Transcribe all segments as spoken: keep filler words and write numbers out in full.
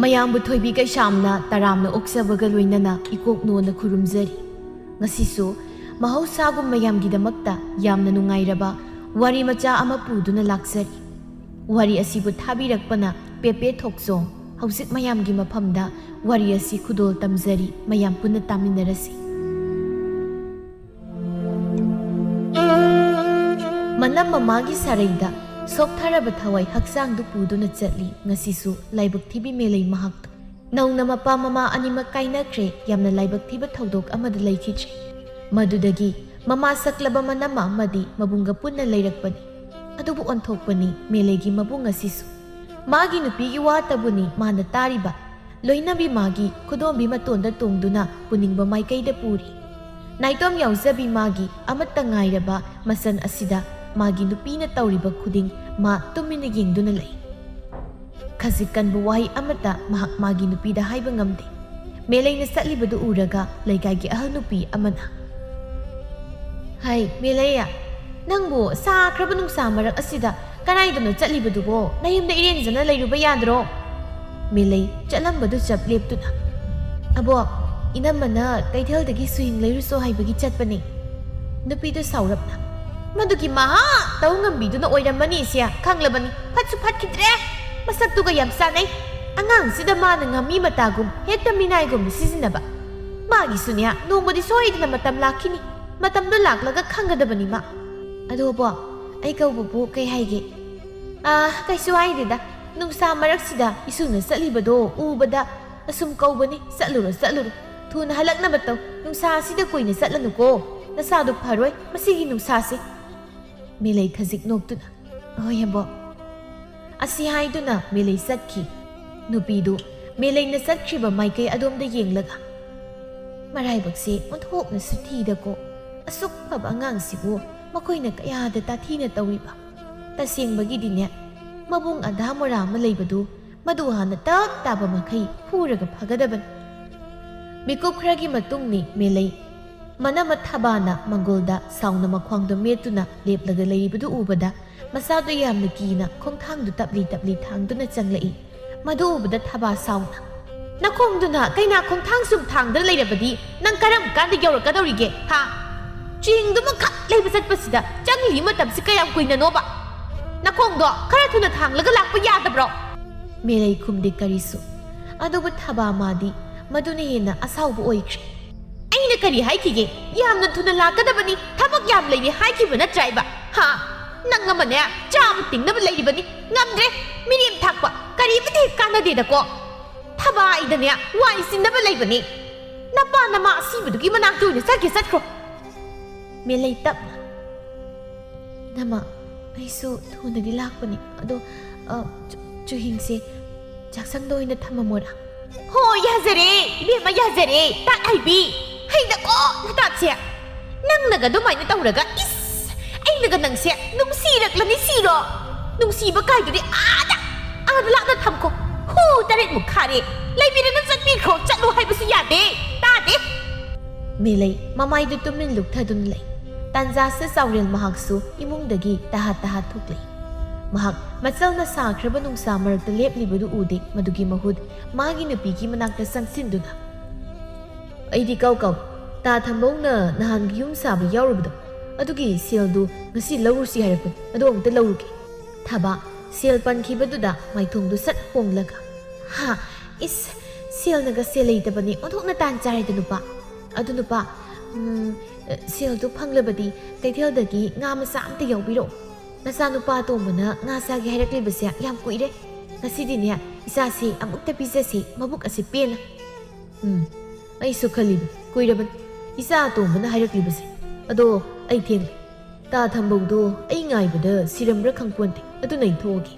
ꯃꯌꯥꯝꯕꯨ ꯊꯣꯏꯕꯤ ꯀꯩꯁꯥꯝꯅ ꯇꯔꯥꯝꯅ ꯑꯣꯛꯆꯕꯒ ꯂꯣꯏꯅꯅ ꯏꯀꯣꯛ ꯅꯣꯟꯅ ꯈꯨꯔꯨꯝꯖꯔꯤ꯫ ꯉꯁꯤꯁꯨ ꯃꯍꯧꯁꯥꯒꯨꯝ ꯃꯌꯥꯝꯒꯤꯗꯃꯛꯇ ꯌꯥꯝꯅ ꯅꯨꯡꯉꯥꯏꯔꯕ ꯋꯥꯔꯤ ꯃꯆꯥ ꯑꯃ ꯄꯨꯗꯨꯅ ꯂꯥꯛꯆꯔꯤ꯫ ꯋꯥꯔꯤ ꯑꯁꯤꯕꯨ ꯊꯥꯕꯤꯔꯛꯄꯅ ꯄꯦꯄꯦ ꯊꯣꯛꯆꯣꯝ꯫ ꯍꯧꯖꯤꯛ ꯃꯌꯥꯝꯒꯤ ꯃꯐꯝꯗ ꯋꯥꯔꯤ ꯑꯁꯤ ꯈꯨꯗꯣꯜ ꯇꯝꯖꯔꯤ, ꯃꯌꯥꯝ ꯄꯨꯟꯅ ꯇꯥꯃꯤꯟꯅꯔꯁꯤ꯫ ꯃꯅꯝ ꯃꯃꯥꯒꯤ ꯁꯥꯔꯩꯗ ꯁꯣꯛꯊꯔꯕ ꯊꯋꯥꯏ ꯍꯛꯆꯥꯡꯗꯨ ꯄꯨꯗꯨꯅ ꯆꯠꯂꯤ ꯉꯁꯤꯁꯨ ꯂꯥꯏꯕꯛ ꯊꯤꯕꯤ ꯃꯦꯂꯩ ꯃꯍꯥꯛꯇꯨ꯫ ꯅꯧꯅ ꯃꯄꯥ ꯃꯃꯥ ꯑꯅꯤꯃꯛ ꯀꯥꯏꯅꯈ꯭ꯔꯦ, ꯌꯥꯝꯅ ꯂꯥꯏꯕꯛ ꯊꯤꯕ ꯊꯧꯗꯣꯛ ꯑꯃꯗ ꯂꯩꯈꯤꯗ꯭ꯔꯦ꯫ ꯃꯗꯨꯗꯒꯤ ꯃꯃꯥ ꯁꯛꯂꯕ ꯃꯅꯝꯃ ꯑꯃꯗꯤ ꯃꯕꯨꯡꯒ ꯄꯨꯟꯅ ꯂꯩꯔꯛꯄꯅꯤ꯫ ꯑꯗꯨꯕꯨ ꯑꯣꯟꯊꯣꯛꯄꯅꯤ ꯃꯦꯂꯩꯒꯤ ꯃꯕꯨꯡ ꯑꯁꯤꯁꯨ꯫ ꯃꯥꯒꯤ ꯅꯨꯄꯤꯒꯤ ꯋꯥꯇꯕꯨꯅꯤ ꯃꯥꯅ ꯇꯥꯔꯤꯕ꯫ ꯂꯣꯏꯅꯕꯤ ꯃꯥꯒꯤ ꯈꯨꯗꯣꯝꯕꯤ ꯃꯇꯣꯟꯗ ꯇꯣꯡꯗꯨꯅ ꯄꯨꯅꯤꯡꯕ ꯃꯥꯏꯀꯩꯗ ꯄꯨꯔꯤ꯫ ꯅꯥꯏꯇꯣꯝ ꯌꯥꯎꯖꯕꯤ ꯃꯥꯒꯤ ꯑꯃꯠꯇ ꯉꯥꯏꯔꯕ ꯃꯆꯟ ꯑꯁꯤꯗ ꯃꯥꯒꯤ ꯅꯨꯄꯤꯅ ꯇꯧꯔꯤꯕ ꯈꯨꯗꯤꯡ ꯃꯥ ꯇꯨꯃꯤꯟꯅ ꯌꯦꯡꯗꯨꯅ ꯂꯩ꯫ ꯈꯖꯤꯛ ꯀꯟꯕ ꯋꯥꯍꯩ ꯑꯃꯠꯇ ꯃꯍꯥꯛ ꯃꯥꯒꯤ ꯅꯨꯄꯤꯗ ꯍꯥꯏꯕ ꯉꯝꯗꯦ꯫ ꯃꯦꯂꯩꯅ ꯆꯠꯂꯤꯕꯗꯨ ꯎꯔꯒ ꯂꯩꯀꯥꯏꯒꯤ ꯑꯍꯜ ꯅꯨꯄꯤ ꯑꯃꯅ, "ꯍꯩ, ꯃꯦꯂꯩꯌꯥ, ꯅꯪꯕꯨ ꯁꯥꯈ꯭ꯔꯕ ꯅꯨꯡꯁꯥ ꯃꯔꯛ ꯑꯁꯤꯗ ꯀꯗꯥꯏꯗꯅꯣ ꯆꯠꯂꯤꯕꯗꯨꯕꯣ? ꯅꯌꯨꯝꯗ ꯏꯔꯦꯟꯖꯅ ꯂꯩꯔꯨꯕ ꯌꯥꯗ꯭ꯔꯣ?" ꯃꯦꯂꯩ ꯆꯠꯂꯝꯕꯗꯨ ꯆꯞ ꯂꯦꯞꯇꯨꯅ, "ꯑꯕꯣꯛ, ꯏꯅꯝꯃꯅ ꯀꯩꯊꯦꯜꯗꯒꯤ ꯁꯨꯍꯤꯡ ꯂꯩꯔꯨꯁꯣ ꯍꯥꯏꯕꯒꯤ ꯆꯠꯄꯅꯤ꯫" ꯅꯨꯄꯤꯗꯨ ꯁꯥꯎꯔꯞꯅ, "ꯃꯗꯨꯒꯤ ꯃꯍꯥ ꯇꯧ ꯉꯝꯕꯤꯗꯨꯅ ꯑꯣꯏꯔꯝꯃꯅꯤ ꯏꯆꯦ, ꯈꯪꯂꯕꯅꯤ꯫ ꯐꯠꯁꯨ ꯐꯠꯈꯤꯗ꯭ꯔꯦ꯫ ꯃꯁꯛꯇꯨꯒ ꯌꯥꯝ ꯆꯥꯟꯅꯩ꯫ ꯑꯉꯥꯡꯁꯤꯗ ꯃꯥꯅ ꯉꯥꯃꯤ ꯃꯇꯥꯒꯨꯝ ꯍꯦꯛꯇ ꯃꯤꯅꯥꯏꯒꯨꯝꯅ ꯁꯤꯖꯤꯟꯅꯕ꯫ ꯃꯥꯒꯤꯁꯨꯅꯦ, ꯅꯣꯡꯃꯗꯤ ꯁꯣꯏꯗꯅ ꯃꯇꯝ ꯂꯥꯛꯈꯤꯅꯤ꯫ ꯃꯇꯝꯗꯣ ꯂꯥꯛꯂꯒ ꯈꯪꯒꯗꯕꯅꯤ ꯃꯥ꯫ ꯑꯗꯣ ꯕꯣ, ꯑꯩ ꯀꯧꯕꯕꯨ ꯀꯩ ꯍꯥꯏꯒꯦ?" "ꯑꯥ, ꯀꯩꯁꯨ ꯍꯥꯏꯗꯦꯗ꯫ ꯅꯨꯡꯁꯥ ꯃꯔꯛꯁꯤꯗ ꯏꯁꯨꯅ ꯆꯠꯂꯤꯕꯗꯣ ꯎꯕꯗ ꯑꯁꯨꯝ ꯀꯧꯕꯅꯤ꯫ ꯆꯠꯂꯨꯔꯣ, ꯆꯠꯂꯨꯔꯣ꯫ ꯊꯨꯅ ꯍꯜꯂꯛꯅꯕ ꯇꯧ꯫ ꯅꯨꯡꯁꯥ ꯑꯁꯤꯗ ꯀꯨꯏꯅ ꯆꯠꯂꯅꯨꯀꯣ꯫ ꯅꯁꯥꯗꯣ ꯐꯔꯣꯏ ꯃꯁꯤꯒꯤ ꯅꯨꯡꯁꯥꯁꯦ꯫" ꯃꯦꯂꯩ ꯈꯖꯤꯛ ꯅꯣꯛꯇꯨꯅ, "ꯍꯣꯏ, ꯑꯕꯣꯛ꯫" ꯑꯁꯤ ꯍꯥꯏꯗꯨꯅ ꯃꯦꯂꯩ ꯆꯠꯈꯤ꯫ ꯅꯨꯄꯤꯗꯨ ꯃꯦꯂꯩꯅ ꯆꯠꯈ꯭ꯔꯤꯕ ꯃꯥꯏꯀꯩ ꯑꯗꯣꯝꯗ ꯌꯦꯡꯂꯒ, "ꯃꯔꯥꯏꯕꯛꯁꯦ ꯑꯣꯟꯊꯣꯛꯅꯁꯨ ꯊꯤꯗꯀꯣ꯫ ꯑꯁꯨꯛ ꯐꯕ ꯑꯉꯥꯡꯁꯤꯕꯨ ꯃꯈꯣꯏꯅ ꯀꯌꯥꯗ ꯇꯥꯊꯤꯅ ꯇꯧꯔꯤꯕ꯫ ꯇꯁꯦꯡꯕꯒꯤꯗꯤꯅꯦ, ꯃꯕꯨꯡ ꯑꯙꯥ ꯃꯣꯔꯥ ꯑꯃ ꯂꯩꯕꯗꯨ ꯃꯗꯨ ꯍꯥꯟꯅ ꯇꯞ ꯇꯥꯕ ꯃꯈꯩ ꯐꯨꯔꯒ ꯐꯒꯗꯕꯅꯤ꯫" ꯃꯤꯀꯨꯞ ꯈꯔꯒꯤ ꯃꯇꯨꯡꯅꯤ ꯃꯦꯂꯩ ꯃꯅꯃ ꯊꯕꯥꯅ ꯃꯪꯒꯣꯜꯗ ꯁꯥꯎꯅ ꯃꯈ꯭ꯋꯥꯡꯗꯣ ꯃꯦꯠꯇꯨꯅ ꯂꯦꯞꯂꯒ ꯂꯩꯔꯤꯕꯗꯨ ꯎꯕꯗ ꯃꯆꯥꯗꯣ ꯌꯥꯝꯅ ꯀꯤꯅ ꯈꯣꯡꯊꯥꯡꯗꯨ ꯇꯞꯂꯤ ꯇꯞꯂꯤ ꯊꯥꯡꯗꯨꯅ ꯆꯪꯂꯛꯏ꯫ ꯃꯗꯨ ꯎꯕꯗ ꯊꯕꯥ ꯁꯥꯎꯅ, "ꯅꯈꯣꯡꯗꯨꯅ ꯀꯩꯅꯥ ꯈꯣꯡꯊꯥꯡ ꯁꯨꯝ ꯊꯥꯡꯗꯅ ꯂꯩꯔꯕꯗꯤ ꯅꯪ ꯀꯔꯝ ꯀꯥꯟꯗ ꯌꯧꯔꯛꯀꯗꯧꯔꯤꯒꯦ, ꯍꯥ? ꯆꯤꯡꯗꯨꯃ ꯈꯛ ꯂꯩꯕ ꯆꯠꯄꯁꯤꯗ ꯆꯪꯂꯤ ꯃꯇꯝꯁꯤ ꯀꯌꯥꯝ ꯀꯨꯏꯅꯅꯣꯕ? ꯅꯈꯣꯡꯗꯣ ꯈꯔ ꯊꯨꯅ ꯊꯥꯡꯂꯒ ꯂꯥꯛꯄ ꯌꯥꯗꯕ꯭ꯔꯣ?" ꯃꯦꯂꯩ ꯈꯨꯝꯗꯦ ꯀꯔꯤꯁꯨ꯫ ꯑꯗꯨꯕꯨ ꯊꯕꯥ ꯃꯥꯗꯤ ꯃꯗꯨꯅ ꯍꯦꯟꯅ ꯑꯁꯥꯎꯕ ꯑꯣꯏꯈ꯭ꯔꯦ꯫ "ꯑꯩꯅ ꯀꯔꯤ ꯍꯥꯏꯈꯤꯒꯦ? ꯌꯥꯝꯅ ꯊꯨꯅ ꯂꯥꯛꯀꯗꯕꯅꯤ, ꯊꯕꯛ ꯌꯥꯝ ꯂꯩꯔꯦ ꯍꯥꯏꯈꯤꯕ ꯅꯠꯇ꯭ꯔꯥ ꯏꯕ? ꯍꯥ? ꯅꯪ ꯑꯃꯅꯦ, ꯆꯥꯕ ꯇꯤꯡꯅꯕ ꯂꯩꯔꯤꯕꯅꯤ꯫ ꯉꯝꯗ꯭ꯔꯦ, ꯃꯤꯔꯦꯝ ꯊꯥꯛꯄ꯫ ꯀꯔꯤꯃꯇ ꯍꯦꯛ ꯀꯥꯟꯅꯗꯦꯗꯀꯣ꯫ ꯊꯕꯥꯏꯗꯅꯦ, ꯋꯥꯏ ꯆꯤꯟꯅꯕ ꯂꯩꯕꯅꯤ꯫ ꯅꯄꯥ ꯅꯃꯥ ꯑꯁꯤꯕꯗꯨꯒꯤ ꯃꯅꯥꯛꯇ ꯑꯣꯏꯅ ꯆꯠꯀꯦ ꯆꯠꯈ꯭ꯔꯣ꯫" ꯃꯦꯂꯩ ꯇꯞꯅ, "ꯏꯅꯝꯃ, ꯑꯩꯁꯨ ꯊꯨꯅꯗꯤ ꯂꯥꯛꯄꯅꯤ꯫ ꯑꯗꯣ, ꯑ, ꯆꯨ-, ꯆꯨꯍꯤꯡꯁꯦ ꯆꯥꯛꯁꯪꯗ ꯑꯣꯏꯅ ꯊꯝꯃꯝꯃꯣꯔꯥ?" "ꯍꯣ, ꯌꯥꯖꯔꯦ, ꯏꯕꯦꯝꯃ, ꯌꯥꯖꯔꯦ, ꯇꯥꯠ ꯍꯩꯕꯤ꯫ ꯍꯩꯅꯀꯣ ꯅꯇꯥꯠꯁꯦ꯫ ꯅꯪꯅꯒ ꯑꯗꯨꯃꯥꯏꯅ ꯇꯧꯔꯒ, ꯏꯁ, ꯑꯩꯅꯒ ꯅꯪꯁꯦ ꯅꯨꯡꯁꯤꯔꯛꯂꯅꯤ ꯁꯤꯔꯣ꯫ ꯅꯨꯡꯁꯤꯕ ꯀꯥꯏꯗꯨꯗꯤ ꯑꯥꯗ, ꯑꯥꯗ ꯂꯥꯞꯅ ꯊꯝꯈꯣ꯫ ꯍꯨ, ꯇꯔꯦꯠꯃꯨꯛ ꯈꯥꯔꯦ꯫ ꯂꯩꯕꯤꯔꯅꯨ, ꯆꯠꯄꯤꯈ꯭ꯔꯣ, ꯆꯠꯂꯣ ꯍꯥꯏꯕꯁꯨ ꯌꯥꯗꯦ, ꯇꯥꯗꯦ꯫" ꯃꯦꯂꯩ ꯃꯃꯥꯏꯗꯨ ꯇꯨꯃꯤꯟ ꯂꯨꯞꯊꯗꯨꯅ ꯂꯩ꯫ ꯇꯥꯟꯖꯥꯁꯤꯗ ꯆꯥꯎꯔꯦꯜ ꯃꯍꯥꯛꯁꯨ ꯏꯃꯨꯡꯗꯒꯤ ꯇꯍꯥ ꯇꯍꯥ ꯊꯣꯛꯂꯛꯏ꯫ ꯃꯍꯥꯛ ꯃꯆꯜꯅ ꯁꯥꯈ꯭ꯔꯕ ꯅꯨꯡꯁꯥ ꯃꯔꯛꯇ ꯂꯦꯞꯂꯤꯕꯗꯨ ꯎꯗꯦ, ꯃꯗꯨꯒꯤ ꯃꯍꯨꯠ ꯃꯥꯒꯤ ꯅꯨꯄꯤꯒꯤ ꯃꯅꯥꯛꯇ ꯆꯪꯁꯤꯟꯗꯨꯅ, "ꯑꯩꯗꯤ ꯀꯥꯎ ꯀꯥꯎ, ꯇꯥ ꯊꯝꯕꯧꯅ ꯅꯍꯥꯟꯒꯤ ꯌꯨꯝ ꯁꯥꯕ ꯌꯥꯎꯔꯨꯕꯗꯣ, ꯑꯗꯨꯒꯤ ꯁꯦꯜꯗꯨ ꯉꯁꯤ ꯂꯧꯔꯨꯁꯤ ꯍꯥꯏꯔꯛꯄꯅꯤ, ꯑꯗꯨ ꯑꯃꯨꯛꯇ ꯂꯧꯔꯨꯒꯦ꯫" ꯊꯕꯥ ꯁꯦꯜ ꯄꯟꯈꯤꯕꯗꯨꯗ ꯃꯥꯏꯊꯣꯡꯗꯨ ꯁꯠ ꯍꯣꯡꯂꯒ, "ꯍꯥ, ꯏꯁ, ꯁꯦꯜꯅꯒ ꯁꯦꯜ ꯂꯩꯇꯕꯅꯦ, ꯑꯣꯟꯊꯣꯛꯅ ꯇꯥꯟ ꯆꯥꯔꯦꯗ ꯅꯨꯄꯥ꯫ ꯑꯗꯨ ꯅꯨꯄꯥ, ꯎꯝ, ꯁꯦꯜꯗꯨ ꯐꯪꯂꯕꯗꯤ ꯀꯩꯊꯦꯜꯗꯒꯤ ꯉꯥ ꯃꯆꯥ ꯑꯝꯇ ꯌꯥꯎꯕꯤꯔꯛꯑꯣ꯫ ꯅꯆꯥꯅꯨꯄꯥ ꯑꯇꯣꯝꯕꯅ ꯉꯥ ꯆꯥꯒꯦ ꯍꯥꯏꯔꯛꯂꯤꯕꯁꯦ ꯌꯥꯝ ꯀꯨꯏꯔꯦ꯫ ꯉꯁꯤꯗꯤꯅꯦ, ꯏꯆꯥꯁꯤ ꯑꯃꯨꯛꯇ ꯄꯤꯖꯁꯤ, ꯃꯕꯨꯛ ꯑꯁꯤ ꯄꯦꯟꯅ꯫" "ꯎꯝ, ꯑꯩꯁꯨ ꯈꯜꯂꯤꯕ, ꯀꯨꯏꯔꯕꯅꯤ꯫ ꯏꯆꯥ ꯑꯇꯣꯝꯕꯅ ꯍꯥꯏꯔꯛꯂꯤꯕꯁꯦ꯫ ꯑꯗꯣ ꯑꯩ ꯊꯦꯡꯂꯦ꯫ ꯇꯥ ꯊꯝꯕꯧꯗꯣ ꯑꯩ ꯉꯥꯏꯕꯗ ꯁꯤꯔꯝꯕ꯭ꯔꯥ ꯈꯪꯄꯣꯟꯇꯦ꯫ ꯑꯗꯨꯅ ꯑꯩ ꯊꯣꯛꯑꯒꯦ꯫"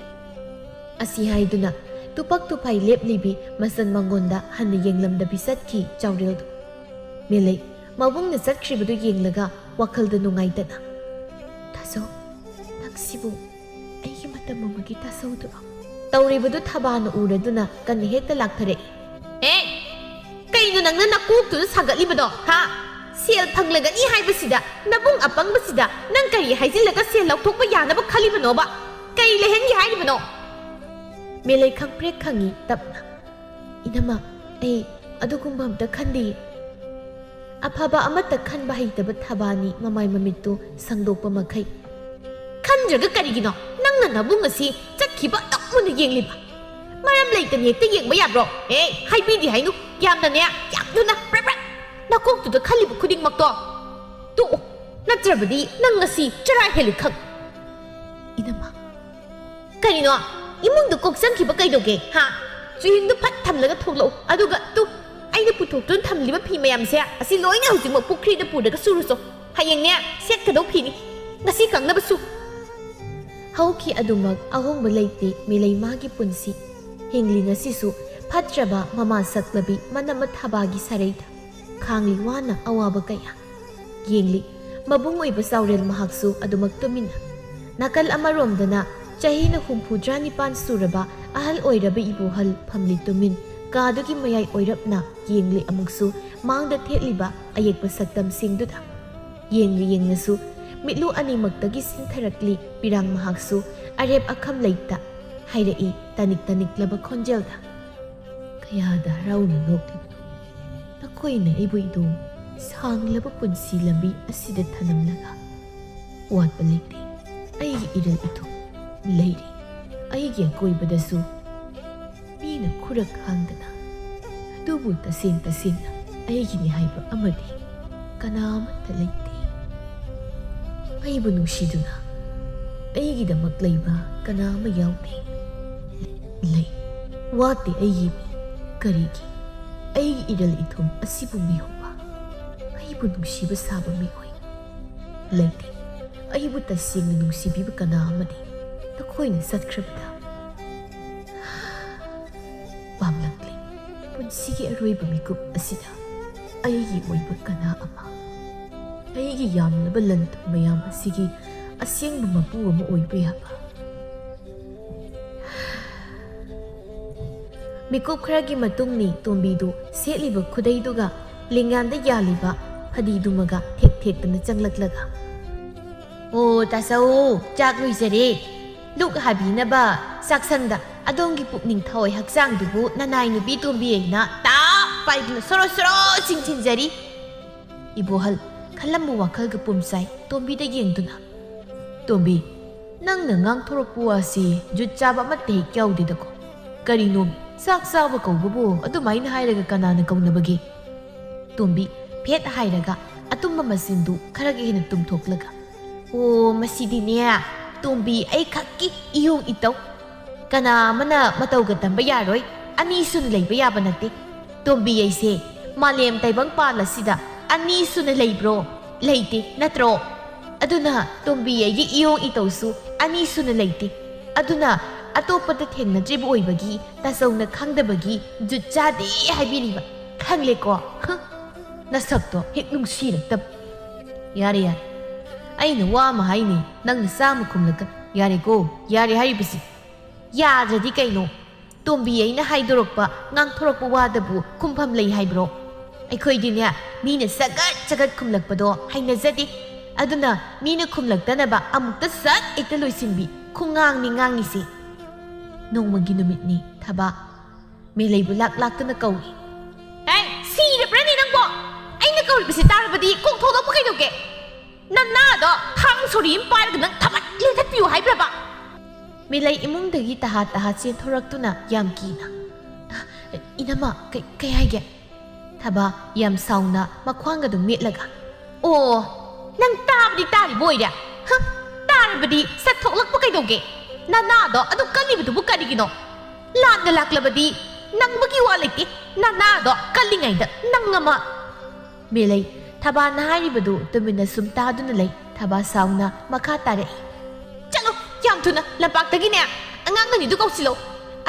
ꯑꯁꯤ ꯍꯥꯏꯗꯨꯅ ꯇꯨꯄꯛ ꯇꯨꯐꯥꯏ ꯂꯦꯞꯂꯤꯕꯤ ꯃꯆꯟ ꯃꯉꯣꯟꯗ ꯍꯟꯅ ꯌꯦꯡꯂꯝꯗꯕꯤ ꯆꯠꯈꯤ ꯆꯥꯎꯔꯦꯜꯗꯨ꯫ ꯃꯦꯂꯩ ꯃꯕꯨꯡꯅ ꯆꯠꯈ꯭ꯔꯤꯕꯗꯨ ꯌꯦꯡꯂꯒ ꯋꯥꯈꯜꯗ ꯅꯨꯡꯉꯥꯏꯇꯅ, "ꯇꯥꯆꯧ, ꯅꯪꯁꯤꯕꯨ ꯑꯩꯒꯤ ꯃꯇꯝ ꯑꯃꯒꯤ ꯇꯥꯆꯧꯗꯨꯔꯣ?" ꯇꯧꯔꯤꯕꯗꯨ ꯊꯕꯥꯅ ꯎꯔꯗꯨꯅ ꯀꯟꯅ ꯍꯦꯛꯇ ꯂꯥꯛꯊꯔꯛꯏ꯫ "ꯑꯦ, ꯀꯩꯅꯣ ꯅꯪꯅ ꯅꯀꯣꯛꯇꯨꯗ ꯁꯥꯒꯠꯂꯤꯕꯗꯣ, ꯍꯥ? ꯁꯦꯜ ꯐꯪꯂꯒꯅꯤ ꯍꯥꯏꯕꯁꯤꯗ ꯅꯕꯨꯡ ꯑꯄꯪꯕꯁꯤꯗ ꯅꯪ ꯀꯔꯤ ꯍꯥꯏꯖꯤꯜꯂꯒ ꯁꯦꯜ ꯂꯧꯊꯣꯛꯄ ꯌꯥꯅꯕ ꯈꯜꯂꯤꯕꯅꯣꯕ? ꯀꯔꯤ ꯂꯩꯍꯟꯒꯦ ꯍꯥꯏꯔꯤꯕꯅꯣ? ꯃꯦꯂꯩ ꯈꯪꯄ꯭ꯔꯦꯛ ꯈꯪꯉꯤ ꯇꯞꯅ꯫ "ꯏꯅꯝꯃ, ꯑꯩ ꯑꯗꯨꯒꯨꯝꯕ ꯑꯝꯇ ꯈꯟꯗꯦ꯫" ꯑꯐꯕ ꯑꯃꯠꯇ ꯈꯟꯕ ꯍꯩꯇꯕ ꯊꯕꯥꯅꯤ ꯃꯃꯥꯏ ꯃꯃꯤꯠꯇꯨ ꯁꯪꯗꯣꯛꯄ ꯃꯈꯩ꯫ "ꯈꯟꯗ꯭ꯔꯒ ꯀꯔꯤꯒꯤꯅꯣ? ꯅꯪꯅ ꯅꯕꯨꯡ ꯑꯁꯤ ꯆꯠꯈꯤꯕ ꯑꯗꯨꯝ ꯃꯨꯟꯅ ꯌꯦꯡꯂꯤꯕ꯫ ꯃꯔꯝ ꯂꯩꯇꯅ ꯍꯦꯛꯇ ꯌꯦꯡꯕ ꯌꯥꯕ꯭ꯔꯣ? ꯑꯦ, ꯍꯥꯏꯕꯤꯗꯦ ꯍꯥꯏꯅꯨ꯫ ꯌꯥꯝꯅꯅꯦ, ꯌꯥꯝ ꯊꯨꯅ ꯄ꯭ꯔꯞ ꯄ꯭ꯔꯞ ꯅꯀꯣꯛꯇꯨꯗ ꯈꯜꯂꯤꯕ ꯈꯨꯗꯤꯡꯃꯛꯇꯣ ꯇꯣꯛꯑꯣ꯫ ꯅꯠꯇ꯭ꯔꯕꯗꯤ ꯅꯪ ꯉꯁꯤ ꯆꯔꯥ ꯍꯦꯜꯂꯤ ꯈꯪ꯫" "ꯏꯅꯝꯃ꯫" "ꯀꯔꯤꯅꯣ? ꯏꯃꯨꯡꯗ ꯀꯣꯛ ꯆꯪꯈꯤꯕ ꯀꯩꯗꯧꯒꯦ, ꯍꯥ? ꯆꯨꯍꯤꯡꯗꯨ ꯐꯠ ꯊꯝꯂꯒ ꯊꯣꯛꯂꯛꯎ꯫ ꯑꯗꯨꯒ ꯇꯨ, ꯑꯩꯅ ꯄꯨꯊꯣꯛꯇꯨꯅ ꯊꯝꯂꯤꯕ ꯐꯤ ꯃꯌꯥꯝꯁꯦ, ꯑꯁꯤ ꯂꯣꯏꯅ ꯍꯧꯖꯤꯛꯃꯛ ꯄꯨꯈ꯭ꯔꯤꯗ ꯄꯨꯔꯒ ꯁꯨꯔꯨꯆꯣ꯫ ꯍꯌꯦꯡꯅꯦ, ꯁꯦꯠꯀꯗꯧ ꯐꯤꯅꯤ꯫ ꯉꯁꯤ ꯀꯪꯅꯕꯁꯨ꯫" ꯍꯧꯈꯤ ꯑꯗꯨꯃꯛ ꯑꯍꯣꯡꯕ ꯂꯩꯇꯦ ꯃꯤꯂꯩꯃꯥꯒꯤ ꯄꯨꯟꯁꯤ꯫ ꯍꯤꯡꯂꯤ ꯉꯁꯤꯁꯨ ꯐꯠꯇ꯭ꯔꯕ ꯃꯃꯥ ꯁꯛꯂꯕꯤ ꯃꯅꯝꯃ ꯊꯕꯥꯒꯤ ꯁꯔꯩꯗ꯫ ꯈꯥꯡꯂꯤ ꯋꯥꯅ ꯑꯋꯥꯕ ꯀꯌꯥ꯫ ꯌꯦꯡꯂꯤ, ꯃꯕꯨꯡ ꯑꯣꯏꯕ ꯆꯥꯎꯔꯦꯜ ꯃꯍꯥꯛꯁꯨ ꯑꯗꯨꯃꯛ ꯇꯨꯃꯤꯟꯅ꯫ ꯅꯥꯀꯜ ꯑꯃꯔꯣꯝꯗꯅ ꯆꯍꯤꯅ ꯍꯨꯝꯐꯨꯇꯔꯥ ꯅꯤꯄꯥꯟ ꯁꯨꯔꯕ ꯑꯍꯜ ꯑꯣꯏꯔꯕ ꯏꯕꯣꯍꯜ ꯐꯝꯂꯤ ꯇꯨꯃꯤꯟ꯫ ꯀꯥꯗꯨꯒꯤ ꯃꯌꯥꯏ ꯑꯣꯏꯔꯞꯅ ꯌꯦꯡꯂꯤ ꯑꯃꯨꯛꯁꯨ ꯃꯥꯡꯗ ꯊꯦꯠꯂꯤꯕ ꯑꯌꯦꯛꯄ ꯁꯛꯇꯝꯁꯤꯡꯗꯨꯗ꯫ ꯌꯦꯡꯂꯤ ꯌꯦꯡꯅꯁꯨ ꯃꯤꯠꯂꯨ ꯑꯅꯤꯃꯛꯇꯒꯤ ꯁꯤꯟꯊꯔꯛꯂꯤ ꯄꯤꯔꯥꯡ ꯃꯍꯥꯛꯁꯨ ꯑꯔꯦꯞ ꯑꯈꯝ ꯂꯩꯇ ꯍꯥꯏꯔꯛꯏ ꯇꯅꯤꯛ ꯇꯅꯤꯛꯂꯕ ꯈꯣꯟꯖꯦꯜꯗ꯫ "ꯀꯌꯥꯗ ꯍꯔꯥꯎꯅ ꯅꯣꯛꯂꯤꯕꯅꯣ ꯅꯈꯣꯏꯅ ꯑꯩꯕꯨ ꯏꯗꯣꯝ ꯁꯥꯡꯂꯕ ꯄꯨꯟꯁꯤ ꯂꯝꯕꯤ ꯑꯁꯤꯗ ꯊꯅꯝꯂꯒ꯫ ꯋꯥꯠꯄ ꯂꯩꯇꯦ, ꯑꯩꯒꯤ ꯏꯔꯜ ꯏꯊꯨꯝ ꯂꯩꯔꯤ꯫ ꯑꯩꯒꯤ ꯑꯀꯣꯏꯕꯗꯁꯨ ꯃꯤꯅ ꯈꯨꯔꯛ ꯍꯥꯡꯗꯅ, ꯑꯗꯨꯕꯨ ꯇꯁꯦꯡ ꯇꯁꯦꯡꯅ ꯑꯩꯒꯤꯅꯤ ꯍꯥꯏꯕ ꯑꯃꯗꯤ ꯀꯅꯥ ꯑꯃꯠꯇ ꯂꯩꯇꯦ꯫ ꯑꯩꯕꯨ ꯅꯨꯡꯁꯤꯗꯨꯅ ꯑꯩꯒꯤꯗꯃꯛ ꯂꯩꯕ ꯀꯅꯥ ꯑꯃ ꯌꯥꯎꯗꯦ꯫ ꯂꯩ, ꯋꯥꯠꯇꯦ ꯑꯩꯒꯤ ꯃꯤ꯫ ꯀꯔꯤꯒꯤ? ꯑꯩꯒꯤ ꯏꯔꯜ ꯏꯊꯨꯝ ꯑꯁꯤꯕꯨ ꯃꯤꯍꯧꯕ, ꯑꯩꯕꯨ ꯅꯨꯡꯁꯤꯕ ꯁꯥꯕ ꯃꯤꯑꯣꯏ ꯂꯩꯇꯦ꯫ ꯑꯩꯕꯨ ꯇꯁꯦꯡꯅ ꯅꯨꯡꯁꯤꯕꯤꯕ ꯀꯅꯥ ꯑꯃꯗꯤ ꯅꯈꯣꯏꯅ ꯆꯠꯈ꯭ꯔꯕꯗ ꯄꯥꯝꯂꯛꯂꯤ꯫ ꯄꯨꯟꯁꯤꯒꯤ ꯑꯔꯣꯏꯕ ꯃꯤꯀꯨꯞ ꯑꯁꯤꯗ ꯑꯩꯒꯤ ꯑꯣꯏꯕ ꯀꯅꯥ ꯑꯃ, ꯑꯩꯒꯤ ꯌꯥꯝꯂꯕ ꯂꯟ ꯊꯨꯝ ꯃꯌꯥꯝ ꯑꯁꯤꯒꯤ ꯑꯁꯦꯡꯕ ꯃꯄꯨ ꯑꯃ ꯑꯣꯏꯕ ꯌꯥꯕ꯫" ꯃꯤꯀꯨꯞ ꯈꯔꯒꯤ ꯃꯇꯨꯡꯅꯤ ꯇꯣꯝꯕꯤꯗꯨ ꯁꯦꯠꯂꯤꯕ ꯈꯨꯗꯩꯗꯨꯒ ꯂꯦꯡꯌꯥꯟꯗ ꯌꯥꯜꯂꯤꯕ ꯐꯗꯤꯗꯨꯃꯒ ꯊꯦꯛ ꯊꯦꯛꯇꯅ ꯆꯪꯂꯛꯂꯒ, "ꯑꯣ, ꯇꯥꯆꯧ, ꯆꯥꯛ ꯂꯣꯏꯖꯔꯦ꯫ ꯂꯨꯛ ꯍꯥꯕꯤꯅꯕ ꯆꯥꯛꯁꯪꯗ ꯑꯗꯣꯝꯒꯤ ꯄꯨꯛꯅꯤꯡ ꯊꯋꯥꯏ ꯍꯛꯆꯥꯡꯗꯨꯕꯨ ꯅꯅꯥꯏ ꯅꯨꯄꯤ ꯇꯣꯝꯕꯤ ꯑꯩꯅ ꯇꯥꯞ ꯄꯥꯏꯗꯨꯅ ꯁꯣꯔꯣ ꯁꯣꯔꯣ ꯆꯤꯡꯁꯤꯟꯖꯔꯤ꯫" ꯏꯕꯣꯍꯜ ꯈꯜꯂꯝꯕ ꯋꯥꯈꯜꯒ ꯄꯨꯝꯆꯥꯏ ꯇꯣꯝꯕꯤꯗ ꯌꯦꯡꯗꯨꯅ, "ꯇꯣꯝꯕꯤ, ꯅꯪꯅ ꯉꯥꯡꯊꯣꯔꯛꯄ ꯋꯥꯁꯤ ꯖꯨꯠ ꯆꯥꯕ ꯑꯃꯠꯇ ꯍꯦꯛ ꯌꯥꯎꯗꯦꯗꯀꯣ꯫ ꯀꯔꯤꯅꯣ, ꯆꯥꯛ ꯆꯥꯕ ꯀꯧꯕꯕꯨ ꯑꯗꯨꯃꯥꯏꯅ ꯍꯥꯏꯔꯒ ꯀꯅꯥꯅ ꯀꯧꯅꯕꯒꯦ?" ꯇꯣꯝꯕꯤ ꯐꯦꯠ ꯍꯥꯏꯔꯒ ꯑꯇꯨꯝꯕ ꯃꯆꯤꯟꯗꯨ ꯈꯔꯒ ꯍꯦꯟꯅ ꯇꯨꯝꯊꯣꯛꯂꯒ, "ꯑꯣ, ꯃꯁꯤꯗꯤꯅꯦ, ꯇꯣꯝꯕꯤ ꯑꯩꯈꯛꯀꯤ ꯏꯌꯣꯡ ꯏꯇꯧ꯫ ꯀꯅꯥ ꯑꯃꯅ ꯃꯇꯧꯒ ꯇꯝꯕ ꯌꯥꯔꯣꯏ, ꯑꯅꯤ ꯁꯨꯅ ꯂꯩꯕ ꯌꯥꯕ ꯅꯠꯇꯦ꯫ ꯇꯣꯝꯕꯤ ꯑꯩꯁꯦ ꯃꯥꯂꯦꯝ ꯇꯥꯏꯕꯪꯄꯥꯟ ꯑꯁꯤꯗ ꯑꯅꯤ ꯁꯨꯅ ꯂꯩꯕ꯭ꯔꯣ? ꯂꯩꯇꯦ, ꯅꯠꯇ꯭ꯔꯣ? ꯑꯗꯨꯅ ꯇꯣꯝꯕꯤ ꯑꯩꯒꯤ ꯏꯌꯣꯡ ꯏꯇꯧꯁꯨ ꯑꯅꯤ ꯁꯨꯅ ꯂꯩꯇꯦ꯫ ꯑꯗꯨꯅ ꯑꯇꯣꯞꯄꯗ ꯊꯦꯡꯅꯗ꯭ꯔꯤꯕ ꯑꯣꯏꯕꯒꯤ ꯇꯥꯆꯧꯅ ꯈꯪꯗꯕꯒꯤ ꯖꯨꯠ ꯆꯥꯗꯦ ꯍꯥꯏꯕꯤꯔꯤꯕ꯫ ꯈꯪꯂꯦꯀꯣ? ꯍ? ꯅꯁꯛꯇꯣ ꯍꯦꯛ ꯅꯨꯡꯁꯤꯔꯛꯇꯕ꯫" "ꯌꯥꯔꯦ, ꯌꯥꯔꯦ꯫ ꯑꯩꯅ ꯋꯥ ꯑꯃ ꯍꯥꯏꯅꯤ, ꯅꯪꯅ ꯆꯥꯝꯃ ꯈꯨꯝꯂꯛꯀ-, ꯌꯥꯔꯦꯀꯣ, ꯌꯥꯔꯦ ꯍꯥꯏꯔꯤꯕꯁꯤ꯫" "ꯌꯥꯗ꯭ꯔꯗꯤ ꯀꯩꯅꯣ? ꯇꯣꯝꯕꯤ ꯑꯩꯅ ꯍꯥꯏꯗꯣꯔꯛꯄ, ꯉꯥꯡꯊꯣꯔꯛꯄ ꯋꯥꯗꯕꯨ ꯈꯨꯝꯐꯝ ꯂꯩ ꯍꯥꯏꯕ꯭ꯔꯣ? ꯑꯩꯈꯣꯏꯗꯤꯅꯦ, ꯃꯤꯅ ꯆꯒꯠ ꯆꯒꯠ ꯈꯨꯝꯂꯛꯄꯗꯣ ꯍꯩꯅꯖꯗꯦ꯫ ꯑꯗꯨꯅ ꯃꯤꯅ ꯈꯨꯝꯂꯛꯇꯅꯕ ꯑꯃꯨꯛꯇ ꯁꯠ ꯍꯦꯛꯇ ꯂꯣꯏꯁꯤꯟꯕꯤ ꯈꯨꯉꯥꯡꯅꯤ ꯉꯥꯡꯉꯤꯁꯦ꯫" ꯅꯣꯡꯃꯒꯤ ꯅꯨꯃꯤꯠꯅꯤ꯫ ꯊꯕꯥ ꯃꯦꯂꯩꯕꯨ ꯂꯥꯛ ꯂꯥꯛꯇꯨꯅ ꯀꯧꯏ꯫ "ꯑꯦ, ꯁꯤꯔꯕ꯭ꯔꯅꯦ ꯅꯪꯕꯣ? ꯑꯩꯅ ꯀꯧꯔꯤꯕꯁꯤ ꯇꯥꯔꯕꯗꯤ ꯀꯣꯛ ꯊꯣꯛꯂꯛꯄ ꯀꯩꯗꯧꯒꯦ? ꯅꯅꯥꯗꯣ ꯊꯥꯡ ꯁꯣꯔꯤ ꯑꯃ ꯄꯥꯏꯔꯒ ꯅꯪ ꯊꯕꯛ ꯂꯦꯟꯊꯠꯄꯤꯌꯨ ꯍꯥꯏꯕ꯭ꯔꯕ?" ꯃꯦꯂꯩ ꯏꯃꯨꯡꯗꯒꯤ ꯇꯍꯥ ꯇꯍꯥ ꯆꯦꯟꯊꯣꯔꯛꯇꯨꯅ ꯌꯥꯝ ꯀꯤꯅ, "ꯏꯅꯝꯃ, ꯀꯩ, ꯀꯩ ꯍꯥꯏꯒꯦ?" ꯊꯕꯥ ꯌꯥꯝ ꯁꯥꯎꯅ ꯃꯈ꯭ꯋꯥꯡꯒꯗꯨ ꯃꯦꯠꯂꯒ, "ꯑꯣ, ꯅꯪ ꯇꯥꯕꯗꯤ ꯇꯥꯔꯤꯕ ꯑꯣꯏꯔꯦ? ꯍ? ꯇꯥꯔꯕꯗꯤ ꯁꯠ ꯊꯣꯛꯂꯛꯄ ꯀꯩꯗꯧꯒꯦ? ꯅꯅꯥꯗꯣ ꯑꯗꯨ ꯀꯜꯂꯤꯕꯗꯨꯕꯨ ꯀꯔꯤꯒꯤꯅꯣ? ꯂꯥꯟꯗ ꯂꯥꯛꯂꯕꯗꯤ ꯅꯪꯕꯒꯤ ꯋꯥ ꯂꯩꯇꯦ, ꯅꯅꯥꯗꯣ ꯀꯜꯂꯤꯉꯩꯗ ꯅꯪ ꯑꯃ꯫" ꯃꯦꯂꯩ ꯊꯕꯥꯅ ꯍꯥꯏꯔꯤꯕꯗꯨ ꯇꯨꯃꯤꯟꯅ ꯁꯨꯝ ꯇꯥꯗꯨꯅ ꯂꯩ꯫ ꯊꯕꯥ ꯁꯥꯎꯅ ꯃꯈꯥ ꯇꯥꯔꯛꯏ꯫ "ꯆꯠꯂꯣ, ꯌꯥꯝ ꯊꯨꯅ ꯂꯝꯄꯥꯛꯇꯒꯤꯅꯦ ꯑꯉꯥꯡ ꯑꯅꯤꯗꯨ ꯀꯧꯁꯤꯜꯂꯣ꯫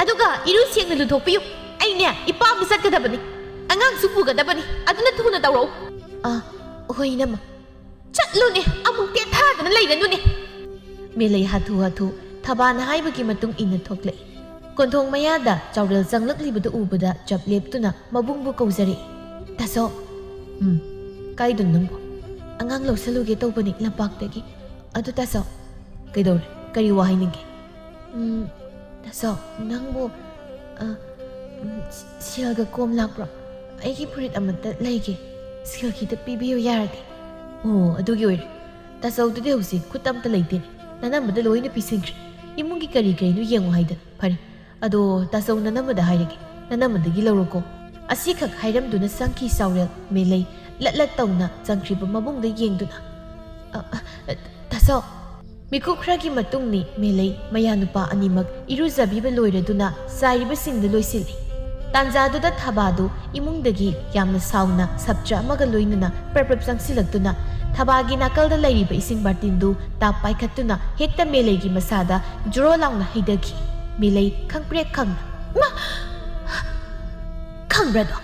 ꯑꯗꯨꯒ ꯏꯔꯨ ꯁꯦꯡꯅ ꯂꯨꯊꯣꯛꯄꯤꯌꯨ꯫ ꯑꯩꯅꯦ ꯏꯄꯥꯝꯗ ꯆꯠꯀꯗꯕꯅꯤ꯫ ꯑꯉꯥꯡꯁꯨ ꯄꯨꯒꯗꯕꯅꯤ꯫ ꯑꯗꯨꯅ ꯊꯨꯅ ꯇꯧꯔꯛꯎ꯫" "ꯑꯥ, ꯍꯣꯏ, ꯏꯅꯝꯃ꯫" "ꯆꯠꯂꯨꯅꯦ, ꯑꯃꯨꯛ ꯇꯦꯊꯥꯗꯅ ꯂꯩꯔꯅꯨꯅꯦ꯫" ꯃꯦꯂꯩ ꯍꯥꯊꯨ ꯍꯥꯊꯨ ꯊꯕꯥꯅ ꯍꯥꯏꯕꯒꯤ ꯃꯇꯨꯡ ꯏꯟꯅ ꯊꯣꯛꯂꯛꯏ꯫ ꯀꯣꯟꯊꯣꯡ ꯃꯌꯥꯗ ꯆꯥꯎꯔꯦꯜ ꯆꯪꯂꯛꯂꯤꯕꯗꯨ ꯎꯕꯗ ꯆꯞ ꯂꯦꯞꯇꯨꯅ ꯃꯕꯨꯡꯕꯨ ꯀꯧꯖꯔꯛꯏ꯫ "ꯇꯥꯆꯧ꯫" "ꯎꯝ, ꯀꯥꯏꯗꯅꯣ ꯅꯪꯕꯣ? ꯑꯉꯥꯡ ꯂꯧꯁꯜꯂꯨꯒꯦ ꯇꯧꯕꯅꯤ ꯂꯝꯄꯥꯛꯇꯒꯤ꯫ ꯑꯗꯨ ꯇꯥꯆꯧ, ꯀꯩꯗꯧꯔꯦ? ꯀꯔꯤ ꯋꯥ ꯍꯥꯏꯅꯤꯡꯒꯦ? ꯎꯝ, ꯇꯥꯆꯧ, ꯅꯪꯕꯨ, ꯑ, ꯎꯝ, ꯁꯦꯜꯒ ꯀꯣꯝ ꯂꯥꯛꯄ꯭ꯔꯣ? ꯑꯩꯒꯤ ꯐꯨꯔꯤꯠ ꯑꯃꯠꯇ ꯂꯩꯒꯦ꯫ ꯁꯦꯜ ꯈꯤꯇ ꯄꯤꯕꯤꯌꯨ ꯌꯥꯔꯗꯤ꯫ ꯑꯣ, ꯑꯗꯨꯒꯤ ꯑꯣꯏꯔꯦ꯫ ꯇꯥꯆꯧꯗꯨꯗꯤ ꯍꯧꯖꯤꯛ ꯈꯨꯠꯇ ꯑꯝꯇ ꯂꯩꯇꯦꯅꯦ꯫ ꯅꯅꯝꯃꯗ ꯂꯣꯏꯅ ꯄꯤꯁꯤꯟꯈ꯭ꯔꯦ꯫ ꯏꯃꯨꯡꯒꯤ ꯀꯔꯤ ꯀꯔꯤꯅꯣ ꯌꯦꯡꯉꯨ ꯍꯥꯏꯗꯅ꯫ ꯐꯔꯦ, ꯑꯗꯣ ꯇꯥꯆꯧ ꯅꯅꯝꯃꯗ ꯍꯥꯏꯔꯒꯦ, ꯅꯅꯝꯃꯗꯒꯤ ꯂꯧꯔꯣꯀꯣ꯫ ꯑꯁꯤꯈꯛ ꯍꯥꯏꯔꯝꯗꯨꯅ ꯆꯪꯈꯤ ꯆꯥꯎꯔꯦꯜ꯫ ꯃꯦꯂꯩ ꯂꯠ ꯂꯠ ꯇꯧꯅ ꯆꯪꯈ꯭ꯔꯤꯕ ꯃꯕꯨꯡꯗ ꯌꯦꯡꯗꯨꯅ꯫ "ꯑ, ꯑ, ꯇꯥꯆꯧ!" ꯃꯤꯀꯨꯞ ꯈꯔꯒꯤ ꯃꯇꯨꯡꯅꯤ ꯃꯦꯂꯩ ꯃꯌꯥꯅꯨꯄꯥ ꯑꯅꯤꯃꯛ ꯏꯔꯨꯖꯕꯤꯕ ꯂꯣꯏꯔꯗꯨꯅ ꯆꯥꯏꯔꯤꯕꯁꯤꯡꯗ ꯂꯣꯏꯁꯤꯜꯂꯤ꯫ ꯇꯥꯟꯖꯥꯗꯨꯗ ꯊꯕꯥꯗꯨ ꯏꯃꯨꯡꯗꯒꯤ ꯌꯥꯝꯅ ꯁꯥꯎꯅ ꯁꯞꯇ꯭ꯔ ꯑꯃꯒ ꯂꯣꯏꯅꯅ ꯄ꯭ꯔꯞ ꯄ꯭ꯔꯞ ꯆꯪꯁꯤꯜꯂꯛꯇꯨꯅ ꯊꯕꯥꯒꯤ ꯅꯥꯀꯜꯗ ꯂꯩꯔꯤꯕ ꯏꯁꯤꯡ ꯕꯥꯔꯇꯤꯟꯗꯨ ꯇꯥꯞ ꯄꯥꯏꯈꯠꯇꯨꯅ ꯍꯦꯛꯇ ꯃꯦꯂꯩꯒꯤ ꯃꯁꯥꯗ ꯖꯣꯔꯣ ꯂꯥꯎꯅ ꯍꯩꯊꯈꯤ꯫ ꯃꯦꯂꯩ ꯈꯪꯄ꯭ꯔꯦꯛ ꯈꯪꯅ, "ꯃꯥ! ꯈꯪꯕ꯭ꯔꯥꯗꯣ?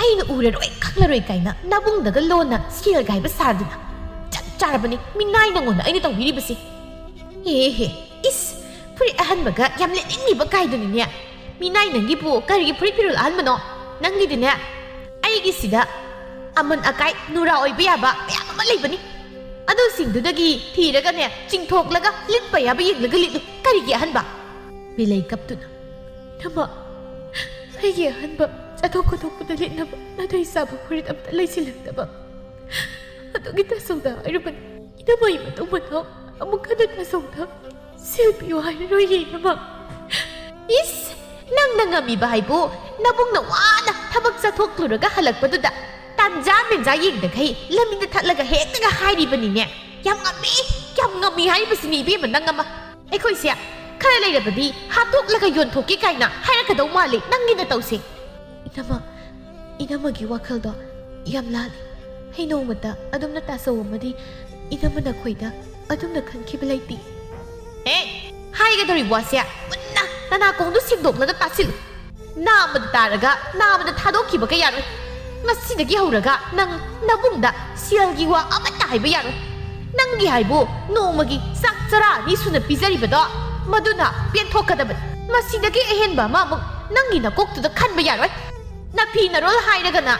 ꯑꯩꯅ ꯎꯔꯔꯣꯏ ꯈꯪꯂꯔꯣꯏ ꯀꯥꯏꯅ ꯅꯕꯨꯡꯗꯒ ꯂꯣꯟꯅ ꯁꯦꯜ ꯒꯥꯏꯕ ꯁꯥꯗꯨꯅ꯫ ꯆꯞ ꯆꯥꯔꯕꯅꯤ ꯃꯤꯅꯥꯏ ꯅꯉꯣꯟꯗ ꯑꯩꯅ ꯇꯧꯕꯤꯔꯤꯕꯁꯤ꯫ ꯑꯦꯍꯦ, ꯏꯁ! ꯐꯨꯔꯤꯠ ꯑꯍꯟꯕꯒ ꯌꯥꯝ ꯂꯤꯠꯅꯤꯡꯂꯤꯕ ꯀꯥꯏꯗꯨꯅꯤꯅꯦ꯫ ꯃꯤꯅꯥꯏ ꯅꯪꯒꯤꯕꯨ ꯀꯔꯤꯒꯤ ꯐꯨꯔꯤꯠ ꯐꯤꯔꯣꯜ ꯑꯍꯟꯕꯅꯣ? ꯅꯪꯒꯤꯗꯤꯅꯦ, ꯑꯩꯒꯤꯁꯤꯗ ꯑꯃꯟ ꯑꯀꯥꯏ ꯅꯨꯔꯥ ꯑꯣꯏꯕ ꯌꯥꯕ ꯃꯌꯥꯝ ꯑꯃ ꯂꯩꯕꯅꯤ꯫ ꯑꯗꯨꯁꯤꯡꯗꯨꯗꯒꯤ ꯊꯤꯔꯒꯅꯦ, ꯆꯤꯡꯊꯣꯛꯂꯒ ꯂꯤꯠꯄ ꯌꯥꯕ ꯌꯦꯡꯂꯒ ꯂꯤꯠꯂꯨ꯫ ꯀꯔꯤꯒꯤ ꯑꯍꯟꯕ?" ꯃꯦꯂꯩ ꯀꯞꯇꯨꯅ, "ꯏꯅꯝꯃ, ꯑꯩꯒꯤ ꯑꯍꯟꯕ ꯆꯠꯊꯣꯛ ꯈꯣꯠꯇꯣꯛꯄꯗ ꯂꯤꯠꯅꯕ ꯅꯥꯇꯩ ꯆꯥꯕ ꯐꯨꯔꯤꯠ ꯑꯝꯇ ꯂꯩꯁꯤꯜꯂꯛꯇꯕ꯫ ꯑꯗꯨꯒꯤ ꯇꯥꯆꯧꯗ ꯍꯥꯏꯔꯨꯕꯅꯤ꯫ ꯏꯅꯝꯃ, ꯑꯩ ꯃꯇꯨꯡ ꯃꯅꯥꯎ ꯑꯃꯨꯛ ꯍꯟꯅ ꯇꯥꯆꯧꯗ ꯁꯦꯜ ꯄꯤꯌꯨ ꯍꯥꯏꯔꯔꯣꯏꯌꯦ, ꯏꯅꯝꯃ꯫" "ꯏꯁ, ꯅꯪꯅ ꯉꯝꯃꯤꯕ ꯍꯥꯏꯕꯨ, ꯅꯕꯨꯡꯅ ꯋꯥꯅ ꯊꯕꯛ ꯆꯠꯊꯣꯛꯂꯨꯔꯒ ꯍꯜꯂꯛꯄꯗꯨꯗ ꯇꯥꯟꯖꯥ ꯃꯦꯟꯖꯥ ꯌꯦꯡꯗꯈꯩ ꯂꯝꯕꯤꯗ ꯊꯠꯂꯒ ꯍꯦꯛꯇꯒ ꯍꯥꯏꯔꯤꯕꯅꯤꯅꯦ꯫ ꯌꯥꯝ ꯉꯝꯃꯤ, ꯌꯥꯝ ꯉꯝꯃꯤ ꯍꯥꯏꯔꯤꯕꯁꯤꯅꯤ ꯏꯕꯦꯝꯃ ꯅꯪ ꯑꯃ꯫ ꯑꯩꯈꯣꯏꯁꯦ ꯈꯔ ꯂꯩꯔꯕꯗꯤ ꯍꯥꯠꯇꯣꯛꯂꯒ ꯌꯣꯟꯊꯣꯛꯀꯦ ꯀꯥꯏꯅ ꯍꯥꯏꯔꯛꯀꯗꯧ ꯃꯥꯜꯂꯤ ꯅꯪꯒꯤ ꯅꯇꯧꯁꯦ꯫" "ꯏꯅꯝꯃ, ꯏꯅꯝꯃꯒꯤ ꯋꯥꯈꯜꯗꯣ ꯌꯥꯝ ꯂꯥꯜꯂꯤ꯫ ꯑꯩ ꯅꯣꯡꯃꯇ ꯑꯗꯨꯝꯅ ꯇꯥꯆꯧ ꯑꯃꯗꯤ ꯏꯅꯝꯃ ꯅꯈꯣꯏꯗ ꯑꯗꯨꯝꯅ ꯈꯟꯈꯤꯕ ꯂꯩꯇꯦ꯫" "ꯍꯦ, ꯍꯥꯏꯒꯗꯧꯔꯤꯕ ꯋꯥꯁꯦ ꯃꯨꯟꯅ ꯅꯅꯥꯀꯣꯡꯗꯣ ꯁꯦꯡꯗꯣꯛꯂꯒ ꯇꯥꯁꯤꯜꯂꯨ꯫ ꯅꯥꯝꯃꯗ ꯇꯥꯔꯒ ꯅꯥꯝꯃꯗ ꯊꯥꯗꯣꯛꯈꯤꯕꯒ ꯌꯥꯔꯣꯏ꯫ ꯉꯁꯤꯗꯒꯤ ꯍꯧꯔꯒ ꯅꯪ ꯅꯕꯨꯡꯗ ꯁꯦꯜꯒꯤ ꯋꯥ ꯑꯃꯠꯇ ꯍꯥꯏꯕ ꯌꯥꯔꯣꯏ꯫ ꯅꯪꯒꯤ ꯍꯥꯏꯕꯨ ꯅꯣꯡꯃꯒꯤ ꯆꯥꯛ ꯆꯔꯥ ꯑꯅꯤ ꯁꯨꯅ ꯄꯤꯖꯔꯤꯕꯗꯣ, ꯃꯗꯨꯅ ꯄꯦꯟꯊꯣꯛꯀꯗꯕꯅꯤ꯫ ꯃꯁꯤꯗꯒꯤ ꯑꯍꯦꯟꯕ ꯑꯃ ꯑꯃꯨꯛ ꯅꯪꯒꯤ ꯅꯀꯣꯛꯇꯨꯗ ꯈꯟꯕ ꯌꯥꯔꯣꯏ꯫ ꯅꯐꯤ ꯅꯔꯣꯜ ꯍꯥꯏꯔꯒꯅ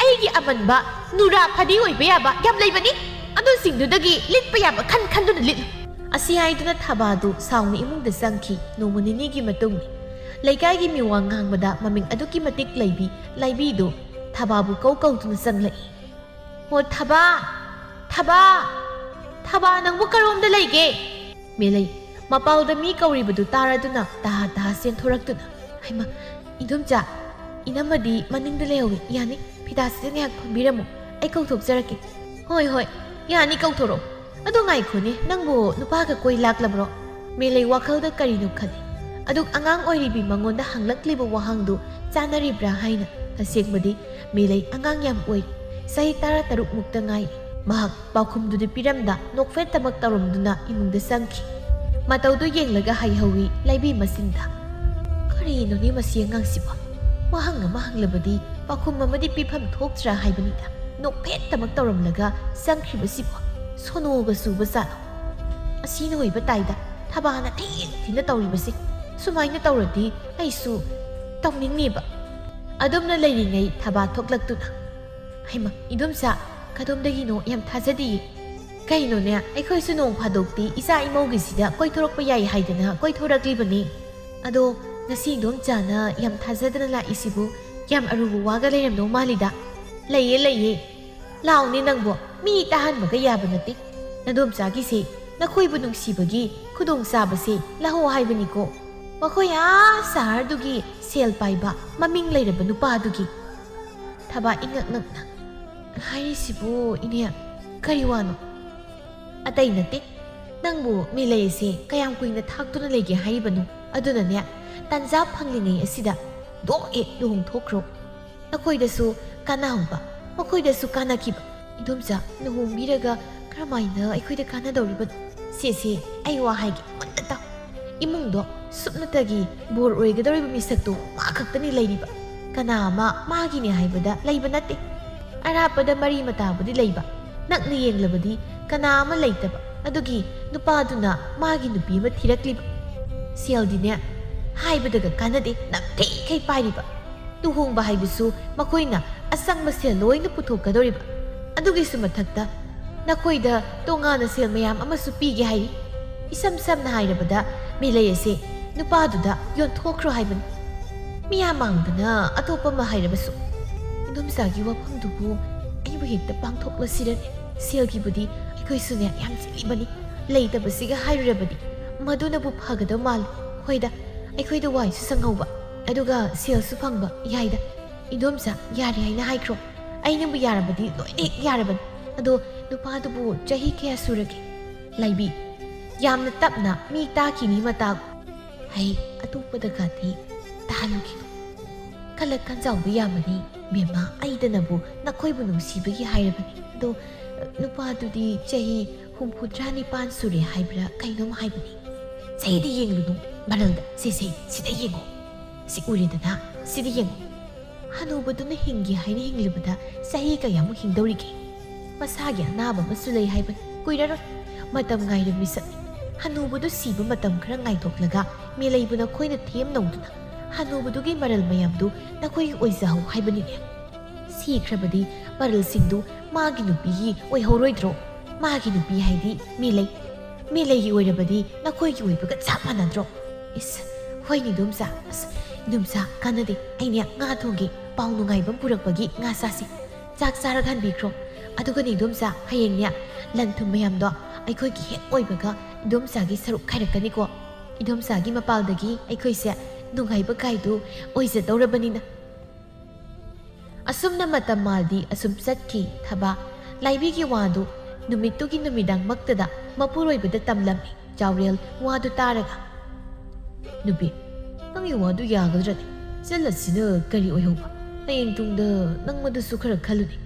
ꯑꯩꯒꯤ ꯑꯃꯟꯕ ꯅꯨꯔꯥ ꯐꯗꯤ ꯑꯣꯏꯕ ꯌꯥꯕ ꯌꯥꯝ ꯂꯩꯕꯅꯤ꯫ ꯑꯗꯨꯁꯤꯡꯗꯨꯗꯒꯤ ꯂꯤꯠꯄ ꯌꯥꯕ ꯈꯟ ꯈꯟꯗꯨꯅ ꯂꯤꯠꯂꯨ꯫ ꯑꯁꯤ ꯍꯥꯏꯗꯨꯅ ꯊꯕꯥꯗꯨ ꯁꯥꯎꯅ ꯏꯃꯨꯡꯗ ꯆꯪꯈꯤ꯫ ꯅꯣꯡꯃ ꯅꯤꯅꯤꯒꯤ ꯃꯇꯨꯡꯅꯤ꯫ ꯂꯩꯀꯥꯏꯒꯤ ꯃꯤꯋꯥ ꯉꯥꯡꯕꯗ ꯃꯃꯤꯡ ꯑꯗꯨꯛꯀꯤ ꯃꯇꯤꯛ ꯂꯩꯕꯤ ꯂꯥꯏꯕꯤꯗꯨ ꯊꯕꯥꯕꯨ ꯀꯧ ꯀꯧꯗꯨꯅ ꯆꯪꯂꯛꯏ꯫ "ꯍꯣ ꯊꯕꯥ! ꯊꯕꯥ! ꯊꯕꯥ, ꯅꯪꯕꯨ ꯀꯔꯣꯝꯗ ꯂꯩꯒꯦ?" ꯃꯦꯂꯩ ꯃꯄꯥꯜꯗ ꯃꯤ ꯀꯧꯔꯤꯕꯗꯨ ꯇꯥꯔꯗꯨꯅ ꯇꯍꯥ ꯇꯍꯥ ꯆꯦꯟꯊꯣꯔꯛꯇꯨꯅ, "ꯍꯩꯃꯥ, ꯏꯟꯗꯣꯝꯆꯥ, ꯏꯅꯝꯃꯗꯤ ꯃꯅꯤꯡꯗ ꯂꯩꯍꯧꯏ꯫ ꯌꯥꯅꯤ, ꯐꯤꯗꯥꯁꯤꯗ ꯉꯥꯏꯍꯥꯛ ꯐꯝꯕꯤꯔꯝꯃꯨ, ꯑꯩ ꯀꯧꯊꯣꯛꯆꯔꯛꯀꯦ꯫" "ꯍꯣꯏ, ꯍꯣꯏ, ꯌꯥꯅꯤ, ꯀꯧꯊꯣꯔꯛꯑꯣ꯫ ꯑꯗꯣ ꯉꯥꯏꯈꯣꯅꯦ, ꯅꯪꯕꯨ ꯅꯨꯄꯥꯒ ꯀꯣꯏ ꯂꯥꯛꯂꯕ꯭ꯔꯣ?" ꯃꯦꯂꯩ ꯋꯥꯈꯜꯗ ꯀꯔꯤꯅꯣ ꯈꯜꯂꯤ꯫ ꯑꯗꯨꯛ ꯑꯉꯥꯡ ꯑꯣꯏꯔꯤꯕꯤ ꯃꯉꯣꯟꯗ ꯍꯪꯂꯛꯂꯤꯕ ꯋꯥꯍꯪꯗꯨ ꯆꯥꯅꯔꯤꯕ꯭ꯔꯥ ꯍꯥꯏꯅ꯫ ꯇꯁꯦꯡꯕꯗꯤ ꯃꯦꯂꯩ ꯑꯉꯥꯡ ꯌꯥꯝ ꯑꯣꯏꯔꯤ, ꯆꯍꯤ ꯇꯔꯥ ꯇꯔꯨꯛ ꯃꯨꯛꯇ ꯉꯥꯏꯔꯤ꯫ ꯃꯍꯥꯛ ꯄꯥꯎꯈꯨꯝꯗꯨꯗꯤ ꯄꯤꯔꯝꯗ ꯅꯣꯛꯐꯦꯠꯇꯃꯛ ꯇꯧꯔꯝꯗꯨꯅ ꯏꯃꯨꯡꯗ ꯆꯪꯈꯤ꯫ ꯃꯇꯧꯗꯨ ꯌꯦꯡꯂꯒ ꯍꯥꯏꯍꯧꯏ ꯂꯥꯏꯕꯤ ꯃꯆꯤꯟꯗ, "ꯀꯔꯤꯅꯣꯅꯦ ꯃꯁꯤ ꯑꯉꯥꯡꯁꯤꯕꯣ? ꯋꯥꯍꯪ ꯑꯃ ꯍꯪꯂꯕꯗꯤ ꯄꯥꯎꯈꯨꯝ ꯑꯃꯗꯤ ꯄꯤꯐꯝ ꯊꯣꯛꯇ꯭ꯔꯥ ꯍꯥꯏꯕꯅꯤꯗ꯫ ꯅꯣꯛꯐꯦꯠꯇꯃꯛ ꯇꯧꯔꯝꯂꯒ ꯆꯪꯈ꯭ꯔꯤꯕꯁꯤꯕꯣ ꯁꯣꯅꯣꯒ ꯆꯨꯕ ꯖꯥꯠꯂꯣ? ꯑꯁꯤꯅ ꯑꯣꯏꯕ ꯇꯥꯏꯗ ꯊꯕꯥꯅ ꯊꯤꯅ ꯊꯤꯅ ꯇꯧꯔꯤꯕꯁꯦ꯫ ꯁꯨꯃꯥꯏꯅ ꯇꯧꯔꯗꯤ ꯑꯩꯁꯨ ꯇꯧꯅꯤꯡꯉꯦꯕ꯫" ꯑꯗꯨꯝꯅ ꯂꯩꯔꯤꯉꯩ ꯊꯕꯥ ꯊꯣꯛꯂꯛꯇꯨꯅ, "ꯍꯩꯃꯥ, ꯏꯟꯗꯣꯝꯆꯥ, ꯀꯗꯣꯝꯗꯒꯤꯅꯣ? ꯌꯥꯝ ꯊꯥꯖꯗꯤꯌꯦ꯫" "ꯀꯩꯅꯣꯅꯦ, ꯑꯩꯈꯣꯏꯁꯨ ꯅꯣꯡ ꯐꯥꯗꯣꯛꯇꯤ ꯏꯆꯥ ꯏꯃꯧꯒꯤꯁꯤꯗ ꯀꯣꯏꯊꯣꯔꯛꯄ ꯌꯥꯏ ꯍꯥꯏꯗꯅ ꯀꯣꯏꯊꯣꯔꯛꯂꯤꯕꯅꯤ꯫ ꯑꯗꯣ ꯉꯁꯤ ꯏꯟꯗꯣꯝꯆꯥꯅ ꯌꯥꯝ ꯊꯥꯖꯗꯅ ꯂꯥꯛꯏꯁꯤꯕꯨ ꯌꯥꯝ ꯑꯔꯨꯕ ꯋꯥꯒ ꯂꯩꯔꯝꯗꯧ ꯃꯥꯜꯂꯤꯗ꯫ ꯂꯩꯌꯦ, ꯂꯩꯌꯦ꯫ ꯂꯥꯎꯅꯦ ꯅꯪꯕꯣ, ꯃꯤ ꯇꯥꯍꯟꯕꯒ ꯌꯥꯕ ꯅꯠꯇꯦ꯫ ꯅꯗꯣꯝꯆꯥꯒꯤꯁꯦ ꯅꯈꯣꯏꯕꯨ ꯅꯨꯡꯁꯤꯕꯒꯤ ꯈꯨꯗꯣꯡꯆꯥꯕꯁꯦ ꯂꯧꯍꯧ ꯍꯥꯏꯕꯅꯤꯀꯣ꯫ ꯃꯈꯣꯏ ꯑꯥ ꯁꯍꯔꯗꯨꯒꯤ ꯁꯦꯜ ꯄꯥꯏꯕ ꯃꯃꯤꯡ ꯂꯩꯔꯕ ꯅꯨꯄꯥꯗꯨꯒꯤ꯫" ꯊꯕꯥ ꯏꯉꯛ ꯉꯛꯅ, "ꯍꯥꯏꯔꯤꯁꯤꯕꯨ ꯏꯅꯦ, ꯀꯔꯤ ꯋꯥꯅꯣ?" "ꯑꯇꯩ ꯅꯠꯇꯦ, ꯅꯪꯕꯨ ꯃꯦꯂꯩꯁꯦ ꯀꯌꯥꯝ ꯀꯨꯏꯅ ꯊꯥꯛꯇꯨꯅ ꯂꯩꯒꯦ ꯍꯥꯏꯔꯤꯕꯅꯣ? ꯑꯗꯨꯅꯅꯦ, ꯇꯥꯟꯖꯥ ꯐꯪꯂꯤꯉꯩ ꯑꯁꯤꯗ ꯗꯣꯛ ꯍꯦꯛ ꯂꯨꯍꯣꯡꯊꯣꯛꯈ꯭ꯔꯣ꯫ ꯅꯈꯣꯏꯗꯁꯨ ꯀꯥꯟꯅꯍꯧꯕ, ꯃꯈꯣꯏꯗꯁꯨ ꯀꯥꯟꯅꯈꯤꯕ꯫" "ꯏꯟꯗꯣꯝꯆꯥ, ꯂꯨꯍꯣꯡꯕꯤꯔꯒ ꯀꯔꯝꯍꯥꯏꯅ ꯑꯩꯈꯣꯏꯗ ꯀꯥꯟꯅꯗꯧꯔꯤꯕꯅꯣ?" "ꯁꯦ, ꯁꯦ, ꯑꯩ ꯋꯥ ꯍꯥꯏꯒꯦ, ꯃꯨꯟꯅ ꯇꯥꯎ꯫ ꯏꯃꯨꯡꯗꯣ ꯁꯨꯞꯅꯇꯒꯤ ꯕꯣꯔ ꯑꯣꯏꯒꯗꯧꯔꯤꯕ ꯃꯤꯁꯛꯇꯣ ꯃꯥ ꯈꯛꯇꯅꯤ ꯂꯩꯔꯤꯕ꯫ ꯀꯅꯥ ꯑꯃ ꯃꯥꯒꯤꯅꯤ ꯍꯥꯏꯕꯗ ꯂꯩꯕ ꯅꯠꯇꯦ꯫ ꯑꯔꯥꯞꯄꯗ ꯃꯔꯤ ꯃꯇꯥꯕꯨꯗꯤ ꯂꯩꯕ, ꯅꯛꯅ ꯌꯦꯡꯂꯕꯗꯤ ꯀꯅꯥ ꯑꯃ ꯂꯩꯇꯕ꯫ ꯑꯗꯨꯒꯤ ꯅꯨꯄꯥꯗꯨꯅ ꯃꯥꯒꯤ ꯅꯨꯄꯤ ꯑꯃ ꯊꯤꯔꯛꯂꯤꯕ꯫ ꯁꯦꯜꯗꯤꯅꯦ, ꯍꯥꯏꯕꯗꯒ ꯀꯥꯟꯅꯗꯦ, ꯅꯝꯊꯤꯈꯩ ꯄꯥꯏꯔꯤꯕ꯫ ꯂꯨꯍꯣꯡꯕ ꯍꯥꯏꯕꯁꯨ ꯃꯈꯣꯏꯅ ꯑꯆꯪꯕ ꯁꯦꯜ ꯂꯣꯏꯅ ꯄꯨꯊꯣꯛꯀꯗꯧꯔꯤꯕ꯫ ꯑꯗꯨꯒꯤꯁꯨ ꯃꯊꯛꯇ ꯅꯈꯣꯏꯗ ꯇꯣꯉꯥꯟꯅ ꯁꯦꯜ ꯃꯌꯥꯝ ꯑꯃꯁꯨ ꯄꯤꯒꯦ ꯍꯥꯏꯔꯤ꯫ ꯏꯁꯝ ꯁꯝꯅ ꯍꯥꯏꯔꯕꯗ, ꯃꯦꯂꯩ ꯑꯁꯦ ꯅꯨꯄꯥꯗꯨꯗ ꯌꯣꯟꯊꯣꯛꯈ꯭ꯔꯣ ꯍꯥꯏꯕꯅꯤ꯫ ꯃꯤꯌꯥꯝ ꯃꯥꯡꯗꯅ ꯑꯇꯣꯞꯄ ꯑꯃ ꯍꯥꯏꯔꯕꯁꯨ, ꯏꯗꯣꯝꯆꯥꯒꯤ ꯋꯥꯐꯝꯗꯨꯕꯨ ꯑꯩꯕꯨ ꯍꯦꯛꯇ ꯄꯥꯡꯊꯣꯛꯂꯁꯤꯔꯅꯦ꯫ ꯁꯦꯜꯒꯤꯕꯨꯗꯤ ꯑꯩꯈꯣꯏꯁꯨꯅꯦ ꯌꯥꯝ ꯆꯤꯜꯂꯤꯕꯅꯤ꯫ ꯂꯩꯇꯕꯁꯤꯒ ꯍꯥꯏꯔꯨꯔꯕꯗꯤ ꯃꯗꯨꯅꯕꯨ ꯐꯒꯗꯧ ꯃꯥꯜꯂꯤ꯫ ꯍꯣꯏꯗ, ꯑꯩꯈꯣꯏꯗ ꯋꯥꯏꯁꯨ ꯁꯪꯍꯧꯕ, ꯑꯗꯨꯒ ꯁꯦꯜꯁꯨ ꯐꯪꯕ꯫ ꯌꯥꯏꯗ, ꯏꯗꯣꯝꯆꯥ, ꯌꯥꯔꯦ ꯍꯥꯏꯅ ꯍꯥꯏꯈ꯭ꯔꯣ꯫ ꯑꯩꯅꯕꯨ ꯌꯥꯔꯕꯗꯤ ꯂꯣꯏꯅ ꯍꯦꯛ ꯌꯥꯔꯕꯅꯤ꯫ ꯑꯗꯣ ꯅꯨꯄꯥꯗꯨꯕꯨ ꯆꯍꯤ ꯀꯌꯥ ꯁꯨꯔꯒꯦ? ꯂꯥꯏꯕꯤ, ꯌꯥꯝꯅ ꯇꯞꯅ ꯃꯤ ꯇꯥꯈꯤꯅꯤ ꯃꯇꯥꯒꯨꯝ꯫ ꯍꯩ, ꯑꯇꯣꯞꯄꯗꯒꯗꯤ ꯇꯥꯍꯜꯂꯨꯈꯤꯅꯨ꯫ ꯈꯜꯂ ꯀꯟꯖꯥꯎꯕ ꯌꯥꯕꯅꯤ, ꯕꯦꯝꯃ, ꯑꯩꯗꯅꯕꯨ ꯅꯈꯣꯏꯕꯨ ꯅꯨꯡꯁꯤꯕꯒꯤ ꯍꯥꯏꯔꯕꯅꯤ꯫ ꯑꯗꯣ, ꯅꯨꯄꯥꯗꯨꯗꯤ ꯆꯍꯤ ꯍꯨꯝꯐꯨꯇꯔꯥ ꯅꯤꯄꯥꯟ ꯁꯨꯔꯦ ꯍꯥꯏꯕ꯭ꯔꯥ ꯀꯩꯅꯣꯝ ꯍꯥꯏꯕꯅꯤ꯫ ꯆꯍꯤꯗ ꯌꯦꯡꯂꯨꯅꯨ, ꯃꯔꯜꯗ꯫ ꯁꯦ, ꯁꯦ, ꯁꯤꯗ ꯌꯦꯡꯉꯣ꯫ ꯁꯤ ꯎꯔꯦꯗꯅ, ꯁꯤꯗ ꯌꯦꯡꯉꯣ꯫ ꯍꯅꯨꯕꯗꯨꯅ ꯍꯤꯡꯒꯦ ꯍꯥꯏꯅ ꯍꯤꯡꯂꯤꯕꯗ ꯆꯍꯤ ꯀꯌꯥꯃꯨꯛ ꯍꯤꯡꯗꯧꯔꯤꯒꯦ? ꯃꯁꯥꯒꯤ ꯑꯅꯥꯕ ꯑꯃꯁꯨ ꯂꯩ ꯍꯥꯏꯕꯅꯤ, ꯀꯨꯏꯔꯔꯣꯏ꯫ ꯃꯇꯝ ꯉꯥꯏꯔꯝꯃꯤ ꯁꯛꯅꯤ꯫ ꯍꯅꯨꯕꯗꯨ ꯁꯤꯕ ꯃꯇꯝ ꯈꯔ ꯉꯥꯏꯊꯣꯛꯂꯒ ꯃꯦꯂꯩꯕꯨ ꯅꯈꯣꯏꯅ ꯊꯦꯝ ꯅꯧꯗꯨꯅ ꯍꯅꯨꯕꯗꯨꯒꯤ ꯃꯔꯜ ꯃꯌꯥꯝꯗꯨ ꯅꯈꯣꯏꯒꯤ ꯑꯣꯏꯖꯍꯧ ꯍꯥꯏꯕꯅꯤꯅꯦ꯫ ꯁꯤꯈ꯭ꯔꯕꯗꯤ ꯃꯔꯜꯁꯤꯡꯗꯨ ꯃꯥꯒꯤ ꯅꯨꯄꯤꯒꯤ ꯑꯣꯏꯍꯧꯔꯣꯏꯗ꯭ꯔꯣ? ꯃꯥꯒꯤ ꯅꯨꯄꯤ ꯍꯥꯏꯗꯤ ꯃꯦꯂꯩ꯫ ꯃꯦꯂꯩꯒꯤ ꯑꯣꯏꯔꯕꯗꯤ ꯅꯈꯣꯏꯒꯤ ꯑꯣꯏꯕꯒ ꯆꯞ ꯃꯥꯟꯅꯗ꯭ꯔꯣ? ꯏꯁ, ꯍꯣꯏꯅꯦ, ꯏꯗꯣꯝꯆꯥ꯫ ꯑꯁ, ꯏꯗꯣꯝꯆꯥ, ꯀꯥꯟꯅꯗꯦ꯫ ꯑꯩꯅꯦ ꯉꯥ ꯊꯣꯡꯒꯦ꯫ ꯄꯥꯎ ꯅꯨꯡꯉꯥꯏꯕ ꯑꯃ ꯄꯨꯔꯛꯄꯒꯤ ꯉꯥ ꯆꯥꯁꯤ꯫ ꯆꯥꯛ ꯆꯥꯔꯒ ꯍꯟꯕꯤꯈ꯭ꯔꯣ꯫ ꯑꯗꯨꯒꯅꯦ, ꯏꯗꯣꯝꯆꯥ, ꯍꯌꯦꯡꯅꯦ ꯂꯟ ꯊꯨꯝ ꯃꯌꯥꯝꯗꯣ ꯑꯩꯈꯣꯏꯒꯤ ꯍꯦꯛ ꯑꯣꯏꯕꯒ ꯏꯗꯣꯝꯆꯥꯒꯤ ꯁꯔꯨꯛ ꯈꯥꯏꯔꯛꯀꯅꯤꯀꯣ꯫ ꯏꯗꯣꯝꯆꯥꯒꯤ ꯃꯄꯥꯜꯗꯒꯤ ꯑꯩꯈꯣꯏꯁꯦ ꯅꯨꯡꯉꯥꯏꯕ ꯀꯥꯏꯗꯨ ꯑꯣꯏꯖꯗꯧꯔꯕꯅꯤꯅ꯫ ꯑꯁꯨꯝꯅ ꯃꯇꯝ ꯃꯥꯜꯗꯤ ꯑꯁꯨꯝ ꯆꯠꯈꯤ꯫ ꯊꯕꯥ ꯂꯥꯏꯕꯤꯒꯤ ꯋꯥꯗꯨ ꯅꯨꯃꯤꯠꯇꯨꯒꯤ ꯅꯨꯃꯤꯗꯥꯡꯃꯛꯇꯗ ꯃꯄꯨꯔꯣꯏꯕꯗ ꯇꯝꯂꯝꯃꯤ꯫ ꯖꯥꯎꯔꯦꯜ ꯋꯥꯗꯨ ꯇꯥꯔꯒ, "ꯅꯨꯄꯤ, ꯅꯪꯒꯤ ꯋꯥꯗꯨ ꯌꯥꯒꯗ꯭ꯔꯅꯦ? ꯆꯜꯂꯁꯤꯅ ꯀꯔꯤ ꯑꯣꯏꯍꯧꯕ? ꯍꯌꯦꯡ ꯇꯨꯡꯗ ꯅꯪ ꯃꯗꯨꯁꯨ ꯈꯔ ꯈꯜꯂꯨꯅꯦ꯫"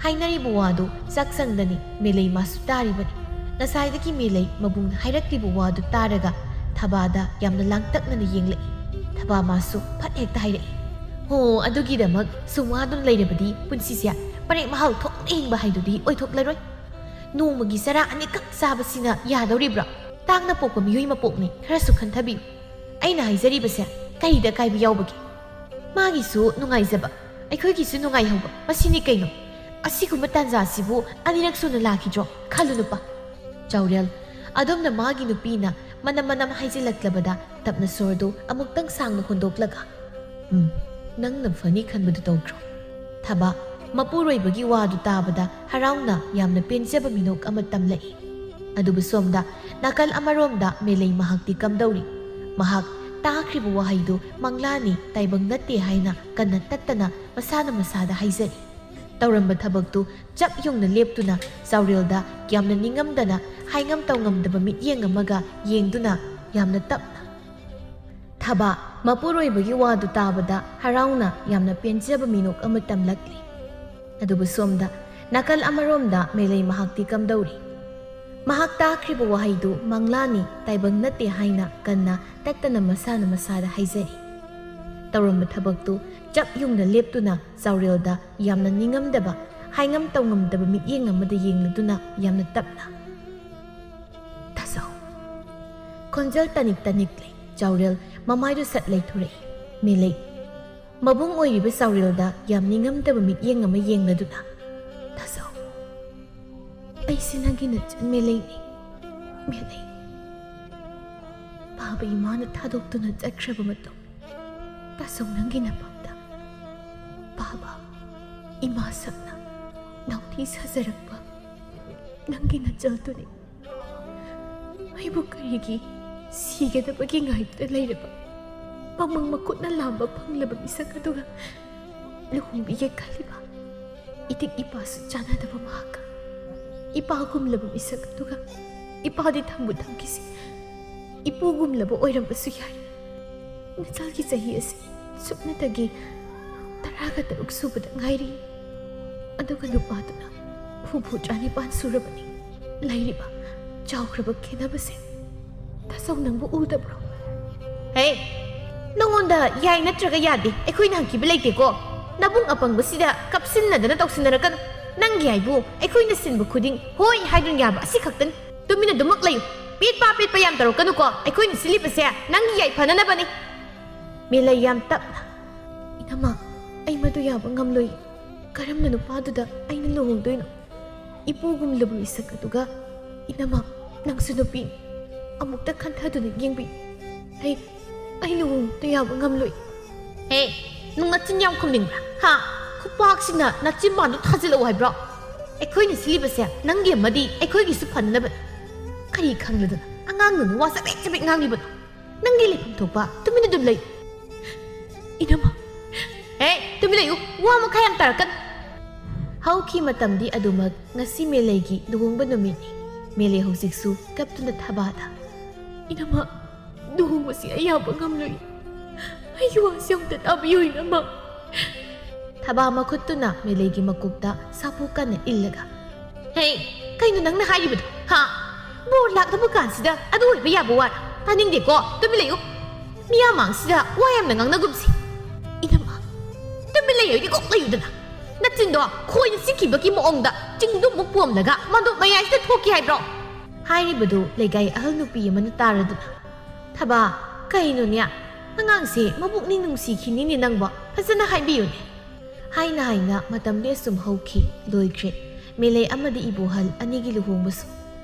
ꯍꯥꯏꯅꯔꯤꯕ ꯋꯥꯗꯨ ꯆꯥꯛꯁꯪꯗꯅꯤ ꯃꯦꯂꯩ ꯃꯥꯁꯨ ꯇꯥꯔꯤꯕꯅꯤ꯫ ꯉꯁꯥꯏꯗꯒꯤ ꯃꯦꯂꯩ ꯃꯕꯨꯡꯅ ꯍꯥꯏꯔꯛꯂꯤꯕ ꯋꯥꯗꯨ ꯇꯥꯔꯒ ꯊꯕꯥꯗ ꯌꯥꯝꯅ ꯂꯥꯡꯇꯛꯅꯅ ꯌꯦꯡꯂꯛꯏ꯫ ꯊꯕꯥ ꯃꯥꯁꯨ ꯐꯠ ꯍꯦꯛꯇ ꯍꯥꯏꯔꯛꯏ, "ꯍꯣ, ꯑꯗꯨꯒꯤꯗꯃꯛ ꯁꯨꯝ ꯋꯥꯗꯨꯅ ꯂꯩꯔꯕꯗꯤ ꯄꯨꯟꯁꯤꯁꯦ ꯃꯔꯦꯛ ꯃꯍꯥꯎ ꯊꯣꯛꯅ ꯍꯤꯡꯕ ꯍꯥꯏꯗꯨꯗꯤ ꯑꯣꯏꯊꯣꯛꯂꯔꯣꯏ꯫ ꯅꯣꯡꯃꯒꯤ ꯆꯔꯥ ꯑꯅꯤꯈꯛ ꯆꯥꯕꯁꯤꯅ ꯌꯥꯗꯧꯔꯤꯕ꯭ꯔꯣ? ꯇꯥꯡꯅ ꯄꯣꯛꯄ ꯃꯤꯑꯣꯏ ꯃꯄꯣꯛꯅꯤ, ꯈꯔꯁꯨ ꯈꯟꯊꯕꯤꯌꯨ꯫ ꯑꯩꯅ ꯍꯥꯏꯖꯔꯤꯕꯁꯦ ꯀꯔꯤꯗ ꯑꯀꯥꯏꯕ ꯌꯥꯎꯕꯒꯦ?" ꯃꯥꯒꯤꯁꯨ ꯅꯨꯡꯉꯥꯏꯖꯕ, ꯑꯩꯈꯣꯏꯒꯤꯁꯨ ꯅꯨꯡꯉꯥꯏꯍꯧꯕ, ꯃꯁꯤꯅꯤ ꯀꯩꯅꯣ꯫ ꯑꯁꯤꯒꯨꯝꯕ ꯇꯥꯟꯖꯥꯁꯤꯕꯨ ꯑꯅꯤꯔꯛ ꯁꯨꯅ ꯂꯥꯛꯈꯤꯗ꯭ꯔꯣ? ꯈꯜꯂꯨ ꯅꯨꯄꯥ꯫ ꯆꯥꯎꯔꯦꯜ, ꯑꯗꯣꯝꯅ ꯃꯥꯒꯤ ꯅꯨꯄꯤꯅ ꯃꯅꯝ ꯃꯅꯝ ꯍꯥꯏꯖꯤꯜꯂꯛꯂꯕꯗ ꯇꯞꯅ ꯁꯣꯔꯗꯨ ꯑꯃꯨꯛꯇꯪ ꯁꯥꯡꯅ ꯍꯣꯟꯗꯣꯛꯂꯒ, "ꯎꯝ, ꯅꯪꯅ ꯐꯅꯤ ꯈꯟꯕꯗꯨ ꯇꯧꯈ꯭ꯔꯣ꯫" ꯊꯕꯥ, ꯃꯄꯨꯔꯣꯏꯕꯒꯤ ꯋꯥꯗꯨ ꯇꯥꯕꯗ ꯍꯔꯥꯎꯅ ꯌꯥꯝꯅ ꯄꯦꯟꯖꯕ ꯃꯤꯅꯣꯛ ꯑꯃ ꯇꯝꯂꯛꯏ꯫ ꯑꯗꯨꯕꯨ ꯁꯣꯝꯗ ꯅꯥꯀꯜ ꯑꯃꯔꯣꯝꯗ ꯃꯦꯂꯩ ꯃꯍꯥꯛꯇꯤ ꯀꯝꯗꯧꯔꯤ? ꯃꯍꯥꯛ ꯇꯥꯈ꯭ꯔꯤꯕ ꯋꯥꯍꯩꯗꯨ ꯃꯪꯂꯥꯅꯤ, ꯇꯥꯏꯕꯪ ꯅꯠꯇꯦ ꯍꯥꯏꯅ ꯀꯟꯅ ꯇꯠꯇꯅ ꯃꯁꯥꯅ ꯃꯁꯥꯗ ꯍꯥꯏꯖꯔꯤ꯫ ꯇꯧꯔꯝꯕ ꯊꯕꯛꯇꯨ ꯆꯞ ꯌꯨꯡꯅ ꯂꯦꯞꯇꯨꯅ ꯆꯥꯎꯔꯦꯜꯗ ꯌꯥꯝꯅ ꯅꯤꯡꯉꯝꯗꯅ ꯍꯥꯏꯉꯝ ꯇꯧꯉꯝꯗꯕ ꯃꯤꯠꯌꯦꯡ ꯑꯃꯒ ꯌꯦꯡꯗꯨꯅ ꯌꯥꯝꯅ ꯇꯞꯅ꯫ ꯊꯕꯥ, ꯃꯄꯨꯔꯣꯏꯕꯒꯤ ꯋꯥꯗꯨ ꯇꯥꯕꯗ ꯍꯔꯥꯎꯅ ꯌꯥꯝꯅ ꯄꯦꯟꯖꯕ ꯃꯤꯅꯣꯛ ꯑꯃ ꯇꯝꯂꯛꯂꯤ꯫ ꯑꯗꯨꯕꯨ ꯁꯣꯝꯗ ꯅꯥꯀꯜ ꯑꯃꯔꯣꯝꯗ ꯃꯦꯂꯩ ꯃꯍꯥꯛꯇꯤ ꯀꯝꯗꯧꯔꯤ? ꯃꯍꯥꯛ ꯇꯥꯈ꯭ꯔꯤꯕ ꯋꯥꯍꯩꯗꯨ ꯃꯪꯂꯥꯅꯤ, ꯇꯥꯏꯕꯪ ꯅꯠꯇꯦ ꯍꯥꯏꯅ ꯀꯟꯅ ꯇꯠꯇꯅ ꯃꯁꯥꯅ ꯃꯁꯥꯗ ꯍꯥꯏꯖꯔꯤ꯫ ꯇꯧꯔꯝꯕ ꯊꯕꯛꯇꯨ ꯆꯞ ꯌꯨꯡꯅ ꯂꯦꯞꯇꯨꯅ ꯆꯥꯎꯔꯦꯜꯗ ꯌꯥꯝꯅ ꯅꯤꯡꯉꯝꯗꯕ, ꯍꯥꯏꯉꯝ ꯇꯧꯉꯝꯗꯕ ꯃꯤꯠꯌꯦꯡ ꯑꯃꯗ ꯌꯦꯡꯂꯗꯨꯅ ꯌꯥꯝꯅ ꯇꯞꯅ, "ꯇꯥꯆꯧ꯫" ꯈꯣꯟꯖꯦꯜ ꯇꯅꯤꯛ ꯇꯅꯤꯛ ꯂꯩ꯫ ꯆꯥꯎꯔꯦꯜ ꯃꯃꯥꯏꯗꯨ ꯁꯠ ꯂꯩꯊꯣꯔꯛꯏ꯫ ꯃꯦꯂꯩ꯫ ꯃꯕꯨꯡ ꯑꯣꯏꯔꯤꯕ ꯆꯥꯎꯔꯦꯜꯗ ꯌꯥꯝ ꯅꯤꯡꯉꯝꯗꯕ ꯃꯤꯠꯌꯦꯡ ꯑꯃ ꯌꯦꯡꯂꯗꯨꯅ, "ꯇꯥꯆꯧ, ꯑꯩꯁꯦ ꯅꯪꯒꯤ ꯅꯆꯟ ꯃꯦꯂꯩꯅꯤ, ꯃꯦꯂꯩ꯫ ꯄꯥꯕ ꯏꯃꯥꯅ ꯊꯥꯗꯣꯛꯇꯨꯅ ꯆꯠꯈ꯭ꯔꯕ ꯃꯇꯨꯡ, ꯇꯥꯆꯧ ꯅꯪꯒꯤ ꯅꯄꯝꯗ ꯄꯥꯕ ꯏꯃꯥ ꯁꯛꯅ ꯅꯥꯎꯊꯤ ꯁꯥꯖꯔꯛꯄ ꯅꯪꯒꯤ ꯅꯆꯜꯗꯨꯅꯤ꯫ ꯑꯩꯕꯨ ꯀꯔꯤꯒꯤ ꯁꯤꯒꯗꯕꯒꯤ ꯉꯥꯏꯕꯗ ꯂꯩꯔꯕ ꯃꯃꯪ ꯃꯈꯨꯠꯅ ꯂꯥꯝꯕ ꯐꯪꯂꯕ ꯃꯤꯁꯛ ꯑꯗꯨꯒ ꯂꯨꯍꯣꯡꯕꯤꯒꯦ ꯈꯜꯂꯤꯕ ꯏꯇꯤꯛ ꯏꯄꯥꯁꯨ ꯆꯥꯟꯅꯗꯕ ꯃꯍꯥꯛꯀ? ꯏꯄꯥꯒꯨꯝꯂꯕ ꯃꯤꯁꯛ ꯑꯗꯨꯒ ꯏꯄꯥꯗꯤ ꯊꯝꯕꯨ ꯊꯝꯈꯤꯁꯤ, ꯏꯄꯨꯒꯨꯝꯂꯕ ꯑꯣꯏꯔꯝꯕꯁꯨ ꯌꯥꯏ꯫ ꯅꯆꯜꯒꯤ ꯆꯍꯤ ꯑꯁꯤ ꯁꯨꯞꯅꯇꯒꯤ ꯇꯔꯥꯒ ꯇꯔꯨꯛ ꯁꯨꯕꯗ ꯉꯥꯏꯔꯤ꯫ ꯑꯗꯨꯒ ꯅꯨꯄꯥꯗꯨꯅ ꯍꯨꯝꯐꯨꯇꯔꯥ ꯅꯤꯄꯥꯟ ꯁꯨꯔꯕꯅꯤ꯫ ꯂꯩꯔꯤꯕ ꯆꯥꯎꯈ꯭ꯔꯕ ꯈꯦꯠꯅꯕꯁꯦ ꯇꯥꯆꯧ ꯅꯪꯕꯨ ꯎꯗꯕ꯭ꯔꯣ?" "ꯍꯦ, ꯅꯉꯣꯟꯗ ꯌꯥꯏ ꯅꯠꯇ꯭ꯔꯒ ꯌꯥꯗꯦ ꯑꯩꯈꯣꯏꯅ ꯍꯪꯈꯤꯕ ꯂꯩꯇꯦꯀꯣ꯫ ꯅꯕꯨꯡ ꯑꯄꯪꯕꯁꯤꯗ ꯀꯞꯁꯤꯟꯅꯗꯅ ꯇꯧꯁꯤꯟꯅꯔꯛꯀꯅꯨ꯫ ꯅꯪꯒꯤ ꯍꯥꯏꯕꯨ ꯑꯩꯈꯣꯏꯅ ꯁꯤꯟꯕ ꯈꯨꯗꯤꯡ ꯍꯣꯏ ꯍꯥꯏꯗꯨꯅ ꯌꯥꯕ ꯑꯁꯤ ꯈꯛꯇꯅꯤ꯫ ꯇꯨꯃꯤꯟꯅ ꯑꯗꯨꯃꯛ ꯂꯩꯌꯨ꯫ ꯄꯦꯠꯄ ꯄꯦꯠꯄ ꯌꯥꯝ ꯇꯧꯔꯛꯀꯅꯨꯀꯣ꯫ ꯑꯩꯈꯣꯏꯅ ꯁꯤꯜꯂꯤꯕꯁꯦ ꯅꯪꯒꯤ ꯌꯥꯏꯐꯅꯅꯕꯅꯤ꯫" ꯃꯦꯂꯩ ꯌꯥꯝ ꯇꯞꯅ, ꯏꯅꯝꯃ, ꯑꯩ ꯃꯗꯨ ꯌꯥꯕ ꯉꯝꯂꯣꯏ꯫ ꯀꯔꯝꯕ ꯅꯨꯄꯥꯗꯨꯗ ꯑꯩꯅ ꯂꯨꯍꯣꯡꯗꯣꯏꯅꯣ? ꯏꯄꯨꯒꯨꯝꯂꯕ ꯃꯤꯁꯛ ꯑꯗꯨꯒ? ꯏꯅꯝꯃ, ꯅꯪꯁꯨ ꯅꯨꯄꯤꯅꯤ꯫ ꯑꯃꯨꯛꯇ ꯈꯟꯊꯗꯨꯅ ꯌꯦꯡꯕꯤꯌꯨ꯫ ꯑꯩ, ꯑꯩ ꯂꯨꯍꯣꯡꯕꯗ ꯌꯥꯕ ꯉꯝꯂꯣꯏ꯫ ꯍꯦ, ꯅꯪ ꯅꯆꯤꯟ ꯌꯥꯝ ꯈꯨꯝꯅꯤꯡꯕ꯭ꯔꯥ? ꯍꯥ? ꯈꯨꯄꯥꯛꯁꯤꯅ ꯅꯆꯤꯟꯕꯥꯟꯗꯣ ꯊꯥꯖꯤꯜꯂꯛꯑꯣ ꯍꯥꯏꯕ꯭ꯔꯣ? ꯑꯩꯈꯣꯏꯅ ꯁꯤꯜꯂꯤꯕꯁꯦ ꯅꯪꯒꯤ ꯑꯃꯗꯤ ꯑꯩꯈꯣꯏꯒꯤꯁꯨ ꯐꯅꯅꯕꯅꯤ꯫ ꯀꯔꯤ ꯈꯪꯂꯗꯅ ꯑꯉꯥꯡꯗꯨꯅ ꯋꯥ ꯆꯕꯦꯠ ꯆꯕꯦꯠ ꯉꯥꯡꯂꯤꯕꯅꯣ? ꯅꯪꯒꯤ ꯂꯩꯐꯝ ꯊꯣꯛꯄ ꯇꯨꯃꯤꯟꯅ ꯑꯗꯨꯝ ꯂꯩ꯫ ꯏꯅꯝꯃ꯫ ꯍꯦ, ꯇꯨꯃꯤꯟ ꯂꯩꯌꯨ꯫ ꯋꯥ ꯃꯈꯥ ꯌꯥꯝ ꯇꯥꯔꯛꯀꯅꯨ꯫ ꯍꯧꯈꯤ ꯃꯇꯝꯗꯤ ꯑꯗꯨꯃꯛ ꯉꯁꯤ ꯃꯦꯂꯩꯒꯤ ꯂꯨꯍꯣꯡꯕ ꯅꯨꯃꯤꯠꯅꯤ꯫ ꯃꯦꯂꯩ ꯍꯧꯖꯤꯛꯁꯨ ꯀꯞꯇꯨꯅ ꯊꯕꯥꯗ, "ꯏꯅꯝꯃ, ꯂꯨꯍꯣꯡꯕꯁꯤ ꯑꯩ ꯌꯥꯕ ꯉꯝꯂꯣꯏ꯫ ꯑꯩꯒꯤ ꯋꯥꯁꯤ ꯑꯃꯨꯛꯇ ꯇꯥꯕꯤꯌꯨ, ꯏꯅꯝꯃ"꯫ ꯊꯕꯥ ꯃꯈꯨꯠꯇꯨꯅ ꯃꯦꯂꯩꯒꯤ ꯃꯀꯣꯛꯇ ꯁꯥꯐꯨ ꯀꯟꯅ ꯏꯜꯂꯒ, "ꯍꯦ, ꯀꯩꯅꯣ ꯅꯪꯅ ꯍꯥꯏꯔꯤꯕꯗꯣ? ꯍꯥ? ꯕꯣꯔ ꯂꯥꯛꯂꯕ ꯀꯥꯟꯁꯤꯗ ꯑꯗꯨ ꯑꯣꯏꯕ ꯌꯥꯕ ꯋꯥꯔ? ꯇꯥꯅꯤꯡꯗꯦꯀꯣ, ꯇꯨꯃꯤꯟ ꯂꯩꯌꯨ꯫ ꯃꯤꯌꯥꯝ ꯃꯥꯡꯁꯤꯗ ꯋꯥ ꯌꯥꯝꯅ ꯉꯥꯡꯅꯒꯨꯝꯁꯤ꯫ ꯏꯅꯝꯃ, ꯇꯨꯃꯤꯟ ꯂꯩꯌꯨꯗꯤ ꯀꯣꯛ ꯂꯩꯌꯨꯗꯅ꯫ ꯅꯆꯤꯟꯗꯣ ꯈꯣꯏꯅ ꯆꯤꯛꯈꯤꯕꯒꯤ ꯃꯑꯣꯡꯗ ꯆꯤꯡꯗꯨꯃꯨꯛ ꯄꯣꯝꯂꯒ ꯃꯥꯟꯗꯣꯞ ꯃꯌꯥꯏꯁꯤꯗ ꯊꯣꯛꯀꯦ ꯍꯥꯏꯕ꯭ꯔꯣ?" ꯍꯥꯏꯔꯤꯕꯗꯨ ꯂꯩꯀꯥꯏ ꯑꯍꯜ ꯅꯨꯄꯤ ꯑꯃꯅ ꯇꯥꯔꯗꯨꯅ, "ꯊꯕꯥ, ꯀꯩꯅꯣꯅꯦ? ꯑꯉꯥꯡꯁꯦ ꯃꯕꯨꯛꯅꯤꯡ ꯅꯨꯡꯁꯤꯈꯤꯅꯤꯅꯦ ꯅꯪꯕꯣ꯫ ꯐꯖꯅ ꯍꯥꯏꯕꯤꯌꯨꯅꯦ"꯫ ꯍꯥꯏꯅ ꯍꯥꯏꯅ ꯃꯇꯝꯗꯤ ꯑꯁꯨꯝ ꯍꯧꯈꯤ, ꯂꯣꯏꯈ꯭ꯔꯦ꯫ ꯃꯦꯂꯩ ꯑꯃꯗꯤ ꯏꯕꯣꯍꯜ ꯑꯅꯤꯒꯤ ꯂꯨꯍꯣꯡꯕꯁꯨ꯫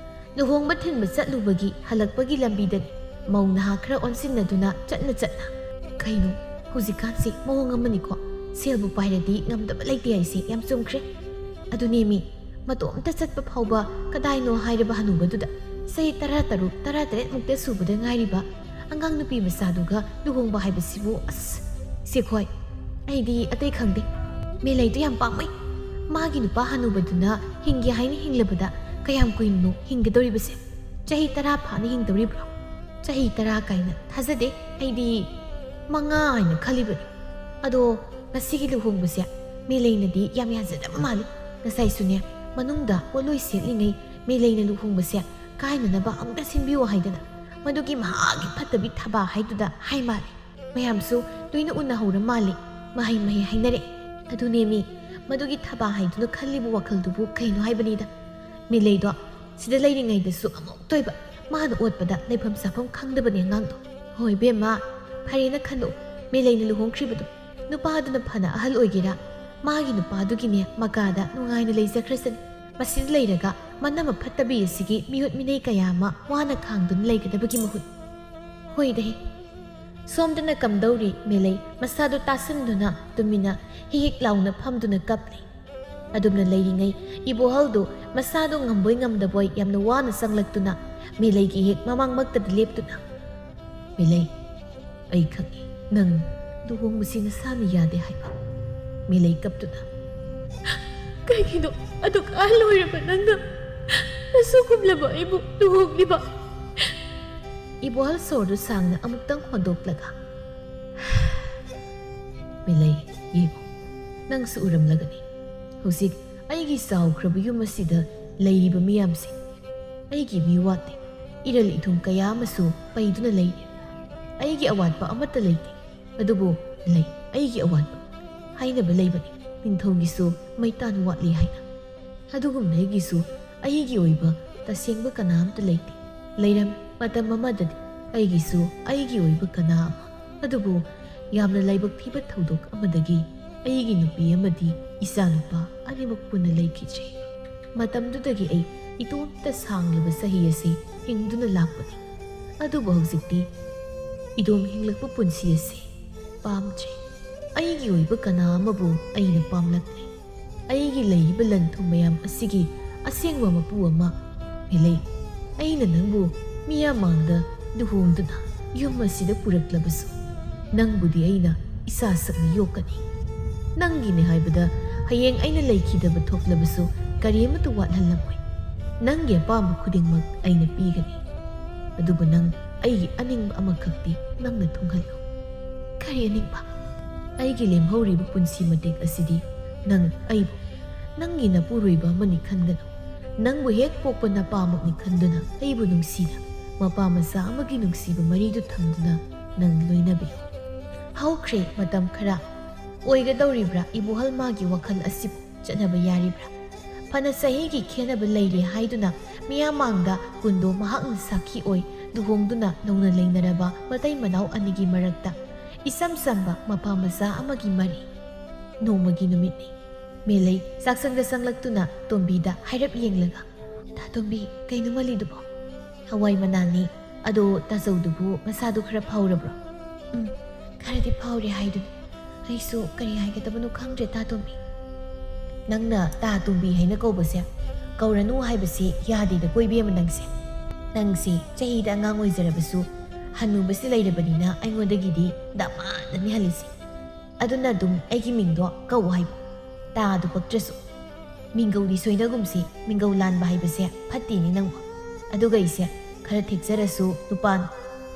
ꯂꯨꯍꯣꯡꯕ ꯊꯤꯟꯕ ꯆꯠꯂꯨꯕꯒꯤ ꯍꯜꯂꯛꯄꯒꯤ ꯂꯝꯕꯤꯗꯅꯤ ꯃꯧ ꯅꯍꯥ ꯈꯔ ꯑꯣꯟꯁꯤꯟꯅꯗꯨꯅ ꯆꯠꯅ ꯆꯠꯅ, "ꯀꯩꯅꯣ, ꯍꯧꯖꯤꯛꯀꯥꯟꯁꯤ ꯃꯑꯣꯡ ꯑꯃꯅꯤꯀꯣ꯫ ꯁꯦꯜꯕꯨ ꯄꯥꯏꯔꯗꯤ ꯉꯝꯗꯕ ꯂꯩꯇꯦ ꯍꯥꯏꯁꯦ ꯌꯥꯝ ꯆꯨꯝꯈ꯭ꯔꯦ꯫ ꯑꯗꯨꯅꯦꯃꯤ, ꯃꯇꯣꯝꯇ ꯆꯠꯄ ꯐꯥꯎꯕ ꯀꯗꯥꯏꯅꯣ ꯍꯥꯏꯔꯕ ꯍꯅꯨꯕꯗꯨꯗ ꯆꯍꯤ ꯇꯔꯥ ꯇꯔꯨꯛ, ꯇꯔꯥ ꯇꯔꯦꯠ ꯃꯨꯛꯇ ꯁꯨꯕꯗ ꯉꯥꯏꯔꯤꯕ ꯑꯉꯥꯡ ꯅꯨꯄꯤ ꯃꯆꯥꯗꯨꯒ ꯂꯨꯍꯣꯡꯕ ꯍꯥꯏꯕꯁꯤꯕꯨ, ꯑꯁ, ꯁꯦꯈꯣꯏ, ꯑꯩꯗꯤ ꯑꯇꯩ ꯈꯪꯗꯦ꯫ ꯃꯦꯂꯩꯗꯨ ꯌꯥꯝ ꯄꯥꯝꯃꯩ꯫ ꯃꯥꯒꯤ ꯅꯨꯄꯥ ꯍꯅꯨꯕꯗꯨꯅ ꯍꯤꯡꯒꯦ ꯍꯥꯏꯅ ꯍꯤꯡꯂꯕꯗ ꯀꯌꯥꯝ ꯀꯨꯏꯅꯅꯣ ꯍꯤꯡꯒꯗꯧꯔꯤꯕꯁꯦ? ꯆꯍꯤ ꯇꯔꯥ ꯐꯥꯅ ꯍꯤꯡꯗꯧꯔꯤꯕ꯭ꯔꯣ? ꯆꯍꯤ ꯇꯔꯥ ꯀꯥꯏꯅ ꯊꯥꯖꯗꯦ꯫ ꯑꯩꯗꯤ ꯃꯉꯥ ꯍꯥꯏꯅ ꯈꯜꯂꯤꯕꯅꯤ꯫ ꯑꯗꯣ ꯉꯁꯤꯒꯤ ꯂꯨꯍꯣꯡꯕꯁꯦ ꯃꯦꯂꯩꯅꯗꯤ ꯌꯥꯝ ꯌꯥꯖꯗꯕ ꯃꯥꯜꯂꯤ꯫ ꯉꯁꯥꯏꯁꯨꯅꯦ, ꯃꯅꯨꯡꯗ ꯄꯣꯠꯂꯣꯏ ꯁꯦꯠꯂꯤꯉꯩ ꯃꯦꯂꯩꯅ ꯂꯨꯍꯣꯡꯕꯁꯦ ꯀꯥꯏꯅꯅꯕ ꯑꯃꯨꯛꯇ ꯁꯤꯟꯕꯤꯌꯣ ꯍꯥꯏꯗꯅ ꯃꯗꯨꯒꯤ ꯃꯍꯥꯛꯀꯤ ꯐꯠꯇꯕꯤ ꯊꯕꯥ ꯍꯥꯏꯗꯨꯗ ꯍꯥꯏ ꯃꯥꯜꯂꯤ꯫ ꯃꯌꯥꯝꯁꯨ ꯂꯣꯏꯅ ꯎꯅꯍꯧꯔ ꯃꯥꯜꯂꯤ꯫ ꯃꯍꯩ ꯃꯍꯩ ꯍꯥꯏꯅꯔꯛꯑꯦ꯫ ꯑꯗꯨꯅꯦꯃꯤ, ꯃꯗꯨꯒꯤ ꯊꯕꯥ ꯍꯥꯏꯗꯨꯅ ꯈꯜꯂꯤꯕ ꯋꯥꯈꯜꯗꯨꯕꯨ ꯀꯩꯅꯣ ꯍꯥꯏꯕꯅꯤꯗ꯫ ꯃꯦꯂꯩꯗꯣ ꯁꯤꯗ ꯂꯩꯔꯤꯉꯩꯗꯁꯨ ꯑꯃꯨꯛꯇꯣꯏꯕ ꯃꯥꯅ ꯑꯣꯠꯄꯗ ꯂꯩꯐꯝ ꯆꯥꯐꯝ ꯈꯪꯗꯕꯅꯦ ꯑꯉꯥꯡꯗꯣ꯫ ꯍꯣꯏ ꯏꯕꯦꯝꯃ, ꯐꯔꯦꯅ ꯈꯜꯂꯨ꯫ ꯃꯦꯂꯩꯅ ꯂꯨꯍꯣꯡꯈ꯭ꯔꯤꯕꯗꯣ ꯅꯨꯄꯥꯗꯨꯅ ꯐꯅ ꯑꯍꯜ ꯑꯣꯏꯒꯦꯔꯥ, ꯃꯥꯒꯤ ꯅꯨꯄꯥꯗꯨꯒꯤꯅꯦ ꯃꯀꯥꯗ ꯅꯨꯡꯉꯥꯏꯅ ꯂꯩꯖꯈ꯭ꯔꯁꯅꯤ꯫ ꯃꯁꯤꯗ ꯂꯩꯔꯒ ꯃꯅꯝ ꯑꯃ ꯐꯠꯇꯕꯤ ꯑꯁꯤꯒꯤ ꯃꯤꯑꯣꯠ ꯃꯤꯅꯩ ꯀꯌꯥ ꯑꯃ ꯋꯥꯅ ꯈꯥꯡꯗꯨꯅ ꯂꯩꯒꯗꯕꯒꯤ ꯃꯍꯨꯠ꯫ ꯍꯣꯏꯗꯍꯦ꯫ ꯁꯣꯝꯗꯅ ꯀꯝꯗꯧꯔꯤ ꯃꯦꯂꯩ ꯃꯁꯥꯗꯨ ꯇꯥꯁꯤꯟꯗꯨꯅ ꯇꯨꯃꯤꯟꯅ ꯍꯤꯛ ꯍꯤꯛ ꯂꯥꯎꯅ ꯐꯝꯗꯨꯅ ꯀꯞꯂꯤ꯫ ꯑꯗꯨꯝꯅ ꯂꯩꯔꯤꯉꯩ ꯏꯕꯣꯍꯜꯗꯨ ꯃꯁꯥꯗꯨ ꯉꯝꯕꯣꯏ ꯉꯝꯗꯕꯣꯏ ꯌꯥꯝꯅ ꯋꯥꯅ ꯆꯪꯂꯛꯇꯨꯅ ꯃꯦꯂꯩꯒꯤ ꯍꯦꯛ ꯃꯃꯥꯡꯃꯛꯇꯗ ꯂꯦꯞꯇꯨꯅ, "ꯃꯦꯂꯩ, ꯑꯩ ꯈꯪꯏ, ꯅꯪ ꯂꯨꯍꯣꯡꯕꯁꯤ ꯅꯁꯥꯅ ꯌꯥꯗꯦ ꯍꯥꯏꯕ?" ꯃꯦꯂꯩ ꯀꯞꯇꯨꯅ, "ꯀꯩꯒꯤꯅꯣ ꯑꯗꯨꯛ ꯑꯍꯜ ꯑꯣꯏꯔꯕ ꯅꯪꯅ ꯅꯁꯨꯒꯨꯝꯂꯕ ꯑꯩꯕꯨ ꯂꯨꯍꯣꯡꯂꯤꯕ?" ꯏꯕꯣꯍꯜ ꯁꯣꯔꯗꯨ ꯁꯥꯡꯅ ꯑꯃꯨꯛꯇꯪ ꯍꯣꯟꯗꯣꯛꯂꯒ, "ꯃꯦꯂꯩ, ꯌꯦꯡꯉꯨ, ꯅꯪꯁꯨ ꯎꯔꯝꯂꯒꯅꯤ꯫ ꯍꯧꯖꯤꯛ ꯑꯩꯒꯤ ꯆꯥꯎꯈ꯭ꯔꯕ ꯌꯨꯝ ꯑꯁꯤꯗ ꯂꯩꯔꯤꯕ ꯃꯤꯌꯥꯝꯁꯦ꯫ ꯑꯩꯒꯤ ꯃꯤ ꯋꯥꯠꯇꯦ꯫ ꯏꯔꯜ ꯏꯊꯨꯝ ꯀꯌꯥ ꯑꯃꯁꯨ ꯄꯩꯗꯨꯅ ꯂꯩꯔꯤ꯫ ꯑꯩꯒꯤ ꯑꯋꯥꯠꯄ ꯑꯃꯠꯇ ꯂꯩꯇꯦ꯫ ꯑꯗꯨꯕꯨ ꯂꯩ, ꯑꯩꯒꯤ ꯑꯋꯥꯠꯄ ꯍꯥꯏꯅꯕ ꯂꯩꯕꯅꯤ꯫ ꯅꯤꯡꯊꯧꯒꯤꯁꯨ ꯃꯩꯇꯥꯟ ꯋꯥꯠꯂꯤ ꯍꯥꯏꯅ꯫ ꯑꯗꯨꯒꯨꯝꯅ ꯑꯩꯒꯤꯁꯨ ꯑꯩꯒꯤ ꯑꯣꯏꯕ ꯇꯁꯦꯡꯕ ꯀꯅꯥ ꯑꯃꯠꯇ ꯂꯩꯇꯦ꯫ ꯂꯩꯔꯝꯃꯤ ꯃꯇꯝ ꯑꯃꯗꯗꯤ ꯑꯩꯒꯤꯁꯨ ꯑꯩꯒꯤ ꯑꯣꯏꯕ ꯀꯅꯥ ꯑꯃ꯫ ꯑꯗꯨꯕꯨ ꯌꯥꯝꯅ ꯂꯥꯏꯕꯛ ꯊꯤꯕ ꯊꯧꯗꯣꯛ ꯑꯃꯗꯒꯤ ꯑꯩꯒꯤ ꯅꯨꯄꯤ ꯑꯃꯗꯤ ꯏꯆꯥꯅꯨꯄꯥ ꯑꯅꯤꯃꯛ ꯄꯨꯟꯅ ꯂꯩꯈꯤꯗ꯭ꯔꯦ꯫ ꯃꯇꯝꯗꯨꯗꯒꯤ ꯑꯩ ꯏꯇꯣꯝꯇ ꯁꯥꯡꯂꯕ ꯆꯍꯤ ꯑꯁꯤ ꯍꯤꯡꯗꯨꯅ ꯂꯥꯛꯄꯅꯤ꯫ ꯑꯗꯨꯕꯨ ꯍꯧꯖꯤꯛꯇꯤ ꯏꯗꯣꯝ ꯍꯤꯡꯂꯛꯄ ꯄꯨꯟꯁꯤ ꯑꯁꯤ ꯄꯥꯝꯗ꯭ꯔꯦ꯫ ꯑꯩꯒꯤ ꯑꯣꯏꯕ ꯀꯅꯥ ꯑꯃꯕꯨ ꯑꯩꯅ ꯄꯥꯝꯂꯛꯂꯦ꯫ ꯑꯩꯒꯤ ꯂꯩꯔꯤꯕ ꯂꯟ ꯊꯨꯝ ꯃꯌꯥꯝ ꯑꯁꯤꯒꯤ ꯑꯁꯦꯡꯕ ꯃꯄꯨ ꯑꯃ ꯃꯦꯂꯩ꯫ ꯑꯩꯅ ꯅꯪꯕꯨ ꯃꯤꯌꯥꯝ ꯃꯥꯡꯗ ꯂꯨꯍꯣꯡꯗꯨꯅ ꯌꯨꯝ ꯑꯁꯤꯗ ꯄꯨꯔꯛꯂꯕꯁꯨ, ꯅꯪꯕꯨꯗꯤ ꯑꯩꯅ ꯏꯆꯥ ꯁꯛꯅ ꯌꯣꯛꯀꯅꯤ꯫ ꯅꯪꯒꯤꯅꯦ ꯍꯥꯏꯕꯗ ꯍꯌꯦꯡ ꯑꯩꯅ ꯂꯩꯈꯤꯗꯕ ꯊꯣꯛꯂꯕꯁꯨ ꯀꯔꯤꯃꯠꯇ ꯋꯥꯠꯍꯜꯂꯝꯃꯣꯏ꯫ ꯅꯪꯒꯤ ꯑꯄꯥꯝꯕ ꯈꯨꯗꯤꯡꯃꯛ ꯑꯩꯅ ꯄꯤꯒꯅꯤ꯫ ꯑꯗꯨꯕꯨ ꯅꯪ ꯑꯩꯒꯤ ꯑꯅꯤꯡꯕ ꯑꯃꯈꯛꯇꯤ ꯅꯪꯅ ꯊꯨꯡꯍꯜꯂꯨ꯫" "ꯀꯔꯤ ꯑꯅꯤꯡꯕ?" "ꯑꯩꯒꯤ ꯂꯦꯝꯍꯧꯔꯤꯕ ꯄꯨꯟꯁꯤ ꯃꯇꯦꯛ ꯑꯁꯤꯗꯤ ꯅꯪ ꯑꯩꯕꯨ ꯅꯪꯒꯤ ꯅꯄꯨꯔꯣꯏꯕ ꯑꯃꯅꯤ ꯈꯟꯒꯅꯨ꯫ ꯅꯪꯕꯨ ꯍꯦꯛ ꯄꯣꯛꯄ ꯅꯄꯥꯃꯛꯅꯤ ꯈꯟꯗꯨꯅ ꯑꯩꯕꯨ ꯅꯨꯡꯁꯤꯅ ꯃꯄꯥ ꯃꯆꯥ ꯑꯃꯒꯤ ꯅꯨꯡꯁꯤꯕ ꯃꯔꯤꯗꯨ ꯊꯝꯗꯨꯅ ꯅꯪ ꯂꯣꯏꯅꯕꯤꯌꯨ꯫" ꯍꯧꯈ꯭ꯔꯦ ꯃꯇꯝ ꯈꯔ꯫ ꯑꯣꯏꯒꯗꯧꯔꯤꯕ꯭ꯔꯥ ꯏꯕꯣꯍꯜ ꯃꯥꯒꯤ ꯋꯥꯈꯜ ꯑꯁꯤꯕꯨ ꯆꯠꯅꯕ ꯌꯥꯔꯤꯕ꯭ꯔꯥ? ꯐꯅ ꯆꯍꯤꯒꯤ ꯈꯦꯟꯅꯕ ꯂꯩꯔꯦ ꯍꯥꯏꯗꯨꯅ ꯃꯤꯌꯥꯝ ꯃꯥꯡꯗ ꯀꯨꯟꯗꯣ ꯃꯍꯥꯛꯅ ꯁꯥꯈꯤ ꯑꯣꯏ ꯂꯨꯍꯣꯡꯗꯨꯅ ꯅꯧꯅ ꯂꯩꯅꯔꯕ ꯃꯇꯩ ꯃꯅꯥꯎ ꯑꯅꯤꯒꯤ ꯃꯔꯛꯇ ꯏꯁꯝ ꯁꯝꯕ ꯃꯄꯥ ꯃꯆꯥ ꯑꯃꯒꯤ ꯃꯔꯤ꯫ ꯅꯣꯡꯃꯒꯤ ꯅꯨꯃꯤꯠꯅꯤ꯫ ꯃꯦꯂꯩ ꯆꯥꯛꯁꯪꯗ ꯆꯪꯂꯛꯇꯨꯅ ꯇꯣꯝꯕꯤꯗ ꯍꯥꯏꯔꯞ ꯌꯦꯡꯂꯒ, "ꯇꯥ ꯇꯣꯝꯕꯤ, ꯀꯩꯅꯣ ꯃꯜꯂꯤꯗꯨꯕꯣ?" "ꯍꯋꯥꯏ ꯃꯅꯥꯅꯤ꯫ ꯑꯗꯣ ꯇꯥꯆꯧꯗꯨꯕꯨ ꯃꯁꯥꯗꯨ ꯈꯔ ꯐꯥꯎꯔꯕ꯭ꯔꯣ?" "ꯎꯝ, ꯈꯔꯗꯤ ꯐꯥꯎꯔꯦ ꯍꯥꯏꯗꯨꯅꯤ꯫ ꯑꯩꯁꯨ ꯀꯔꯤ ꯍꯥꯏꯒꯗꯕꯅꯣ ꯈꯪꯗ꯭ꯔꯦ, ꯇꯥ ꯇꯣꯝꯕꯤ꯫ ꯅꯪꯅ ꯇꯥ ꯇꯣꯝꯕꯤ ꯍꯥꯏꯅ ꯀꯧꯕꯁꯦ ꯀꯧꯔꯅꯨ ꯍꯥꯏꯕꯁꯤ ꯌꯥꯗꯦꯗꯀꯣ, ꯏꯕꯦꯝꯃ ꯅꯪꯁꯦ꯫ ꯅꯪꯁꯤ ꯆꯍꯤꯗ ꯑꯉꯥꯡ ꯑꯣꯏꯖꯔꯕꯁꯨ ꯍꯅꯨꯕꯁꯤ ꯂꯩꯔꯕꯅꯤꯅ ꯑꯩꯉꯣꯟꯗꯒꯤꯗꯤ ꯗꯃꯥꯗꯅꯤ ꯍꯜꯂꯤꯁꯤ꯫ ꯑꯗꯨꯅ ꯑꯗꯨꯝ ꯑꯩꯒꯤ ꯃꯤꯡꯗꯣ ꯀꯧ ꯍꯥꯏꯕ꯫ ꯇꯥꯗꯨ ꯄꯛꯇ꯭ꯔꯁꯨ꯫ ꯃꯤꯡꯒꯧꯗꯤ ꯁꯣꯏꯅꯒꯨꯝꯁꯤ, ꯃꯤꯡꯒꯧ ꯂꯥꯟꯕ ꯍꯥꯏꯕꯁꯦ ꯐꯠꯇꯦꯅꯦ ꯅꯪꯕꯨ꯫ ꯑꯗꯨꯒ ꯑꯩꯁꯦ ꯈꯔ ꯊꯦꯛꯆꯔꯁꯨ ꯅꯨꯄꯥꯅꯤ꯫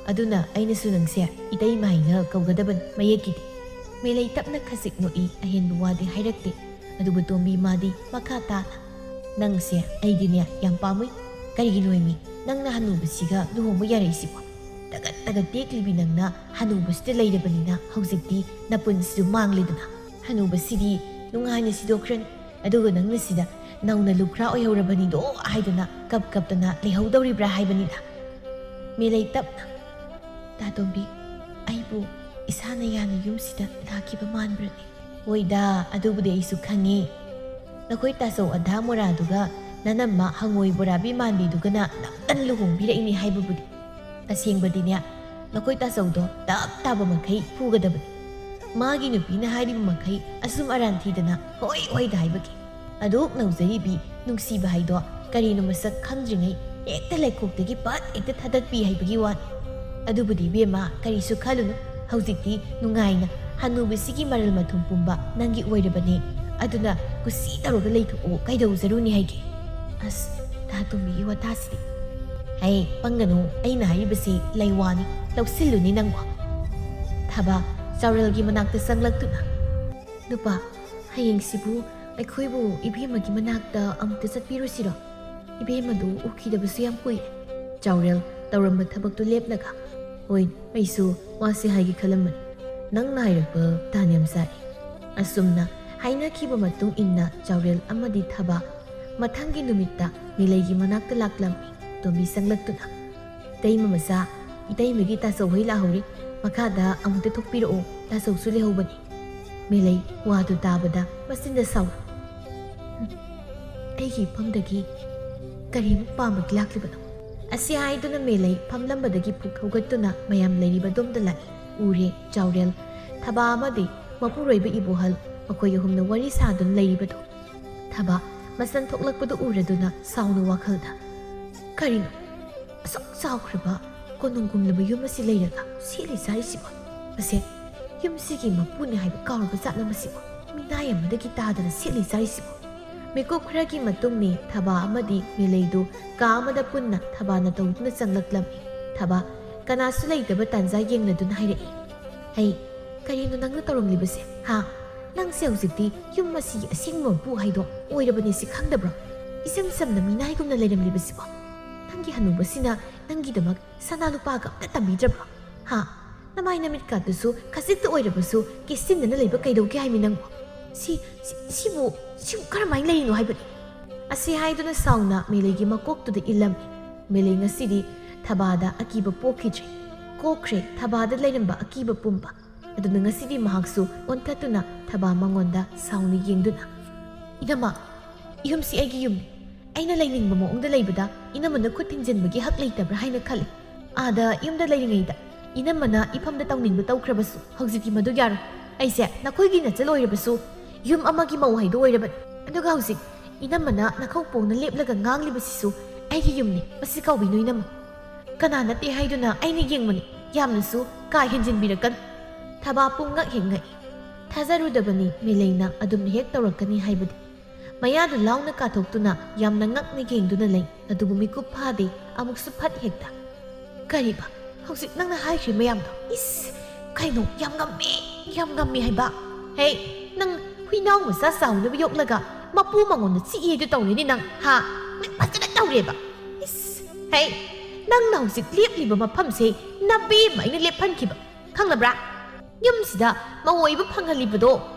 ꯑꯗꯨꯅ ꯑꯩꯅꯁꯨ ꯅꯪꯁꯦ ꯏꯇꯩꯃ ꯍꯥꯏꯅ ꯀꯧꯒꯗꯕꯅꯤ ꯃꯌꯦꯛꯀꯤꯗꯤ꯫" ꯃꯦꯂꯩ ꯇꯞꯅ ꯈꯖꯤꯛ ꯅꯣꯛꯏ, ꯑꯍꯦꯟꯕ ꯋꯥꯗꯤ ꯍꯥꯏꯔꯛꯇꯦ꯫ ꯑꯗꯨꯕꯨ ꯇꯣꯝꯕꯤ ꯃꯥꯗꯤ ꯃꯈꯥ ꯇꯥꯅ, "ꯅꯪꯁꯦ ꯑꯩꯗꯤꯅꯦ ꯌꯥꯝ ꯄꯥꯝꯃꯨꯏ꯫ ꯀꯔꯤꯒꯤꯅꯣ ꯍꯥꯏꯃꯤ ꯅꯪꯅ ꯍꯅꯨꯕꯁꯤꯒ ꯂꯨꯍꯣꯡꯕ ꯌꯥꯔꯛꯏꯁꯤꯕꯣ? ꯇꯒꯠ ꯇꯒꯠ ꯇꯦꯛꯂꯤꯕꯤ ꯅꯪꯅ ꯍꯅꯨꯕꯁꯤꯗ ꯂꯩꯔꯕꯅꯤꯅ ꯍꯧꯖꯤꯛꯇꯤ ꯅꯄꯨꯟꯁꯤꯁꯨ ꯃꯥꯡꯂꯦꯗꯅ꯫ ꯍꯅꯨꯕꯁꯤꯗꯤ ꯅꯨꯡꯉꯥꯏꯅ ꯁꯤꯗꯣꯛꯈ꯭ꯔꯅꯤ꯫ ꯑꯗꯨꯒ ꯅꯪꯅ ꯁꯤꯗ ꯅꯧꯅ ꯂꯨꯈ꯭ꯔꯥ ꯑꯣꯏꯍꯧꯔꯕꯅꯤꯗꯣ ꯍꯥꯏꯗꯅ ꯀꯞ ꯀꯞꯇꯅ ꯂꯩꯍꯧꯗꯧꯔꯤꯕ꯭ꯔꯥ ꯍꯥꯏꯕꯅꯤꯗ꯫" ꯃꯦꯂꯩ ꯇꯞꯅ, "ꯇꯥ ꯇꯣꯝꯕꯤ, ꯑꯩꯕꯨ ꯏꯁꯥꯅ ꯌꯥꯅ ꯌꯨꯝꯁꯤꯗ ꯂꯥꯛꯈꯤꯕ ꯃꯥꯟꯕ꯭ꯔꯅꯦ?" "ꯍꯣꯏꯗ, ꯑꯗꯨꯕꯨꯗꯤ ꯑꯩꯁꯨ ꯈꯪꯉꯤ꯫ ꯅꯈꯣꯏ ꯇꯥꯆꯧ ꯑꯙꯥ ꯃꯣꯔꯥꯗꯨꯒ ꯅꯅꯝꯃ ꯍꯪꯉꯣꯏ ꯕꯣꯔꯥꯕꯤ ꯃꯥꯟꯕꯤꯗꯨꯒꯅ ꯅꯝꯗꯅ ꯂꯨꯍꯣꯡꯕꯤꯔꯛꯏꯅꯤ ꯍꯥꯏꯕꯕꯨꯗꯤ꯫ ꯇꯁꯦꯡꯕꯗꯤꯅꯦ, ꯅꯈꯣꯏ ꯇꯥꯆꯧꯗꯣ ꯇꯞ ꯇꯥꯕ ꯃꯈꯩ ꯐꯨꯒꯗꯕꯅꯤ꯫ ꯃꯥꯒꯤ ꯅꯨꯄꯤꯅ ꯍꯥꯏꯔꯤꯕ ꯃꯈꯩ ꯑꯆꯨꯝ ꯑꯔꯥꯟ ꯊꯤꯗꯅ ꯍꯣꯏ ꯍꯣꯏꯗ ꯍꯥꯏꯕꯒꯤ꯫ ꯑꯗꯨꯛ ꯅꯧꯖꯔꯤꯕꯤ ꯅꯨꯡꯁꯤꯕ ꯍꯥꯏꯗꯣ ꯀꯔꯤꯅꯣ ꯃꯁꯛ ꯈꯪꯗ꯭ꯔꯤꯉꯩ ꯍꯦꯛꯇ ꯂꯩꯈꯣꯛꯇꯒꯤ ꯄꯠ ꯍꯦꯛꯇ ꯊꯥꯗꯠꯄꯤ ꯍꯥꯏꯕꯒꯤ ꯋꯥꯅꯤ꯫ ꯑꯗꯨꯕꯨꯗꯤ ꯏꯕꯦꯝꯃ, ꯀꯔꯤꯁꯨ ꯈꯜꯂꯨꯅꯨ꯫ ꯍꯧꯖꯤꯛꯇꯤ ꯅꯨꯡꯉꯥꯏꯅ ꯍꯅꯨꯕꯤꯁꯤꯒꯤ ꯃꯔꯜ ꯃꯊꯨꯝ ꯄꯨꯝꯕ ꯅꯪꯒꯤ ꯑꯣꯏꯔꯕꯅꯤ꯫ ꯑꯗꯨꯅ ꯀꯨꯁꯤ ꯇꯧꯔꯒ ꯂꯩꯊꯣꯛꯑꯣ, ꯀꯩꯗꯧꯖꯔꯨꯅꯤ ꯍꯥꯏꯒꯦ?" ꯑꯁ, ꯇꯥ ꯇꯣꯝꯕꯤꯒꯤ ꯋꯥꯇꯥꯁꯤꯗꯤ꯫ "ꯍꯩ, ꯄꯪꯒꯅꯨ, ꯑꯩꯅ ꯍꯥꯏꯔꯤꯕꯁꯤ ꯂꯩꯋꯥꯅꯤ, ꯂꯧꯁꯤꯜꯂꯨꯅꯦ ꯅꯪꯕꯣ꯫" ꯊꯕ ꯆꯥꯎꯔꯦꯜꯒꯤ ꯃꯅꯥꯛꯇ ꯆꯪꯂꯛꯇꯨꯅ, "ꯅꯨꯄꯥ, ꯍꯌꯦꯡꯁꯤꯕꯨ ꯑꯩꯈꯣꯏꯕꯨ ꯏꯕꯦꯝꯃꯒꯤ ꯃꯅꯥꯛꯇ ꯑꯃꯨꯛꯇ ꯆꯠꯄꯤꯔꯨꯁꯤꯔꯣ? ꯏꯕꯦꯝꯃꯗꯨ ꯎꯈꯤꯗꯕꯁꯨ ꯌꯥꯝ ꯀꯨꯏꯔꯦ꯫" ꯆꯥꯎꯔꯦꯜ ꯇꯧꯔꯝꯕ ꯊꯕꯛꯇꯨ ꯂꯦꯞꯂꯒ, "ꯍꯣꯏ, ꯑꯩꯁꯨ ꯋꯥꯁꯤ ꯍꯥꯏꯒꯦ ꯈꯜꯂꯝꯕꯅꯤ꯫ ꯅꯪꯅ ꯍꯥꯏꯔꯛꯄ ꯇꯥꯟ ꯌꯥꯝ ꯆꯥꯔꯦ꯫" ꯑꯁꯨꯝꯅ ꯍꯥꯏꯅꯈꯤꯕ ꯃꯇꯨꯡ ꯏꯟꯅ ꯆꯥꯎꯔꯦꯜ ꯑꯃꯗꯤ ꯊꯕ ꯃꯊꯪꯒꯤ ꯅꯨꯃꯤꯠꯇ ꯃꯤꯂꯩꯒꯤ ꯃꯅꯥꯛꯇ ꯂꯥꯛꯂꯝꯃꯤ꯫ ꯇꯣꯝꯕꯤ ꯆꯪꯂꯛꯇꯨꯅ, "ꯏꯇꯩꯃ ꯃꯆꯥ, ꯏꯇꯩꯃꯒꯤ ꯇꯥꯆꯧꯍꯣꯏ ꯂꯥꯛꯍꯧꯔꯤ꯫ ꯃꯈꯥꯗ ꯑꯃꯨꯛꯇ ꯊꯣꯛꯄꯤꯔꯛꯑꯣ, ꯇꯥꯆꯧꯁꯨ ꯂꯩꯍꯧꯕꯅꯤ꯫ ꯃꯦꯂꯩ ꯋꯥꯗꯨ ꯇꯥꯕꯗ ꯃꯆꯤꯟꯗ ꯁꯥꯎ꯫ "ꯍꯨꯝ, ꯑꯩꯒꯤ ꯏꯐꯝꯗꯒꯤ ꯀꯔꯤꯃꯨꯛ ꯄꯥꯝꯕꯒꯤ ꯂꯥꯛꯂꯤꯕꯅꯣ?" ꯑꯁꯤ ꯍꯥꯏꯗꯨꯅ ꯃꯦꯂꯩ ꯐꯝꯂꯝꯕꯗꯒꯤ ꯐꯨꯛ ꯍꯧꯒꯠꯇꯨꯅ ꯃꯌꯥꯝ ꯂꯩꯔꯤꯕ ꯑꯗꯣꯝꯗ ꯂꯥꯛꯏ꯫ ꯎꯔꯦ ꯆꯥꯎꯔꯦꯜ, ꯊꯕꯥ ꯑꯃꯗꯤ ꯃꯄꯨꯔꯣꯏꯕ ꯏꯕꯣꯍꯜ, ꯃꯈꯣꯏ ꯑꯍꯨꯝꯅ ꯋꯥꯔꯤ ꯁꯥꯗꯨꯅ ꯂꯩꯔꯤꯕꯗꯣ꯫ ꯊꯕꯥ ꯃꯆꯟ ꯊꯣꯛꯂꯛꯄꯗꯨ ꯎꯔꯗꯨꯅ ꯁꯥꯎꯅ ꯋꯥꯈꯜꯗ, "ꯀꯔꯤꯅꯣ? ꯑꯁꯨꯛ ꯆꯥꯎꯈ꯭ꯔꯕ ꯀꯣꯅꯨꯡꯒꯨꯝꯂꯕ ꯌꯨꯝ ꯑꯁꯤ ꯂꯩꯔꯒ ꯁꯦꯠꯂꯤ ꯆꯥꯔꯤꯁꯤꯕꯣ? ꯃꯁꯦ ꯌꯨꯝꯁꯤꯒꯤ ꯃꯄꯨꯅꯤ ꯍꯥꯏꯕ ꯀꯥꯎꯔꯕ ꯖꯥꯠꯂ ꯃꯁꯤꯕꯣ? ꯃꯤꯅꯥꯏ ꯑꯃꯗꯒꯤ ꯇꯥꯗꯅ ꯁꯦꯠꯂꯤ ꯆꯥꯔꯤꯁꯤꯕꯣ?" ꯃꯤꯀꯨꯞ ꯈꯔꯒꯤ ꯃꯇꯨꯡꯅꯤ ꯊꯕꯥ ꯑꯃꯗꯤ ꯃꯦꯂꯩꯗꯨ ꯀꯥ ꯑꯃꯗ ꯄꯨꯟꯅ ꯊꯕꯥꯅ ꯇꯧꯗꯨꯅ ꯆꯪꯂꯛꯂꯝꯃꯤ꯫ ꯊꯕꯥ ꯀꯅꯥꯁꯨ ꯂꯩꯇꯕ ꯇꯥꯟꯖꯥ ꯌꯦꯡꯂꯗꯨꯅ ꯍꯥꯏꯔꯛꯏ, "ꯍꯩ, ꯀꯔꯤꯅꯣ ꯅꯪꯅ ꯇꯧꯔꯝꯂꯤꯕꯁꯦ, ꯍꯥ? ꯅꯪꯁꯦ ꯍꯧꯖꯤꯛꯇꯤ ꯌꯨꯝ ꯑꯁꯤꯒꯤ ꯑꯁꯦꯡꯕ ꯃꯄꯨ ꯍꯥꯏꯗꯣ ꯑꯣꯏꯔꯕꯅꯤ ꯁꯤ ꯈꯪꯗꯕ꯭ꯔꯣ? ꯏꯆꯝ ꯆꯝꯅ ꯃꯤꯅꯥꯏꯒꯨꯝꯅ ꯂꯩꯔꯝꯂꯤꯕꯁꯤꯕꯣ? ꯅꯪꯒꯤ ꯍꯅꯨꯕꯁꯤꯅ ꯅꯪꯒꯤꯗꯃꯛ ꯁꯅꯥ ꯂꯨꯄꯥꯒ ꯑꯝꯇ ꯇꯝꯕꯤꯗ꯭ꯔꯕ꯭ꯔꯣ? ꯍꯥ? ꯅꯃꯥꯏ ꯅꯃꯤꯠꯀꯥꯗꯨꯁꯨ ꯈꯖꯤꯛꯇ ꯑꯣꯏꯔꯕꯁꯨ ꯀꯦꯁꯤꯟꯗꯅ ꯂꯩꯕ ꯀꯩꯗꯧꯒꯦ ꯍꯥꯏꯃꯤ ꯅꯪꯕꯨ? ꯁꯤ, ꯁꯤ, ꯁꯤꯕꯨ, ꯁꯤꯕꯨ ꯀꯔꯝꯍꯥꯏꯅ ꯂꯩꯔꯤꯅꯣ ꯍꯥꯏꯕꯅꯤ?" ꯑꯁꯤ ꯍꯥꯏꯗꯨꯅ ꯁꯥꯎꯅ ꯃꯦꯂꯩꯒꯤ ꯃꯀꯣꯛꯇꯨꯗ ꯏꯜꯂꯝꯃꯤ꯫ ꯃꯦꯂꯩ ꯉꯁꯤꯗꯤ ꯊꯕꯥꯗ ꯑꯀꯤꯕ ꯄꯣꯛꯈꯤꯗ꯭ꯔꯦ꯫ ꯀꯣꯛꯈ꯭ꯔꯦ ꯊꯕꯥꯗ ꯂꯩꯔꯝꯕ ꯑꯀꯤꯕ ꯄꯨꯝꯕ꯫ ꯑꯗꯨꯅ ꯉꯁꯤꯗꯤ ꯃꯍꯥꯛꯁꯨ ꯑꯣꯟꯈꯠꯇꯨꯅ ꯊꯕꯥ ꯃꯉꯣꯟꯗ ꯁꯥꯎꯅ ꯌꯦꯡꯗꯨꯅ, "ꯏꯅꯝꯃ, ꯌꯨꯝꯁꯤ ꯑꯩꯒꯤ ꯌꯨꯝꯅꯤ꯫ ꯑꯩꯅ ꯂꯩꯅꯤꯡꯕ ꯃꯑꯣꯡꯗ ꯂꯩꯕꯗ ꯏꯅꯝꯃꯅ ꯈꯨꯠ ꯊꯤꯡꯖꯤꯟꯕꯒꯤ ꯍꯛ ꯂꯩꯇꯕ꯭ꯔꯥ ꯍꯥꯏꯅ ꯈꯜꯂꯤ꯫ ꯑꯥꯗ ꯌꯨꯝꯗ ꯂꯩꯔꯤꯉꯩꯗ ꯏꯅꯝꯃꯅ ꯏꯐꯝꯗ ꯇꯧꯅꯤꯡꯕ ꯇꯧꯈ꯭ꯔꯕꯁꯨ ꯍꯧꯖꯤꯛꯇꯤ ꯃꯗꯨ ꯌꯥꯔꯣꯏ꯫ ꯑꯩꯁꯦ ꯅꯈꯣꯏꯒꯤ ꯅꯆꯜ ꯑꯣꯏꯔꯕꯁꯨ ꯌꯨꯝ ꯑꯃꯒꯤ ꯃꯧ ꯍꯥꯏꯗꯣ ꯑꯣꯏꯔꯕꯅꯤ꯫ ꯑꯗꯨꯒ ꯍꯧꯖꯤꯛ ꯏꯅꯝꯃꯅ ꯅꯈꯧ ꯄꯣꯡꯅ ꯂꯦꯞꯂꯒ ꯉꯥꯡꯂꯤꯕꯁꯤꯁꯨ ꯑꯩꯒꯤ ꯌꯨꯝꯅꯤ꯫ ꯃꯁꯤ ꯀꯥꯎꯕꯤꯅꯨ ꯏꯅꯝꯃ꯫ ꯀꯅꯥ ꯅꯠꯇꯦ ꯍꯥꯏꯗꯨꯅ ꯑꯩꯅ ꯌꯦꯡꯕꯅꯤ꯫ ꯌꯥꯝꯅꯁꯨ ꯀꯥ ꯍꯦꯟꯖꯤꯟꯕꯤꯔꯛꯀꯅꯨ꯫" ꯊꯕꯥ ꯄꯨꯡꯉꯛ ꯍꯦꯛ ꯉꯛꯏ꯫ ꯊꯥꯖꯔꯨꯗꯕꯅꯤ ꯃꯦꯂꯩꯅ ꯑꯗꯨꯝ ꯍꯦꯛ ꯇꯧꯔꯛꯀꯅꯤ ꯍꯥꯏꯕꯗꯤ꯫ ꯃꯌꯥꯗꯨ ꯂꯥꯎꯅ ꯀꯥꯊꯣꯛꯇꯨꯅ ꯌꯥꯝꯅ ꯉꯛꯅ ꯌꯦꯡꯗꯨꯅ ꯂꯩ꯫ ꯑꯗꯨꯕꯨ ꯃꯤꯀꯨꯞ ꯐꯥꯗꯦ꯫ ꯑꯃꯨꯛꯁꯨ ꯐꯠ ꯍꯦꯛꯇ, "ꯀꯔꯤꯕ? ꯍꯧꯖꯤꯛ ꯅꯪꯅ ꯍꯥꯏꯈ꯭ꯔꯤ ꯃꯌꯥꯝꯗꯣ? ꯏꯁ! ꯀꯩꯅꯣ? ꯌꯥꯝ ꯉꯝꯃꯦ! ꯌꯥꯝ ꯉꯝꯃꯦ ꯍꯥꯏꯕ? ꯍꯦ, ꯅꯪ ꯍꯨꯏꯅꯥꯎ ꯃꯆꯥ ꯆꯥꯎꯅꯕ ꯌꯣꯛꯂꯒ ꯃꯄꯨ ꯃꯉꯣꯟꯗ ꯆꯤꯛꯑꯦꯗꯨ ꯇꯧꯔꯦꯅꯦ ꯅꯪ, ꯍꯥ? ꯅꯪ ꯐꯖꯅ ꯇꯧꯔꯦꯕ꯫ ꯏꯁ! ꯍꯦ, ꯅꯪꯅ ꯍꯧꯖꯤꯛ ꯂꯦꯞꯂꯤꯕ ꯃꯐꯝꯁꯦ ꯅꯕꯦꯝꯃ ꯑꯩꯅ ꯂꯦꯞꯍꯟꯈꯤꯕ, ꯈꯪꯂꯕ꯭ꯔꯥ? ꯌꯨꯝꯁꯤꯗ ꯃꯧ ꯑꯣꯏꯕ ꯐꯪꯍꯜꯂꯤꯕꯗꯣ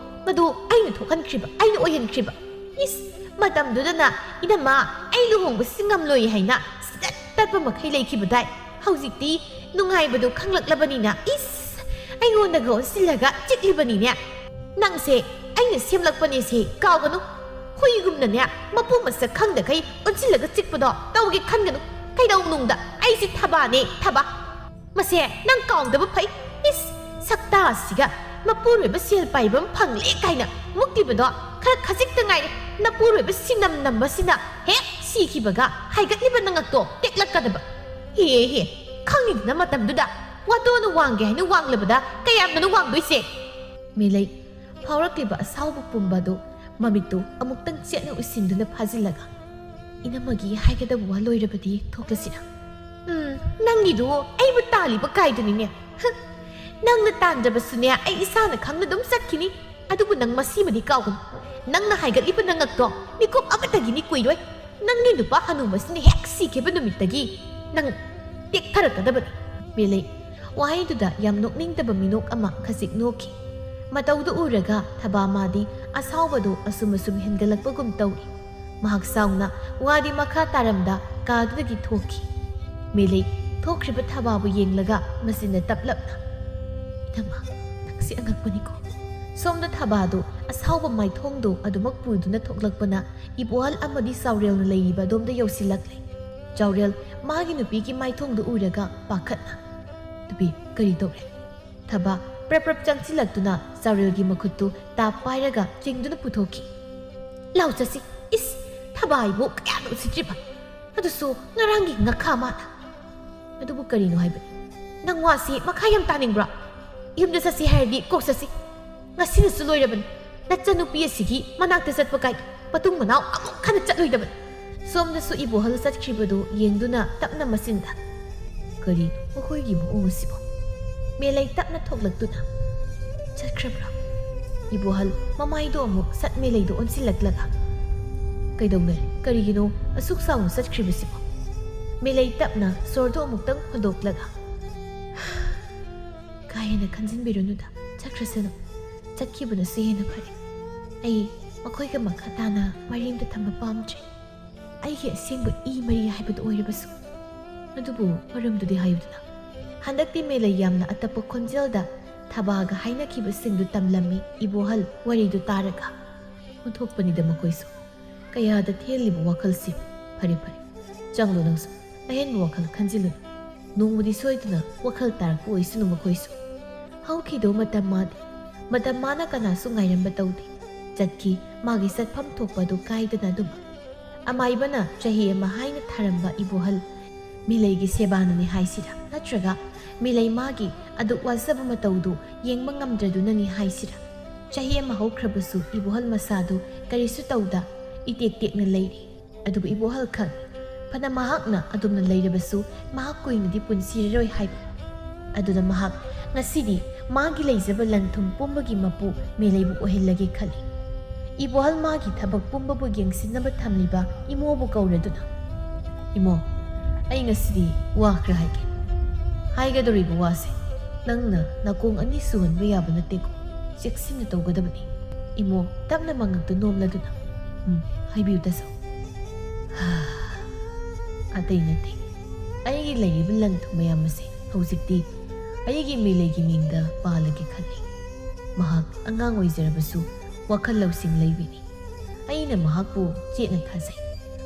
ꯃꯗꯨ ꯑꯩꯅ ꯊꯣꯛꯍꯟꯈ꯭ꯔꯤꯕ, ꯑꯩꯅ ꯑꯣꯏꯍꯟꯈ꯭ꯔꯤꯕ꯫ ꯏꯁ! ꯃꯇꯝꯗꯨꯗꯅ ꯏꯅꯝꯃ ꯑꯩ ꯂꯨꯍꯣꯡꯕꯁꯤ ꯉꯝꯂꯣꯏ ꯍꯥꯏꯅ ꯁꯤꯗꯠ ꯇꯠꯄ ꯃꯈꯩ ꯂꯩꯈꯤꯕꯗꯥꯏ? ꯍꯧꯖꯤꯛꯇꯤ ꯅꯨꯡꯉꯥꯏꯕꯗꯨ ꯈꯪꯂꯛꯂꯕꯅꯤꯅ, ꯏꯁ! ꯑꯩꯉꯣꯟꯗꯒ ꯑꯣꯟꯁꯤꯜꯂꯒ ꯆꯤꯛꯂꯤꯕꯅꯤꯅꯦ꯫ ꯅꯪꯁꯦ ꯑꯩꯅ ꯁꯦꯝꯂꯛꯄꯅꯦꯁꯦ ꯀꯥꯎꯒꯅꯨ꯫ ꯍꯨꯏꯒꯨꯝꯅꯅꯦ, ꯃꯄꯨ ꯃꯁꯛ ꯈꯪꯗꯈꯩ ꯑꯣꯟꯁꯤꯜꯂꯒ ꯆꯤꯛꯄꯗꯣ ꯇꯧꯒꯦ ꯈꯟꯒꯅꯨ꯫ ꯀꯩꯗꯧꯅꯨꯡꯗ ꯑꯩꯁꯦ ꯊꯕꯥꯅꯦ, ꯊꯕꯥ꯫ ꯃꯁꯦ ꯅꯪ ꯀꯥꯎꯗꯕ ꯐꯩ꯫ ꯏꯁ, ꯁꯛꯇꯥꯁꯤꯒ ꯃꯄꯨꯔꯣꯏꯕ ꯁꯦꯜ ꯄꯥꯏꯕ ꯑꯃ ꯐꯪꯂꯦ ꯀꯥꯏꯅ ꯃꯨꯛꯇꯤꯕꯗꯣ ꯈꯔ ꯈꯖꯤꯛꯇ ꯉꯥꯏꯔꯦ꯫ ꯅꯄꯨꯔꯣꯏꯕ ꯁꯤꯅꯝ ꯅꯝꯕꯁꯤꯅ ꯍꯦꯛ ꯁꯤꯈꯤꯕꯒ ꯍꯥꯏꯒꯠꯂꯤꯕ ꯅꯉꯛꯇꯣ ꯇꯦꯛꯂꯛꯀꯗꯕ꯫ ꯍꯦ ꯍꯦ, ꯈꯪꯉꯤꯗꯅ ꯃꯇꯝꯗꯨꯗ ꯋꯥꯇꯣꯟꯅ ꯋꯥꯡꯒꯦ ꯍꯥꯏꯅ ꯋꯥꯡꯂꯕꯗ ꯀꯌꯥꯝꯅꯅꯣ ꯋꯥꯡꯗꯣꯏꯁꯦ? ꯃꯦꯂꯩ ꯐꯥꯎꯔꯛꯂꯤꯕ ꯑꯁꯥꯎꯕ ꯄꯨꯝꯕꯗꯨ ꯃꯃꯤꯠꯇꯨ ꯑꯃꯨꯛꯇꯪ ꯆꯦꯠꯅ ꯎꯏꯁꯤꯟꯗꯨꯅ ꯐꯥꯖꯤꯜꯂꯒ, "ꯏꯅꯝꯃꯒꯤ ꯍꯥꯏꯒꯗꯕ ꯋꯥ ꯂꯣꯏꯔꯕꯗꯤ ꯊꯣꯛꯂꯁꯤꯔ?" "ꯎꯝ, ꯅꯪꯒꯤꯗꯨ ꯑꯩꯕꯨ ꯇꯥꯜꯂꯤꯕ ꯀꯥꯏꯗꯨꯅꯤꯅꯦ꯫ ꯍ, ꯅꯪꯅ ꯇꯥꯟꯗ꯭ꯔꯕꯁꯨꯅꯦ, ꯑꯩ ꯏꯁꯥꯅ ꯈꯪꯅ ꯑꯗꯨꯝ ꯆꯠꯈꯤꯅꯤ꯫ ꯑꯗꯨꯕꯨ ꯅꯪ ꯃꯁꯤꯃꯗꯤ ꯀꯥꯎꯒꯅꯨ꯫ ꯅꯪꯅ ꯍꯥꯏꯒꯠꯂꯤꯕ ꯅꯉꯛꯇꯣ ꯃꯤꯀꯨꯞ ꯑꯃꯠꯇꯒꯤꯅꯤ ꯀꯨꯏꯔꯣꯏ꯫ ꯅꯪꯒꯤ ꯅꯨꯄꯥ ꯍꯅꯨꯕꯁꯤꯅ ꯍꯦꯛ ꯁꯤꯈꯤꯕ ꯅꯨꯃꯤꯠꯇꯒꯤ ꯅꯪ ꯇꯦꯛꯊꯔꯛꯀꯗꯕꯅꯤ꯫" ꯃꯦꯂꯩ ꯋꯥꯍꯩꯗꯨꯗ ꯌꯥꯝ ꯅꯣꯛꯅꯤꯡꯗꯕ ꯃꯤꯅꯣꯛ ꯑꯃ ꯈꯖꯤꯛ ꯅꯣꯛꯈꯤ꯫ ꯃꯇꯧꯗꯨ ꯎꯔꯒ ꯊꯕꯥ ꯃꯥꯗꯤ ꯑꯁꯥꯎꯕꯗꯨ ꯑꯁꯨꯝ ꯑꯁꯨꯝ ꯍꯦꯟꯒꯠꯂꯛꯄꯒꯨꯝ ꯇꯧꯔꯤ꯫ ꯃꯍꯥꯛ ꯁꯥꯎꯅ ꯋꯥꯗꯤ ꯃꯈꯥ ꯇꯥꯔꯝꯗ ꯀꯥꯗꯨꯗꯒꯤ ꯊꯣꯛꯈꯤ꯫ ꯃꯦꯂꯩ ꯊꯣꯛꯈ꯭ꯔꯤꯕ ꯊꯕꯥꯕꯨ ꯌꯦꯡꯂꯒ ꯃꯆꯤꯟꯅ ꯇꯞꯂꯞꯅ, "ꯏꯅꯝꯃ, ꯅꯪꯁꯤ ꯑꯉꯛꯄꯅꯤꯀꯣ꯫" ꯁꯣꯝꯗ ꯊꯕꯥꯗꯨ ꯑꯁꯥꯎꯕ ꯃꯥꯏꯊꯣꯡꯗꯨ ꯑꯗꯨꯃꯛ ꯄꯨꯗꯨꯅ ꯊꯣꯛꯂꯛꯄꯅ ꯏꯕꯣꯍꯜ ꯑꯃꯗꯤ ꯆꯥꯎꯔꯦꯜꯅ ꯂꯩꯔꯤꯕ ꯑꯗꯣꯝꯗ ꯌꯧꯁꯤꯜꯂꯛꯂꯦ꯫ ꯆꯥꯎꯔꯦꯜ ꯃꯥꯒꯤ ꯅꯨꯄꯤꯒꯤ ꯃꯥꯏꯊꯣꯡꯗꯨ ꯎꯔꯒ ꯄꯥꯈꯠꯅ, "ꯅꯨꯄꯤ, ꯀꯔꯤ ꯇꯧꯔꯦ?" ꯊꯕꯥ ꯄ꯭ꯔꯞ ꯄ꯭ꯔꯞ ꯆꯪꯁꯤꯜꯂꯛꯇꯨꯅ ꯆꯥꯎꯔꯦꯜꯒꯤ ꯃꯈꯨꯠꯇꯨ ꯇꯥꯞ ꯄꯥꯏꯔꯒ ꯆꯤꯡꯗꯨꯅ ꯄꯨꯊꯣꯛꯈꯤ꯫ "ꯂꯥꯎ ꯆꯠꯁꯤ꯫ ꯏꯁ, ꯊꯕꯥ ꯍꯥꯏꯕꯨ ꯀꯌꯥꯗ ꯎꯁꯤꯠꯇ꯭ꯔꯤꯕ? ꯑꯗꯨꯁꯨ ꯉꯔꯥꯡꯒꯤ ꯉꯥꯈꯥ ꯃꯥꯅ꯫" "ꯑꯗꯨꯕꯨ ꯀꯔꯤꯅꯣ ꯍꯥꯏꯕꯅꯤ? ꯅꯪ ꯋꯥꯁꯤ ꯃꯈꯥ ꯌꯥꯝ ꯇꯥꯅꯤꯡꯕ꯭ꯔꯣ? ꯌꯨꯝꯗ ꯆꯠꯁꯤ ꯍꯥꯏꯔꯗꯤ ꯀꯣꯛ ꯆꯠꯁꯤ꯫ ꯉꯁꯤꯅꯁꯨ ꯂꯣꯏꯔꯕꯅꯤ꯫ ꯅꯆꯟꯅꯨꯄꯤ ꯑꯁꯤꯒꯤ ꯃꯅꯥꯛꯇ ꯆꯠꯄ ꯀꯥꯏ ꯃꯇꯨꯡ ꯃꯅꯥꯎ ꯑꯃꯨꯛ ꯍꯟꯅ ꯆꯠꯂꯣꯏꯗꯕꯅꯤ꯫" ꯁꯣꯝꯗꯁꯨ ꯏꯕꯣꯍꯜ ꯆꯠꯈ꯭ꯔꯤꯕꯗꯨ ꯌꯦꯡꯗꯨꯅ ꯇꯞꯅ ꯃꯆꯤꯟꯗ, "ꯀꯔꯤꯅꯣ ꯃꯈꯣꯏꯒꯤ ꯃꯑꯣꯡ ꯑꯁꯤꯕꯣ?" ꯃꯦꯂꯩ ꯇꯞꯅ ꯊꯣꯛꯂꯛꯇꯨꯅ, "ꯆꯠꯈ꯭ꯔꯕ꯭ꯔꯥ?" ꯏꯕꯣꯍꯜ ꯃꯃꯥꯏꯗꯣ ꯑꯃꯨꯛ ꯁꯠ ꯃꯦꯂꯩꯗ ꯑꯣꯟꯁꯤꯜꯂꯛꯂꯒ, "ꯀꯩꯗꯧꯅꯔꯦ? ꯀꯔꯤꯒꯤꯅꯣ ꯑꯁꯨꯛ ꯆꯥꯎꯅ ꯆꯠꯈ꯭ꯔꯤꯕꯁꯤꯕꯣ?" ꯃꯦꯂꯩ ꯇꯞꯅ ꯁꯣꯔꯗꯣ ꯑꯃꯨꯛꯇꯪ ꯍꯣꯟꯗꯣꯛꯂꯒ, "ꯀꯥ ꯍꯦꯟꯅ ꯈꯟꯖꯤꯟꯕꯤꯔꯨꯅꯨꯗ, ꯆꯠꯈ꯭ꯔꯁꯅꯨ꯫ ꯆꯠꯈꯤꯕꯅꯁꯨ ꯍꯦꯟꯅ ꯐꯔꯦ꯫ ꯑꯩ ꯃꯈꯣꯏꯒ ꯃꯈꯥ ꯇꯥꯅ ꯃꯔꯤ ꯑꯃꯇ ꯊꯝꯕ ꯄꯥꯝꯗ꯭ꯔꯦ꯫ ꯑꯩꯒꯤ ꯑꯁꯦꯡꯕ ꯏ ꯃꯔꯤ ꯍꯥꯏꯕꯗꯨ ꯑꯣꯏꯔꯕꯁꯨ꯫ ꯑꯗꯨꯕꯨ ꯃꯔꯝꯗꯨꯗꯤ ꯍꯥꯏꯌꯨꯗꯅ꯫" ꯍꯟꯗꯛꯇꯤ ꯃꯦꯂꯩ ꯌꯥꯝꯅ ꯑꯇꯞꯄ ꯈꯣꯟꯖꯦꯜꯗ ꯊꯕꯥꯒ ꯍꯥꯏꯅꯈꯤꯕꯁꯤꯡꯗꯨ ꯇꯝꯂꯝꯃꯤ ꯏꯕꯣꯍꯜ ꯋꯥꯔꯤꯗꯨ ꯇꯥꯔꯒ꯫ ꯑꯣꯟꯊꯣꯛꯄꯅꯤꯗ ꯃꯈꯣꯏꯁꯨ꯫ ꯀꯌꯥꯗ ꯊꯦꯜꯂꯤꯕ ꯋꯥꯈꯜꯁꯤ꯫ ꯐꯔꯦ ꯐꯔꯦ, ꯆꯪꯂꯣ ꯅꯪꯁꯨ꯫ ꯑꯍꯦꯟꯕ ꯋꯥꯈꯜ ꯈꯟꯖꯤꯜꯂꯨꯅꯨ꯫ ꯅꯣꯡꯃꯗꯤ ꯁꯣꯏꯗꯅ ꯋꯥꯈꯜ ꯇꯥꯔꯛꯄ ꯑꯣꯏꯁꯅꯨ ꯃꯈꯣꯏꯁꯨ꯫ ꯍꯧꯈꯤꯗꯧ ꯃꯇꯝ ꯃꯥꯗꯤ꯫ ꯃꯇꯝ ꯃꯥꯅ ꯀꯅꯥꯁꯨ ꯉꯥꯏꯔꯝꯕ ꯇꯧꯗꯦ꯫ ꯆꯠꯈꯤ꯫ ꯃꯥꯒꯤ ꯆꯠꯐꯝ ꯊꯣꯛꯄ ꯑꯗꯨ ꯀꯥꯏꯗꯅ ꯑꯗꯨꯝ꯫ ꯑꯃꯥꯏꯕꯅ ꯆꯍꯤ ꯑꯃ ꯍꯥꯏꯅ ꯊꯥꯔꯝꯕ ꯏꯕꯣꯍꯜ ꯃꯤꯂꯩꯒꯤ ꯁꯦꯕꯥꯅꯅꯤ ꯍꯥꯏꯁꯤꯔꯥ, ꯅꯠꯇ꯭ꯔꯒ ꯃꯤꯂꯩ ꯃꯥꯒꯤ ꯑꯗꯨꯛ ꯋꯥꯖꯕ ꯃꯇꯧꯗꯨ ꯌꯦꯡꯕ ꯉꯝꯗ꯭ꯔꯗꯨꯅꯅꯤ ꯍꯥꯏꯁꯤꯔꯥ, ꯆꯍꯤ ꯑꯃ ꯍꯧꯈ꯭ꯔꯕꯁꯨ ꯏꯕꯣꯍꯜ ꯃꯁꯥꯗꯨ ꯀꯔꯤꯁꯨ ꯇꯧꯗ ꯏꯇꯦꯛ ꯇꯦꯛꯅ ꯂꯩꯔꯤ꯫ ꯑꯗꯨꯕꯨ ꯏꯕꯣꯍꯜ ꯈꯪꯏ, ꯐꯅ ꯃꯍꯥꯛꯅ ꯑꯗꯨꯝꯅ ꯂꯩꯔꯕꯁꯨ ꯃꯍꯥꯛ ꯀꯨꯏꯅꯗꯤ ꯄꯨꯟꯁꯤꯔꯔꯣꯏ ꯍꯥꯏꯕ꯫ ꯑꯗꯨꯅ ꯃꯍꯥꯛ ꯉꯁꯤꯗꯤ ꯃꯥꯒꯤ ꯂꯩꯖꯕ ꯂꯟ ꯊꯨꯝ ꯄꯨꯝꯕꯒꯤ ꯃꯄꯨ ꯃꯤꯂꯩꯕꯨ ꯑꯣꯏꯍꯜꯂꯒꯦ ꯈꯜꯂꯤ꯫ ꯏꯕꯣꯍꯜ ꯃꯥꯒꯤ ꯊꯕꯛ ꯄꯨꯝꯕꯕꯨ ꯌꯦꯡꯁꯤꯟꯅꯕ ꯊꯝꯂꯤꯕ ꯏꯃꯣꯕꯨ ꯀꯧꯔꯗꯨꯅ, "ꯏꯃꯣ, ꯑꯩ ꯉꯁꯤꯗꯤ ꯋꯥ ꯈꯔ ꯍꯥꯏꯒꯦ꯫ ꯍꯥꯏꯒꯗꯧꯔꯤꯕ ꯋꯥꯁꯦ ꯅꯪꯅ ꯅꯥꯀꯣꯡ ꯑꯅꯤ ꯁꯨꯍꯟꯕ ꯌꯥꯕ ꯅꯠꯇꯦꯀꯣ꯫ ꯆꯦꯛꯁꯤꯟꯅ ꯇꯧꯒꯗꯕꯅꯤ꯫" ꯏꯃꯣ ꯇꯞꯅ ꯃꯉꯛꯇꯨ ꯅꯣꯝꯂꯗꯨꯅ, "ꯎꯝ, ꯍꯥꯏꯕꯤꯌꯨ ꯇꯥꯆꯧ꯫" ꯑꯇꯩ ꯅꯠꯇꯦ꯫ ꯑꯩꯒꯤ ꯂꯩꯔꯤꯕ ꯂꯟ ꯊꯨꯝ ꯃꯌꯥꯝ ꯑꯁꯦ ꯍꯧꯖꯤꯛꯇꯤ ꯑꯩꯒꯤ ꯃꯤꯂꯩꯒꯤ ꯃꯤꯡꯗ ꯄꯥꯜꯂꯒꯦ ꯈꯜꯂꯤ꯫ ꯃꯍꯥꯛ ꯑꯉꯥꯡ ꯑꯣꯏꯖꯔꯕꯁꯨ ꯋꯥꯈꯜ ꯂꯧꯁꯤꯡ ꯂꯩꯕꯤꯅꯤ꯫ ꯑꯩꯅ ꯃꯍꯥꯛꯄꯨ ꯆꯦꯠꯅ ꯊꯥꯖꯩ꯫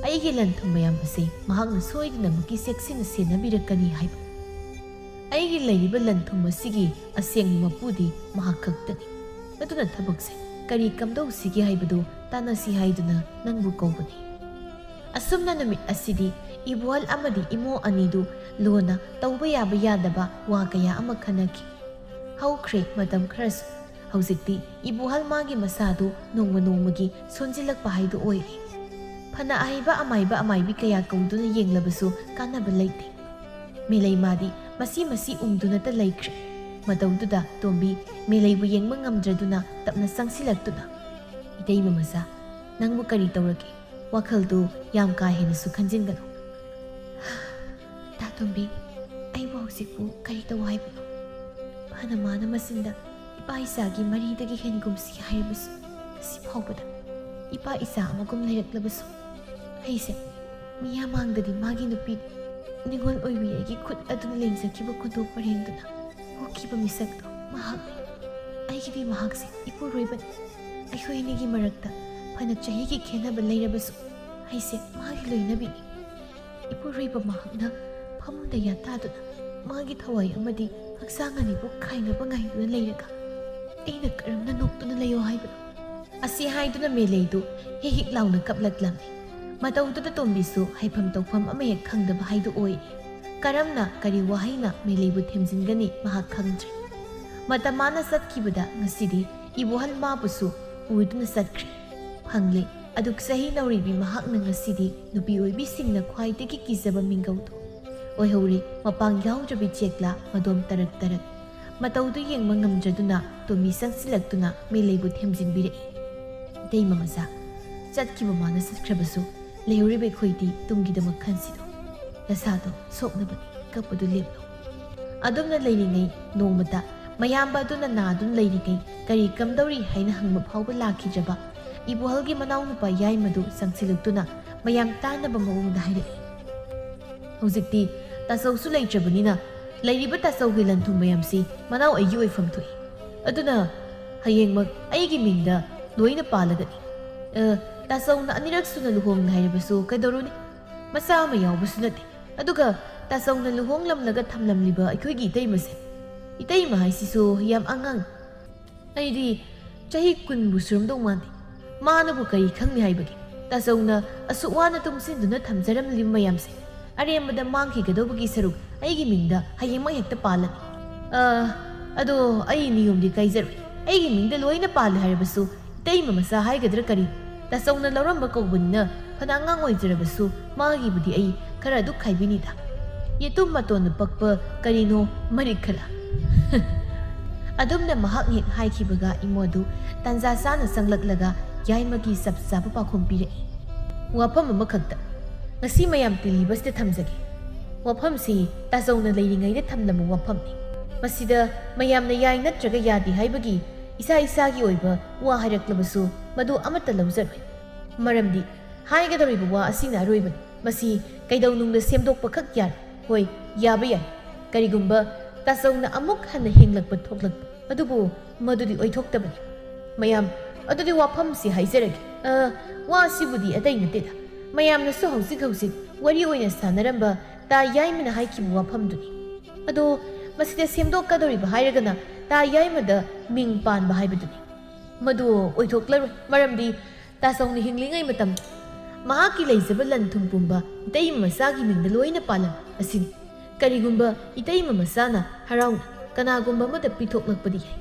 ꯑꯩꯒꯤ ꯂꯟ ꯊꯨꯝ ꯃꯌꯥꯝ ꯑꯁꯦ ꯃꯍꯥꯛꯅ ꯁꯣꯏꯗꯅꯃꯛꯀꯤ ꯆꯦꯛꯁꯤꯟꯅ ꯁꯦꯟꯅꯕꯤꯔꯛꯀꯅꯤ ꯍꯥꯏꯕ꯫ ꯑꯩꯒꯤ ꯂꯩꯔꯤꯕ ꯂꯟ ꯊꯨꯝ ꯑꯁꯤꯒꯤ ꯑꯁꯦꯡꯕ ꯃꯄꯨꯗꯤ ꯃꯍꯥꯛ ꯈꯛꯇꯅꯤ꯫ ꯑꯗꯨꯅ ꯊꯕꯛꯁꯦ ꯀꯔꯤ ꯀꯝꯗꯧꯁꯤꯒꯦ ꯍꯥꯏꯕꯗꯨ ꯇꯥꯟꯅꯁꯤ ꯍꯥꯏꯗꯨꯅ ꯅꯪꯕꯨ ꯀꯧꯕꯅꯤ꯫ ꯑꯁꯨꯝꯅ ꯅꯨꯃꯤꯠ ꯑꯁꯤꯗꯤ ꯏꯕꯣꯍꯜ ꯑꯃꯗꯤ ꯏꯃꯣ ꯑꯅꯤꯗꯨ ꯂꯣꯟꯅ ꯇꯧꯕ ꯌꯥꯕ ꯌꯥꯗꯕ ꯋꯥ ꯀꯌꯥ ꯑꯃ ꯈꯟꯅꯈꯤ꯫ ꯍꯧꯈ꯭ꯔꯦ ꯃꯇꯝ ꯈꯔꯁꯨ꯫ ꯍꯧꯖꯤꯛꯇꯤ ꯏꯕꯣꯍꯜ ꯃꯥꯒꯤ ꯃꯁꯥꯗꯨ ꯅꯣꯡꯃ ꯅꯣꯡꯃꯒꯤ ꯁꯣꯟꯖꯤꯜꯂꯛꯄ ꯍꯥꯏꯗꯨ ꯑꯣꯏꯔꯦ꯫ ꯐꯅ ꯑꯍꯩꯕ ꯑꯃꯥꯏꯕ ꯑꯃꯥꯏꯕꯤ ꯀꯌꯥ ꯀꯧꯗꯨꯅ ꯌꯦꯡꯂꯕꯁꯨ ꯀꯥꯟꯅꯕ ꯂꯩꯇꯦ꯫ ꯃꯤꯂꯩ ꯃꯥꯗꯤ ꯃꯁꯤ ꯃꯁꯤ ꯎꯝꯗꯨꯅꯇ ꯂꯩꯈ꯭ꯔꯦ꯫ ꯃꯇꯧꯗꯨꯗ ꯇꯣꯝꯕꯤ ꯃꯤꯂꯩꯕꯨ ꯌꯦꯡꯕ ꯉꯝꯗ꯭ꯔꯗꯨꯅ ꯇꯞꯅ ꯆꯪꯁꯤꯜꯂꯛꯇꯨꯅ, "ꯏꯇꯩꯃ ꯃꯆꯥ, ꯅꯪꯕꯨ ꯀꯔꯤ ꯇꯧꯔꯒꯦ? ꯋꯥꯈꯜꯗꯨ ꯌꯥꯝ ꯀꯥ ꯍꯦꯟꯅꯁꯨ ꯈꯟꯖꯤꯟꯒꯅꯨ꯫" "ꯇꯥ ꯇꯣꯝꯕꯤ, ꯑꯩꯕꯨ ꯍꯧꯖꯤꯛꯄꯨ ꯀꯔꯤ ꯇꯧ ꯍꯥꯏꯕꯅꯣ? ꯐꯅ ꯃꯥꯅ ꯃꯆꯤꯟꯗ ꯏꯄꯥ ꯏꯆꯥꯒꯤ ꯃꯔꯤꯗꯒꯤ ꯍꯦꯟꯒꯨꯝꯁꯤ ꯍꯥꯏꯔꯕꯁꯨ, ꯉꯁꯤ ꯐꯥꯎꯕꯗ ꯏꯄꯥ ꯏꯆꯥ ꯑꯃꯒꯨꯝ ꯂꯩꯔꯛꯂꯕꯁꯨ, ꯑꯩꯁꯦ ꯃꯤꯌꯥꯝ ꯃꯥꯡꯗꯗꯤ ꯃꯥꯒꯤ ꯅꯨꯄꯤ ꯅꯤꯉꯣꯜ ꯑꯣꯏꯕꯤ ꯑꯩꯒꯤ ꯈꯨꯠ ꯑꯗꯨꯅ ꯂꯦꯡꯖꯈꯤꯕ ꯈꯨꯗꯣꯞ ꯄꯔꯦꯡꯗꯨꯅ ꯄꯣꯛꯈꯤꯕ ꯃꯤꯁꯛꯇꯣ ꯃꯍꯥꯛꯅꯤ꯫ ꯑꯩꯒꯤꯗꯤ ꯃꯍꯥꯛꯁꯦ ꯏꯄꯨꯔꯣꯏꯕꯅꯤ꯫ ꯑꯩꯈꯣꯏ ꯑꯅꯤꯒꯤ ꯃꯔꯛꯇ ꯐꯅ ꯆꯍꯤꯒꯤ ꯈꯦꯠꯅꯕ ꯂꯩꯔꯕꯁꯨ, ꯑꯩꯁꯦ ꯃꯥꯒꯤ ꯂꯣꯏꯅꯕꯤꯅꯤ꯫ ꯏꯄꯨꯔꯣꯏꯕ ꯃꯍꯥꯛꯅ ꯐꯃꯨꯡꯗ ꯌꯥꯇꯥꯗꯨꯅ ꯃꯥꯒꯤ ꯊꯋꯥꯏ ꯑꯃꯗꯤ ꯍꯛꯆꯥꯡ ꯑꯅꯤꯕꯨ ꯈꯥꯏꯅꯕ ꯉꯥꯏꯗꯨꯅ ꯂꯩꯔꯒ, ꯑꯩꯅ ꯀꯔꯝꯅ ꯅꯣꯛꯇꯨꯅ ꯂꯩꯌꯣ ꯍꯥꯏꯕꯅꯣ? ꯑꯁꯤ ꯍꯥꯏꯗꯨꯅ ꯃꯦꯂꯩꯗꯨ ꯍꯤꯛ ꯍꯤꯛ ꯂꯥꯎꯅ ꯀꯞꯂꯛꯂꯝꯃꯤ꯫ ꯃꯇꯧꯗꯨꯗ ꯇꯣꯝꯕꯤꯁꯨ ꯍꯥꯏꯐꯝ ꯇꯧꯐꯝ ꯑꯃ ꯍꯦꯛ ꯈꯪꯗꯕ ꯍꯥꯏꯗꯨ ꯑꯣꯏꯔꯦ꯫ ꯀꯔꯝꯅ ꯀꯔꯤ ꯋꯥꯍꯩꯅ ꯃꯦꯂꯩꯕꯨ ꯊꯦꯝꯖꯤꯟꯒꯅꯤ ꯃꯍꯥꯛ ꯈꯪꯗ꯭ꯔꯦ꯫ ꯃꯇꯝ ꯃꯥꯅ ꯆꯠꯈꯤꯕꯗ ꯉꯁꯤꯗꯤ ꯏꯕꯣꯍꯜ ꯃꯥꯕꯨꯁꯨ ꯄꯨꯗꯨꯅ ꯆꯠꯈ꯭ꯔꯦ꯫ ꯐꯪꯂꯦ꯫ ꯑꯗꯨꯛ ꯆꯍꯤ ꯅꯧꯔꯤꯕꯤ ꯃꯍꯥꯛꯅ ꯉꯁꯤꯗꯤ ꯅꯨꯄꯤ ꯑꯣꯏꯕꯤꯁꯤꯡꯅ ꯈ꯭ꯋꯥꯏꯗꯒꯤ ꯀꯤꯖꯕ ꯃꯤꯡꯒꯧꯗꯨ ꯑꯣꯏꯍꯧꯔꯦ꯫ ꯃꯄꯥꯡ ꯌꯥꯎꯗ꯭ꯔꯕꯤ ꯆꯦꯛꯂꯥ ꯃꯗꯣꯝ ꯇꯔꯛ ꯇꯔꯛ꯫ ꯃꯇꯧꯗꯨ ꯌꯦꯡꯕ ꯉꯝꯗ꯭ꯔꯗꯨꯅ ꯇꯣꯝꯕꯤ ꯆꯪꯁꯤꯜꯂꯛꯇꯨꯅ ꯃꯦꯂꯩꯕꯨ ꯊꯦꯝꯖꯤꯟꯕꯤꯔꯛꯏ꯫ "ꯏꯇꯩꯃ ꯃꯆꯥ, ꯆꯠꯈꯤꯕ ꯃꯥꯅ ꯆꯠꯈ꯭ꯔꯕꯁꯨ, ꯂꯩꯍꯧꯔꯤꯕ ꯑꯩꯈꯣꯏꯗꯤ ꯇꯨꯡꯒꯤꯗꯃꯛ ꯈꯟꯁꯤꯗꯣ꯫ ꯅꯁꯥꯗꯣ ꯁꯣꯛꯅꯕꯅꯤ, ꯀꯞꯄꯗꯨ ꯂꯦꯞꯂꯣ꯫" ꯑꯗꯨꯝꯅ ꯂꯩꯔꯤꯉꯩ ꯅꯣꯡꯃꯇ ꯃꯌꯥꯝꯕ ꯑꯗꯨꯅ ꯅꯥꯗꯨꯅ ꯂꯩꯔꯤꯉꯩ ꯀꯔꯤ ꯀꯝꯗꯧꯔꯤ ꯍꯥꯏꯅ ꯍꯪꯕ ꯐꯥꯎꯕ ꯂꯥꯛꯈꯤꯗ꯭ꯔꯕ ꯏꯕꯣꯍꯜꯒꯤ ꯃꯅꯥꯎꯅꯨꯄꯥ ꯌꯥꯏꯃꯗꯨ ꯆꯪꯁꯤꯜꯂꯛꯇꯨꯅ ꯃꯌꯥꯝ ꯇꯥꯅꯕ ꯃꯑꯣꯡꯗ ꯍꯥꯏꯔꯛꯏ꯫ "ꯍꯧꯖꯤꯛꯇꯤ ꯇꯥꯆꯧꯁꯨ ꯂꯩꯇ꯭ꯔꯕꯅꯤꯅ ꯂꯩꯔꯤꯕ ꯇꯥꯆꯧꯒꯤ ꯂꯟ ꯊꯨꯝ ꯃꯌꯥꯝꯁꯤ ꯃꯅꯥꯎ ꯑꯩꯒꯤ ꯑꯣꯏꯐꯝ ꯊꯣꯛꯏ꯫ ꯑꯗꯨꯅ ꯍꯌꯦꯡꯃꯛ ꯑꯩꯒꯤ ꯃꯤꯡꯗ ꯂꯣꯏꯅ ꯄꯥꯜꯂꯒꯅꯤ꯫ ꯑ, ꯇꯥꯆꯧꯅ ꯑꯅꯤꯔꯛ ꯁꯨꯅ ꯂꯨꯍꯣꯡꯂꯦ ꯍꯥꯏꯔꯕꯁꯨ ꯀꯩꯗꯧꯔꯨꯅꯤ? ꯃꯆꯥ ꯑꯃ ꯌꯥꯎꯕꯁꯨ ꯅꯠꯇꯦ꯫ ꯑꯗꯨꯒ ꯇꯥꯆꯧꯅ ꯂꯨꯍꯣꯡꯂꯝꯂꯒ ꯊꯝꯂꯝꯂꯤꯕ ꯑꯩꯈꯣꯏꯒꯤ ꯏꯇꯩꯃꯁꯦ, ꯏꯇꯩꯃ ꯍꯥꯏꯁꯤꯁꯨ ꯌꯥꯝ ꯑꯉꯥꯡ꯫ ꯑꯩꯗꯤ ꯆꯍꯤ ꯀꯨꯟꯕꯨ ꯁꯨꯔꯝꯗꯧ ꯃꯥꯟꯗꯦ꯫ ꯃꯥꯅꯕꯨ ꯀꯔꯤ ꯈꯪꯅꯤ ꯍꯥꯏꯕꯒꯦ? ꯇꯥꯆꯧꯅ ꯑꯁꯨꯛ ꯋꯥꯅ ꯇꯨꯡꯁꯤꯟꯗꯨꯅ ꯊꯝꯖꯔꯝꯂꯤꯕ ꯃꯌꯥꯝꯁꯦ ꯑꯔꯦꯝꯕꯗ ꯃꯥꯡꯈꯤꯒꯗꯧꯕꯒꯤ ꯁꯔꯨꯛ ꯑꯩꯒꯤ ꯃꯤꯡꯗ ꯍꯌꯦꯡꯃꯛ ꯍꯦꯛꯇ ꯄꯥꯜꯂꯅꯤ꯫ ꯑ, ꯑꯗꯣ ꯑꯩ ꯅꯤꯌꯣꯝꯗꯤ ꯀꯥꯏꯖꯔꯣꯏ꯫ ꯑꯩꯒꯤ ꯃꯤꯡꯗ ꯂꯣꯏꯅ ꯄꯥꯜꯂꯦ ꯍꯥꯏꯔꯕꯁꯨ ꯏꯇꯩꯃ ꯃꯆꯥ ꯍꯥꯏꯒꯗ꯭ꯔꯥ ꯀꯔꯤ, ꯇꯥꯆꯧꯅ ꯂꯧꯔꯝꯕ ꯀꯧꯕꯅꯤꯅ ꯐꯅ ꯑꯉꯥꯡ ꯑꯣꯏꯖꯔꯕꯁꯨ ꯃꯥꯒꯤꯕꯨꯗꯤ ꯑꯩ ꯈꯔ ꯑꯗꯨ ꯈꯥꯏꯕꯤꯅꯤꯗ꯫ ꯌꯦꯇꯨꯝ ꯃꯇꯣꯟꯗ ꯄꯛꯄ ꯀꯔꯤꯅꯣ ꯃꯔꯤꯛ ꯈꯔ꯫" ꯑꯗꯨꯝꯅ ꯃꯍꯥꯛ ꯍꯦꯛ ꯍꯥꯏꯈꯤꯕꯒ ꯏꯃꯣꯗꯨ ꯇꯥꯟꯖꯥ ꯆꯥꯅ ꯆꯪꯂꯛꯂꯒ ꯌꯥꯏꯃꯒꯤ ꯆꯞ ꯆꯥꯕ ꯄꯥꯎꯈꯨꯝ ꯄꯤꯔꯛꯏ꯫ "ꯋꯥꯐꯝ ꯑꯃꯈꯛꯇ ꯉꯁꯤ ꯃꯌꯥꯝ ꯇꯤꯜꯂꯤꯕꯁꯤꯗ ꯊꯝꯖꯒꯦ꯫ ꯋꯥꯐꯝꯁꯤ ꯇꯥꯆꯧꯅ ꯂꯩꯔꯤꯉꯩꯗ ꯊꯝꯂꯝꯕ ꯋꯥꯐꯝꯅꯤ꯫ ꯃꯁꯤꯗ ꯃꯌꯥꯝꯅ ꯌꯥꯏ ꯅꯠꯇ꯭ꯔꯒ ꯌꯥꯗꯦ ꯍꯥꯏꯕꯒꯤ ꯏꯁꯥ ꯏꯁꯥꯒꯤ ꯑꯣꯏꯕ ꯋꯥ ꯍꯥꯏꯔꯛꯂꯕꯁꯨ ꯃꯗꯨ ꯑꯃꯠꯇ ꯂꯧꯖꯔꯣꯏ꯫ ꯃꯔꯝꯗꯤ ꯍꯥꯏꯒꯗꯧꯔꯤꯕ ꯋꯥ ꯑꯁꯤꯅ ꯑꯔꯣꯏꯕꯅꯤ꯫ ꯃꯁꯤ ꯀꯩꯗꯧꯅꯨꯡꯗ ꯁꯦꯝꯗꯣꯛꯄ ꯈꯛ ꯌꯥꯔꯣꯏ꯫ ꯍꯣꯏ, ꯌꯥꯕ ꯌꯥꯏ꯫ ꯀꯔꯤꯒꯨꯝꯕ ꯇꯥꯆꯧꯅ ꯑꯃꯨꯛ ꯍꯟꯅ ꯍꯦꯡꯂꯛꯄ ꯊꯣꯛꯂꯛꯄ ꯑꯗꯨꯕꯨ ꯃꯗꯨꯗꯤ ꯑꯣꯏꯊꯣꯛꯇꯕꯅꯤ꯫ ꯃꯌꯥꯝ, ꯑꯗꯨꯗꯤ ꯋꯥꯐꯝꯁꯤ ꯍꯥꯏꯖꯔꯒꯦ꯫ ꯑ, ꯋꯥꯁꯤꯕꯨꯗꯤ ꯑꯇꯩ ꯅꯠꯇꯦꯗ꯫ ꯃꯌꯥꯝꯅꯁꯨ ꯍꯧꯖꯤꯛ ꯍꯧꯖꯤꯛ ꯋꯥꯔꯤ ꯑꯣꯏꯅ ꯁꯥꯟꯅꯔꯝꯕ ꯇꯥ ꯌꯥꯏꯃꯅ ꯍꯥꯏꯈꯤꯕ ꯋꯥꯐꯝꯗꯨꯅꯤ꯫ ꯑꯗꯣ ꯃꯁꯤꯗ ꯁꯦꯝꯗꯣꯛꯀꯗꯧꯔꯤꯕ ꯍꯥꯏꯔꯒꯅ ꯇꯥ ꯌꯥꯏꯃꯗ ꯃꯤꯡ ꯄꯥꯟꯕ ꯍꯥꯏꯕꯗꯨꯅꯤ꯫ ꯃꯗꯨ ꯑꯣꯏꯊꯣꯛꯂꯔꯣꯏ, ꯃꯔꯝꯗꯤ ꯇꯥꯆꯧꯅ ꯍꯤꯡꯂꯤꯉꯩ ꯃꯇꯝꯗ ꯃꯍꯥꯛꯀꯤ ꯂꯩꯖꯕ ꯂꯟ ꯊꯨꯝ ꯄꯨꯝꯕ ꯏꯇꯩꯃ ꯃꯆꯥꯒꯤ ꯃꯤꯡꯗ ꯂꯣꯏꯅ ꯄꯥꯜꯂꯝꯃꯤ ꯑꯁꯤꯅꯤ꯫ ꯀꯔꯤꯒꯨꯝꯕ ꯏꯇꯩꯃ ꯃꯆꯥꯅ ꯍꯔꯥꯎꯅ ꯀꯅꯥꯒꯨꯝꯕ ꯑꯃꯗ ꯄꯤꯊꯣꯛꯂꯛꯄꯗꯤ ꯌꯥꯏ,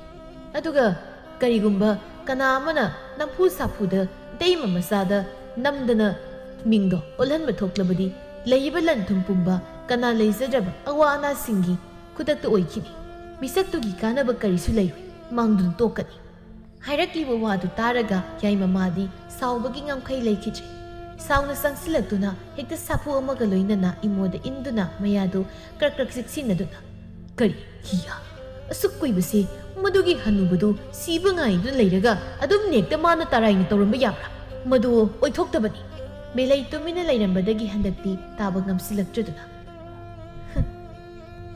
ꯑꯗꯨꯒ ꯀꯔꯤꯒꯨꯝꯕ ꯀꯅꯥ ꯑꯃꯅ ꯅꯝꯐꯨ ꯁꯥꯐꯨꯗ ꯏꯇꯩꯃ ꯃꯆꯥꯗ ꯅꯝꯗꯅ ꯃꯤꯡꯗꯣ ꯑꯣꯜꯍꯟꯕ ꯊꯣꯛꯂꯕꯗꯤ ꯂꯩꯔꯤꯕ ꯂꯟ ꯊꯨꯝ ꯄꯨꯝꯕ ꯀꯅꯥ ꯂꯩꯖꯗ꯭ꯔꯕ ꯑꯋꯥ ꯑꯅꯥꯁꯤꯡꯒꯤ ꯈꯨꯗꯛꯇ ꯑꯣꯏꯈꯤꯅꯤ꯫ ꯃꯤꯁꯛꯇꯨꯒꯤ ꯀꯥꯟꯅꯕ ꯀꯔꯤꯁꯨ ꯂꯩꯔꯣꯏ, ꯃꯥꯡꯗꯨꯅ ꯇꯣꯛꯀꯅꯤ꯫ ꯍꯥꯏꯔꯛꯂꯤꯕ ꯋꯥꯗꯨ ꯇꯥꯔꯒ ꯌꯥꯏꯃꯃꯥꯗꯤ ꯁꯥꯎꯕꯒꯤ ꯉꯝꯈꯩ ꯂꯩꯈꯤꯗ꯭ꯔꯦ꯫ ꯁꯥꯎꯅ ꯆꯪꯁꯤꯜꯂꯛꯇꯨꯅ ꯍꯦꯛꯇ ꯁꯥꯐꯨ ꯑꯃꯒ ꯂꯣꯏꯅꯅ ꯏꯃꯣꯗ ꯏꯟꯗꯨꯅ ꯃꯌꯥꯗꯨ ꯀ꯭ꯔꯛ ꯀ꯭ꯔꯛ ꯆꯤꯛꯁꯤꯟꯅꯗꯨꯅ, "ꯀꯔꯤ, ꯍꯤꯌꯥ? ꯑꯁꯨꯛ ꯀꯨꯏꯕꯁꯤ ꯃꯗꯨꯒꯤ ꯍꯅꯨꯕꯗꯨ ꯁꯤꯕ ꯉꯥꯏꯗꯨꯅ ꯂꯩꯔꯒ ꯑꯗꯨꯝ ꯅꯦꯛꯇ ꯃꯥꯅ ꯇꯔꯥꯏꯅ ꯇꯧꯔꯝꯕ ꯌꯥꯕ꯭ꯔꯥ? ꯃꯗꯨ ꯑꯣꯏꯊꯣꯛꯇꯕꯅꯤ꯫" ꯃꯦꯂꯩ ꯇꯨꯃꯤꯟꯅ ꯂꯩꯔꯝꯕꯗꯒꯤ ꯍꯟꯗꯛꯇꯤ ꯇꯥꯕ ꯉꯝꯁꯤꯜꯂꯛꯇ꯭ꯔꯗꯨꯅ,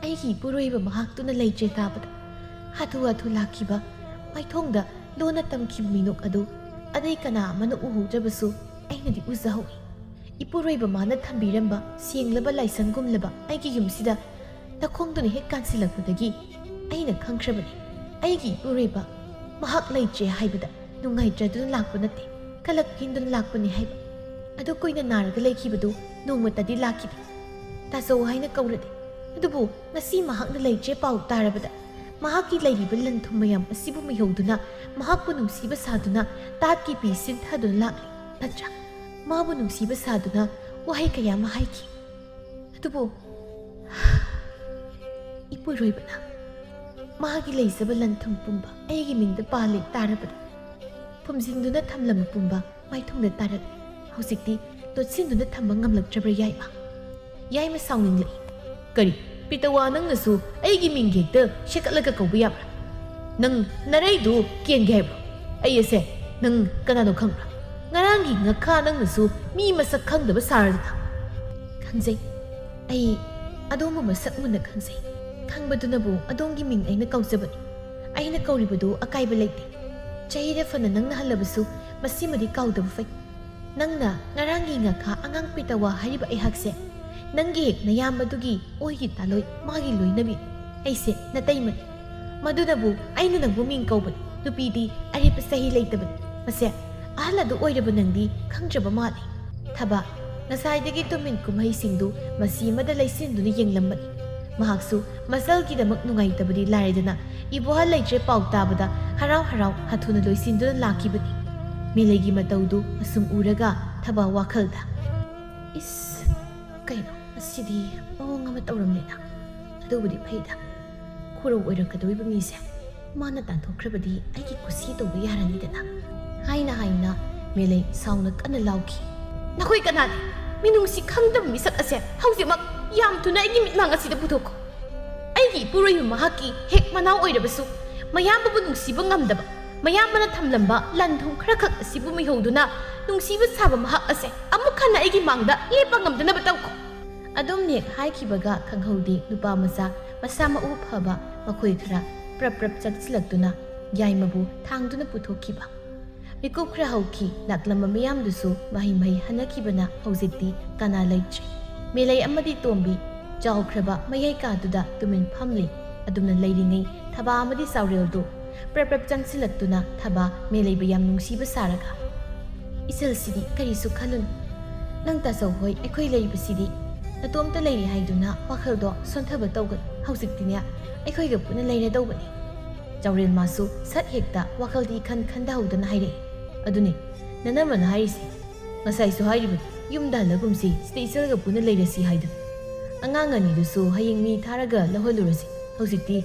ꯑꯩꯒꯤ ꯏꯄꯨꯔꯣꯏꯕ ꯃꯍꯥꯛꯇꯨꯅ ꯂꯩꯇ꯭ꯔꯦ ꯇꯥꯕꯗ ꯍꯥꯊꯨ ꯍꯥꯊꯨ ꯂꯥꯛꯈꯤꯕ ꯃꯥꯏꯊꯣꯡꯗ ꯂꯣꯟꯅ ꯇꯝꯈꯤꯕ ꯃꯤꯅꯣꯛ ꯑꯗꯨ ꯑꯇꯩ ꯀꯅꯥ ꯑꯃꯅ ꯎꯍꯧꯗ꯭ꯔꯕꯁꯨ ꯑꯩꯅꯗꯤ ꯎꯖꯍꯧꯏ꯫ ꯏꯄꯨꯔꯣꯏꯕ ꯃꯥꯅ ꯊꯝꯕꯤꯔꯝꯕ ꯁꯦꯡꯂꯕ ꯂꯥꯏꯁꯪꯒꯨꯝꯂꯕ ꯑꯩꯒꯤ ꯌꯨꯝꯁꯤꯗ ꯅꯈꯣꯡꯗꯨꯅ ꯍꯦꯛ ꯀꯥꯟꯁꯤꯜꯂꯛꯄꯗꯒꯤ ꯑꯩꯅ ꯈꯪꯈ꯭ꯔꯕꯅꯤ꯫ ꯑꯩꯒꯤ ꯏꯄꯨꯔꯣꯏꯕ ꯃꯍꯥꯛ ꯂꯩꯇ꯭ꯔꯦ ꯍꯥꯏꯕꯗ ꯅꯨꯡꯉꯥꯏꯇ꯭ꯔꯗꯨꯅ ꯂꯥꯛꯄ ꯅꯠꯇꯦ, ꯀꯂꯛ ꯍꯤꯟꯗꯨꯅ ꯂꯥꯛꯄꯅꯤ ꯍꯥꯏꯕ꯫ ꯑꯗꯨ ꯀꯨꯏꯅ ꯅꯥꯔꯒ ꯂꯩꯈꯤꯕꯗꯨ ꯅꯣꯡꯃꯇꯗꯤ ꯂꯥꯛꯈꯤꯗꯦ꯫ ꯇꯥꯆꯧ ꯍꯥꯏꯅ ꯀꯧꯔꯗꯦ꯫ ꯑꯗꯨꯕꯨ ꯉꯁꯤ ꯃꯍꯥꯛꯅ ꯂꯩꯇ꯭ꯔꯦ ꯄꯥꯎ ꯇꯥꯔꯕꯗ ꯃꯍꯥꯛꯀꯤ ꯂꯩꯔꯤꯕ ꯂꯟ ꯊꯨꯝ ꯃꯌꯥꯝ ꯑꯁꯤꯕꯨ ꯃꯤꯍꯧꯗꯨꯅ ꯃꯍꯥꯛꯄꯨ ꯅꯨꯡꯁꯤꯕ ꯁꯥꯗꯨꯅ ꯇꯥꯠꯀꯤ ꯄꯤ ꯁꯤꯟꯊꯗꯨꯅ ꯂꯥꯛꯂꯤ ꯅꯠꯇ꯭ꯔꯥ? ꯃꯥꯕꯨ ꯅꯨꯡꯁꯤꯕ ꯁꯥꯗꯨꯅ ꯋꯥꯍꯩ ꯀꯌꯥ ꯑꯃ ꯍꯥꯏꯈꯤ꯫ ꯑꯗꯨꯕꯨ ꯏꯄꯨꯔꯣꯏꯕꯅ ꯃꯥꯒꯤ ꯂꯩꯖꯕ ꯂꯟ ꯊꯨꯝ ꯄꯨꯝꯕ ꯑꯩꯒꯤ ꯃꯤꯡꯗ ꯄꯥꯜꯂꯦ ꯇꯥꯔꯕꯗ ꯐꯨꯝꯖꯤꯟꯗꯨꯅ ꯊꯝꯂꯝꯕ ꯄꯨꯝꯕ ꯃꯥꯏꯊꯣꯡꯗ ꯇꯥꯔꯛꯂꯤ꯫ ꯍꯧꯖꯤꯛꯇꯤ ꯇꯣꯠꯁꯤꯟꯗꯨꯅ ꯊꯝꯕ ꯉꯝꯂꯛꯇ꯭ꯔꯕ꯭ꯔꯥ ꯌꯥꯏꯃ? ꯌꯥꯏꯃ ꯁꯥꯎꯅꯤꯡꯂꯛꯏ꯫ "ꯀꯔꯤ? ꯄꯤꯇꯋꯥ, ꯅꯪꯅꯁꯨ ꯑꯩꯒꯤ ꯃꯤꯡꯒꯤ ꯍꯦꯛꯇ ꯁꯦꯀꯠꯂꯒ ꯀꯧꯕ ꯌꯥꯕ꯭ꯔꯥ? ꯅꯪ ꯅꯔꯩꯗꯨ ꯀꯦꯟꯒꯦ ꯍꯥꯏꯕ꯭ꯔꯣ? ꯑꯩ ꯑꯁꯦ ꯅꯪ ꯀꯅꯥꯅꯣ ꯈꯪꯕ꯭ꯔꯥ? ꯉꯔꯥꯡꯒꯤ ꯉꯈꯥ ꯅꯪꯅꯁꯨ ꯃꯤ ꯃꯁꯛ ꯈꯪꯗꯕ ꯁꯥꯔꯗꯅ꯫" "ꯈꯪꯖꯩ꯫ ꯑꯩ ꯑꯗꯣꯝꯕꯨ ꯃꯁꯛ ꯃꯨꯟꯅ ꯈꯪꯖꯩ꯫ ꯈꯪꯕꯗꯨꯅꯕꯨ ꯑꯗꯣꯝꯒꯤ ꯃꯤꯡ ꯑꯩꯅ ꯀꯧꯖꯕꯅꯤ꯫ ꯑꯩꯅ ꯀꯧꯔꯤꯕꯗꯨ ꯑꯀꯥꯏꯕ ꯂꯩꯇꯦ꯫ ꯆꯍꯤꯗ ꯐꯅ ꯅꯪꯅ ꯍꯜꯂꯕꯁꯨ ꯃꯁꯤꯃꯗꯤ ꯀꯥꯎꯗꯕ ꯐꯩ꯫ ꯅꯪꯅ ꯉꯔꯥꯡꯒꯤ ꯉꯥꯈꯥ ꯑꯉꯥꯡ ꯄꯦꯇꯋꯥ ꯍꯥꯏꯔꯤꯕ ꯑꯩꯍꯥꯛꯁꯦ ꯅꯪꯒꯤ ꯍꯦꯛ ꯅꯌꯥꯝꯕꯗꯨꯒꯤ ꯑꯣꯏꯒꯤ ꯇꯥꯂꯣꯏ, ꯃꯥꯒꯤ ꯂꯣꯏꯅꯕꯤ꯫ ꯑꯩꯁꯦ ꯅꯇꯩꯃꯅꯤ꯫ ꯃꯗꯨꯅꯕꯨ ꯑꯩꯅ ꯅꯪꯕꯨ ꯃꯤꯡ ꯀꯧꯕꯅꯤ꯫ ꯅꯨꯄꯤꯗꯤ ꯑꯔꯦꯞꯄ ꯆꯍꯤ ꯂꯩꯇꯕꯅꯤ꯫ ꯃꯁꯦ, ꯑꯍꯜ ꯑꯗꯨ ꯑꯣꯏꯔꯕ ꯅꯪꯗꯤ ꯈꯪꯗ꯭ꯔꯕ ꯃꯥꯜꯂꯤ꯫ ꯊꯕꯥ ꯉꯁꯥꯏꯗꯒꯤ ꯇꯨꯃꯤꯟ ꯀꯨꯝꯍꯩꯁꯤꯡꯗꯨ ꯃꯁꯤ ꯑꯃꯗ ꯂꯩꯁꯤꯟꯗꯨꯅ ꯌꯦꯡꯂꯝꯕꯅꯤ꯫ ꯃꯍꯥꯛꯁꯨ ꯃꯆꯜꯒꯤꯗꯃꯛ ꯅꯨꯡꯉꯥꯏꯇꯕꯗꯤ ꯂꯥꯏꯔꯗꯅ ꯏꯕꯣꯍꯜ ꯂꯩꯇ꯭ꯔꯦ ꯄꯥꯎ ꯇꯥꯕꯗ ꯍꯔꯥꯎ ꯍꯔꯥꯎ ꯍꯥꯊꯨꯅ ꯂꯣꯏꯁꯤꯟꯗꯨꯅ ꯂꯥꯛꯈꯤꯕꯅꯤ꯫ ꯃꯤꯂꯩꯒꯤ ꯃꯇꯧꯗꯨ ꯑꯁꯨꯝ ꯎꯔꯒ ꯊꯕꯥ ꯋꯥꯈꯜꯗ, "ꯏꯁ, ꯀꯩꯅꯣ ꯉꯁꯤꯗꯤ ꯃꯑꯣꯡ ꯑꯃ ꯇꯧꯔꯝꯂꯦꯅ꯫ ꯑꯗꯨꯕꯨꯗꯤ ꯐꯩꯗ, ꯈꯨꯔꯧ ꯑꯣꯏꯔꯛꯀꯗꯧꯔꯤꯕ ꯃꯤꯁꯦ ꯃꯥꯅ ꯇꯥꯟꯊꯣꯛꯈ꯭ꯔꯕꯗꯤ ꯑꯩꯒꯤ ꯀꯨꯁꯤ ꯇꯧꯕ ꯌꯥꯔꯅꯤꯗꯅ" ꯍꯥꯏꯅ ꯍꯥꯏꯅ ꯃꯦꯂꯩ ꯁꯥꯎꯅ ꯀꯟꯅ ꯂꯥꯎꯈꯤ꯫ "ꯅꯈꯣꯏ ꯀꯅꯥꯅꯤ? ꯃꯤꯅꯨꯡꯁꯤ ꯈꯪꯗꯕ ꯃꯤꯁꯛ ꯑꯁꯦ ꯍꯧꯖꯤꯛꯃꯛ ꯌꯥꯝ ꯊꯨꯅ ꯑꯩꯒꯤ ꯃꯤꯠꯃꯥꯡ ꯑꯁꯤꯗ ꯄꯨꯊꯣꯛꯈꯣ꯫ ꯑꯩꯒꯤ ꯏꯄꯨꯔꯣꯏꯕ ꯃꯍꯥꯛꯀꯤ ꯍꯦꯛ ꯃꯅꯥꯎ ꯑꯣꯏꯔꯕꯁꯨ ꯃꯌꯥꯝꯕꯕꯨ ꯅꯨꯡꯁꯤꯕ ꯉꯝꯗꯕ, ꯃꯌꯥꯝꯕꯅ ꯊꯝꯂꯝꯕ ꯂꯟ ꯊꯨꯝ ꯈꯔꯈꯛ ꯑꯁꯤꯕꯨ ꯃꯤꯍꯧꯗꯨꯅ ꯅꯨꯡꯁꯤꯕ ꯁꯥꯕ ꯃꯍꯥꯛ ꯑꯁꯦ ꯑꯃꯨꯛ ꯍꯟꯅ ꯑꯩꯒꯤ ꯃꯥꯡꯗ ꯂꯦꯞꯄ ꯉꯝꯗꯅꯕ ꯇꯧꯈꯣ"꯫ ꯑꯗꯨꯝ ꯍꯦꯛ ꯍꯥꯏꯈꯤꯕꯒ ꯈꯪꯍꯧꯗꯦ ꯅꯨꯄꯥ ꯃꯆꯥ ꯃꯁꯥ ꯃꯎ ꯐꯕ ꯃꯈꯣꯏ ꯈꯔ ꯄ꯭ꯔꯞ ꯄ꯭ꯔꯞ ꯆꯪꯁꯤꯜꯂꯛꯇꯨꯅ ꯌꯥꯏꯃꯕꯨ ꯊꯥꯡꯗꯨꯅ ꯄꯨꯊꯣꯛꯈꯤꯕ꯫ ꯃꯤꯀꯨꯞ ꯈꯔ ꯍꯧꯈꯤ꯫ ꯂꯥꯛꯂꯝꯕ ꯃꯤꯌꯥꯝꯗꯨꯁꯨ ꯃꯍꯩ ꯃꯍꯩ ꯍꯟꯅꯈꯤꯕꯅ ꯍꯧꯖꯤꯛꯇꯤ ꯀꯅꯥ ꯂꯩꯇ꯭ꯔꯦ꯫ ꯃꯦꯂꯩ ꯑꯃꯗꯤ ꯇꯣꯝꯕꯤ ꯆꯥꯎꯈ꯭ꯔꯕ ꯃꯌꯥꯏ ꯀꯥꯗꯨꯗ ꯇꯨꯃꯤꯟ ꯐꯝꯂꯤ꯫ ꯑꯗꯨꯝꯅ ꯂꯩꯔꯤꯉꯩ ꯊꯕꯥ ꯑꯃꯗꯤ ꯆꯥꯎꯔꯦꯜꯗꯨ ꯄ꯭ꯔꯞ ꯄ꯭ꯔꯞ ꯆꯪꯁꯤꯜꯂꯛꯇꯨꯅ ꯊꯕꯥ ꯃꯦꯂꯩꯕ ꯌꯥꯝ ꯅꯨꯡꯁꯤꯕ ꯁꯥꯔꯒ, "ꯏꯆꯜꯁꯤꯗꯤ ꯀꯔꯤꯁꯨ ꯈꯜꯂꯨꯅꯨ꯫ ꯅꯪ ꯇꯥꯆꯧ ꯍꯣꯏ ꯑꯩꯈꯣꯏ ꯂꯩꯕꯁꯤꯗꯤ ꯅꯇꯣꯝꯇ ꯂꯩꯔꯤ ꯍꯥꯏꯗꯨꯅ ꯋꯥꯈꯜꯗꯣ ꯁꯣꯟꯊꯕ ꯇꯧꯒꯅꯨ꯫ ꯍꯧꯖꯤꯛꯇꯤꯅꯦ ꯑꯩꯈꯣꯏꯒ ꯄꯨꯟꯅ ꯂꯩꯔꯗꯧꯕꯅꯤ"꯫ ꯆꯥꯎꯔꯦꯜ ꯃꯥꯁꯨ ꯁꯠ ꯍꯦꯛꯇ ꯋꯥꯈꯜꯗꯤ ꯏꯈꯟ ꯈꯟꯊꯍꯧꯗꯅ ꯍꯥꯏꯔꯛꯏ꯫ "ꯑꯗꯨꯅꯤ ꯅꯅꯝꯃꯅ ꯍꯥꯏꯔꯤꯁꯦ꯫ ꯉꯁꯥꯏꯁꯨ ꯍꯥꯏꯔꯤꯕꯅꯤ, ꯌꯨꯝꯗ ꯍꯜꯂꯒꯨꯝꯁꯤ, ꯁꯤꯗ ꯏꯆꯜꯒ ꯄꯨꯟꯅ ꯂꯩꯔꯁꯤ ꯍꯥꯏꯗꯨꯅ꯫ ꯑꯉꯥꯡ ꯑꯅꯤꯗꯨꯁꯨ ꯍꯌꯦꯡ ꯃꯤ ꯊꯥꯔꯒ ꯂꯧꯍꯜꯂꯨꯔꯁꯤ꯫ ꯍꯧꯖꯤꯛꯇꯤ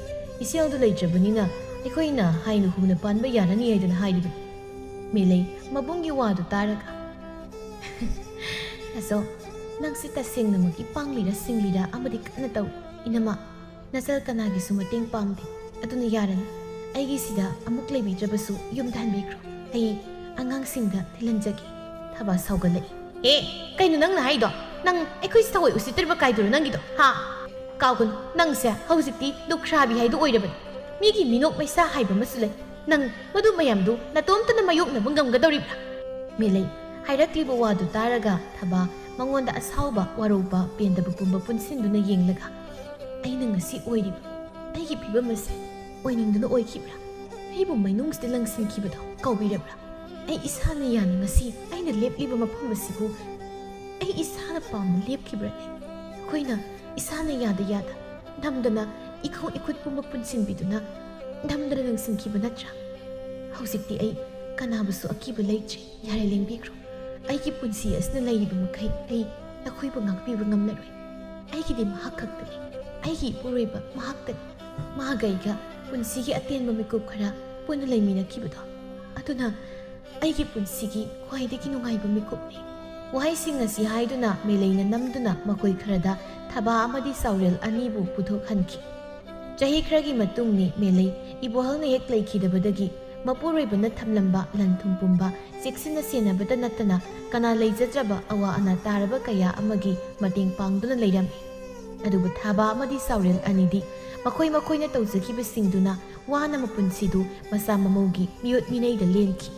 ꯏꯆꯦꯜꯗꯨ ꯂꯩꯇ꯭ꯔꯕꯅꯤꯅ ꯑꯩꯈꯣꯏꯅ ꯍꯥꯏꯅ ꯍꯨꯝꯅ ꯄꯥꯟꯕ ꯌꯥꯔꯅꯤ ꯍꯥꯏꯗꯅ ꯍꯥꯏꯔꯤꯕꯅꯤ"꯫ ꯃꯦꯂꯩ ꯃꯕꯨꯡꯒꯤ ꯋꯥꯗꯨ ꯇꯥꯔꯒ, "ꯑꯆꯧ, ꯅꯪꯁꯤ ꯇꯁꯦꯡꯅꯃꯛꯀꯤ ꯄꯥꯡꯂꯤꯔ ꯁꯤꯡꯂꯤꯔ ꯑꯃꯗꯤ ꯀꯟꯅ ꯇꯧꯏ꯫ ꯏꯅꯝꯃ, ꯅꯆꯜ ꯀꯅꯥꯒꯤꯁꯨ ꯃꯇꯦꯡ ꯄꯥꯝꯗꯦ꯫ ꯑꯗꯨꯅ ꯌꯥꯔꯅꯤ꯫ ꯑꯩꯒꯤꯁꯤꯗ ꯑꯃꯨꯛ ꯂꯩꯕꯤꯗ꯭ꯔꯕꯁꯨ ꯌꯨꯝꯗ ꯍꯟꯕꯤꯈ꯭ꯔꯣ꯫ ꯑꯩ ꯑꯉꯥꯡꯁꯤꯡꯗ ꯊꯤꯜꯍꯟꯖꯒꯦ"꯫ ꯊꯕꯥ ꯁꯥꯎꯒꯠꯂꯛꯏ꯫ "ꯑꯦ, ꯀꯩꯅꯣ ꯅꯪꯅ ꯍꯥꯏꯗꯣ? ꯅꯪ ꯑꯩꯈꯣꯏꯁꯤ ꯊꯑꯣꯏ ꯎꯁꯤꯠꯇ꯭ꯔꯤꯕ ꯀꯥꯏꯗꯨꯔꯣ ꯅꯪꯒꯤꯗꯣ, ꯍꯥ?" "ꯀꯥꯎꯒꯅꯨ, ꯅꯪꯁꯦ ꯍꯧꯖꯤꯛꯇꯤ ꯂꯨꯈ꯭ꯔꯥꯕꯤ ꯍꯥꯏꯗꯨ ꯑꯣꯏꯔꯕꯅꯤ꯫ ꯃꯤꯒꯤ ꯃꯤꯅꯣꯛ ꯃꯩꯁꯥ ꯍꯥꯏꯕ ꯑꯃꯁꯨ ꯂꯩ꯫ ꯅꯪ ꯃꯗꯨ ꯃꯌꯥꯝꯗꯨ ꯅꯇꯣꯝꯇꯅ ꯃꯥꯌꯣꯛꯅꯕ ꯉꯝꯒꯗꯧꯔꯤꯕ꯭ꯔꯥ?" ꯃꯦꯂꯩ ꯍꯥꯏꯔꯛꯂꯤꯕ ꯋꯥꯗꯨ ꯇꯥꯔꯒ ꯊꯕꯥ ꯃꯉꯣꯟꯗ ꯑꯁꯥꯎꯕ, ꯋꯥꯔꯧꯕ, ꯄꯦꯟꯗꯕꯒꯨꯝꯕ ꯄꯨꯟꯁꯤꯟꯗꯨꯅ ꯌꯦꯡꯂꯒ, "ꯑꯩꯅ ꯉꯁꯤ ꯑꯣꯏꯔꯤꯕ ꯑꯩꯒꯤ ꯐꯤꯕꯝ ꯑꯁꯦ ꯑꯣꯏꯅꯤꯡꯗꯨꯅ ꯑꯣꯏꯈꯤꯕ꯭ꯔꯥ? ꯑꯩꯕꯨ ꯃꯩꯅꯨꯡꯁꯤꯗ ꯂꯪꯁꯤꯟꯈꯤꯕꯗꯣ ꯀꯥꯎꯕꯤꯔꯕ꯭ꯔꯥ? ꯑꯩ ꯏꯁꯥꯅ ꯌꯥꯅ ꯉꯁꯤ ꯑꯩꯅ ꯂꯦꯞꯂꯤꯕ ꯃꯐꯝ ꯑꯁꯤꯕꯨ ꯑꯩ ꯏꯁꯥꯅ ꯄꯥꯝꯅ ꯂꯦꯞꯈꯤꯕ꯭ꯔꯥꯅꯦ? ꯑꯩꯈꯣꯏꯅ ꯏꯁꯥꯅ ꯌꯥꯗ ꯌꯥꯗ ꯅꯝꯗꯅ ꯏꯈꯣꯡ ꯏꯈꯨꯠ ꯄꯨꯝꯕ ꯄꯨꯟꯁꯤꯟꯕꯤꯗꯨꯅ ꯅꯝꯗꯅ ꯂꯪꯁꯤꯟꯈꯤꯕ ꯅꯠꯇ꯭ꯔꯥ? ꯍꯧꯖꯤꯛꯇꯤ ꯑꯩ ꯀꯅꯥꯕꯨꯁꯨ ꯑꯀꯤꯕ ꯂꯩꯇ꯭ꯔꯦ꯫ ꯌꯥꯔꯦ, ꯂꯦꯡꯕꯤꯈ꯭ꯔꯣ꯫ ꯑꯩꯒꯤ ꯄꯨꯟꯁꯤ ꯑꯁꯤꯅ ꯂꯩꯔꯤꯕ ꯃꯈꯩ ꯑꯩ ꯅꯈꯣꯏꯕꯨ ꯉꯥꯛꯄꯤꯕ ꯉꯝꯂꯔꯣꯏ꯫ ꯑꯩꯒꯤꯗꯤ ꯃꯍꯥꯛ ꯈꯛꯇꯅꯤ꯫ ꯑꯩꯒꯤ ꯏꯄꯨꯔꯣꯏꯕ ꯃꯍꯥꯛꯇꯅꯤ꯫ ꯃꯍꯥꯛ ꯑꯩꯒ ꯄꯨꯟꯁꯤꯒꯤ ꯑꯇꯦꯟꯕ ꯃꯤꯀꯨꯞ ꯈꯔ ꯄꯨꯟꯅ ꯂꯩꯃꯤꯟꯅꯈꯤꯕꯗꯣ, ꯑꯗꯨꯅ ꯑꯩꯒꯤ ꯄꯨꯟꯁꯤꯒꯤ ꯈ꯭ꯋꯥꯏꯗꯒꯤ ꯅꯨꯡꯉꯥꯏꯕ ꯃꯤꯀꯨꯞꯅꯤ꯫" ꯋꯥꯍꯩꯁꯤꯡ ꯑꯁꯤ ꯍꯥꯏꯗꯨꯅ ꯃꯦꯂꯩꯅ ꯅꯝꯗꯨꯅ ꯃꯈꯣꯏ ꯈꯔꯗ ꯊꯕꯥ ꯑꯃꯗꯤ ꯆꯥꯎꯔꯦꯜ ꯑꯅꯤꯕꯨ ꯄꯨꯊꯣꯛꯍꯟꯈꯤ꯫ ꯆꯍꯤ ꯈꯔꯒꯤ ꯃꯇꯨꯡꯅꯤ ꯃꯦꯂꯩ ꯏꯕꯣꯍꯜꯅ ꯍꯦꯛ ꯂꯩꯈꯤꯗꯕꯗꯒꯤ ꯃꯄꯨꯔꯣꯏꯕꯅ ꯊꯝꯂꯝꯕ ꯂꯟ ꯊꯨꯝ ꯄꯨꯝꯕ ꯆꯦꯛꯁꯤꯟꯅ ꯁꯦꯟꯅꯕꯇ ꯅꯠꯇꯅ ꯀꯅꯥ ꯂꯩꯖꯗ꯭ꯔꯕ ꯑꯋꯥ ꯑꯅꯥ ꯇꯥꯔꯕ ꯀꯌꯥ ꯑꯃꯒꯤ ꯃꯇꯦꯡ ꯄꯥꯡꯗꯨꯅ ꯂꯩꯔꯝꯃꯤ꯫ ꯑꯗꯨꯕꯨ ꯊꯥꯕ ꯑꯃꯗꯤ ꯆꯥꯎꯔꯦꯜ ꯑꯅꯤꯗꯤ ꯃꯈꯣꯏ ꯃꯈꯣꯏꯅ ꯇꯧꯖꯈꯤꯕꯁꯤꯡꯗꯨꯅ ꯋꯥꯅ ꯃꯄꯨꯟꯁꯤꯗꯨ ꯃꯆꯥ ꯃꯃꯧꯒꯤ ꯃꯤꯑꯣꯠ ꯃꯤꯅꯩꯗ ꯂꯦꯟꯈꯤ꯫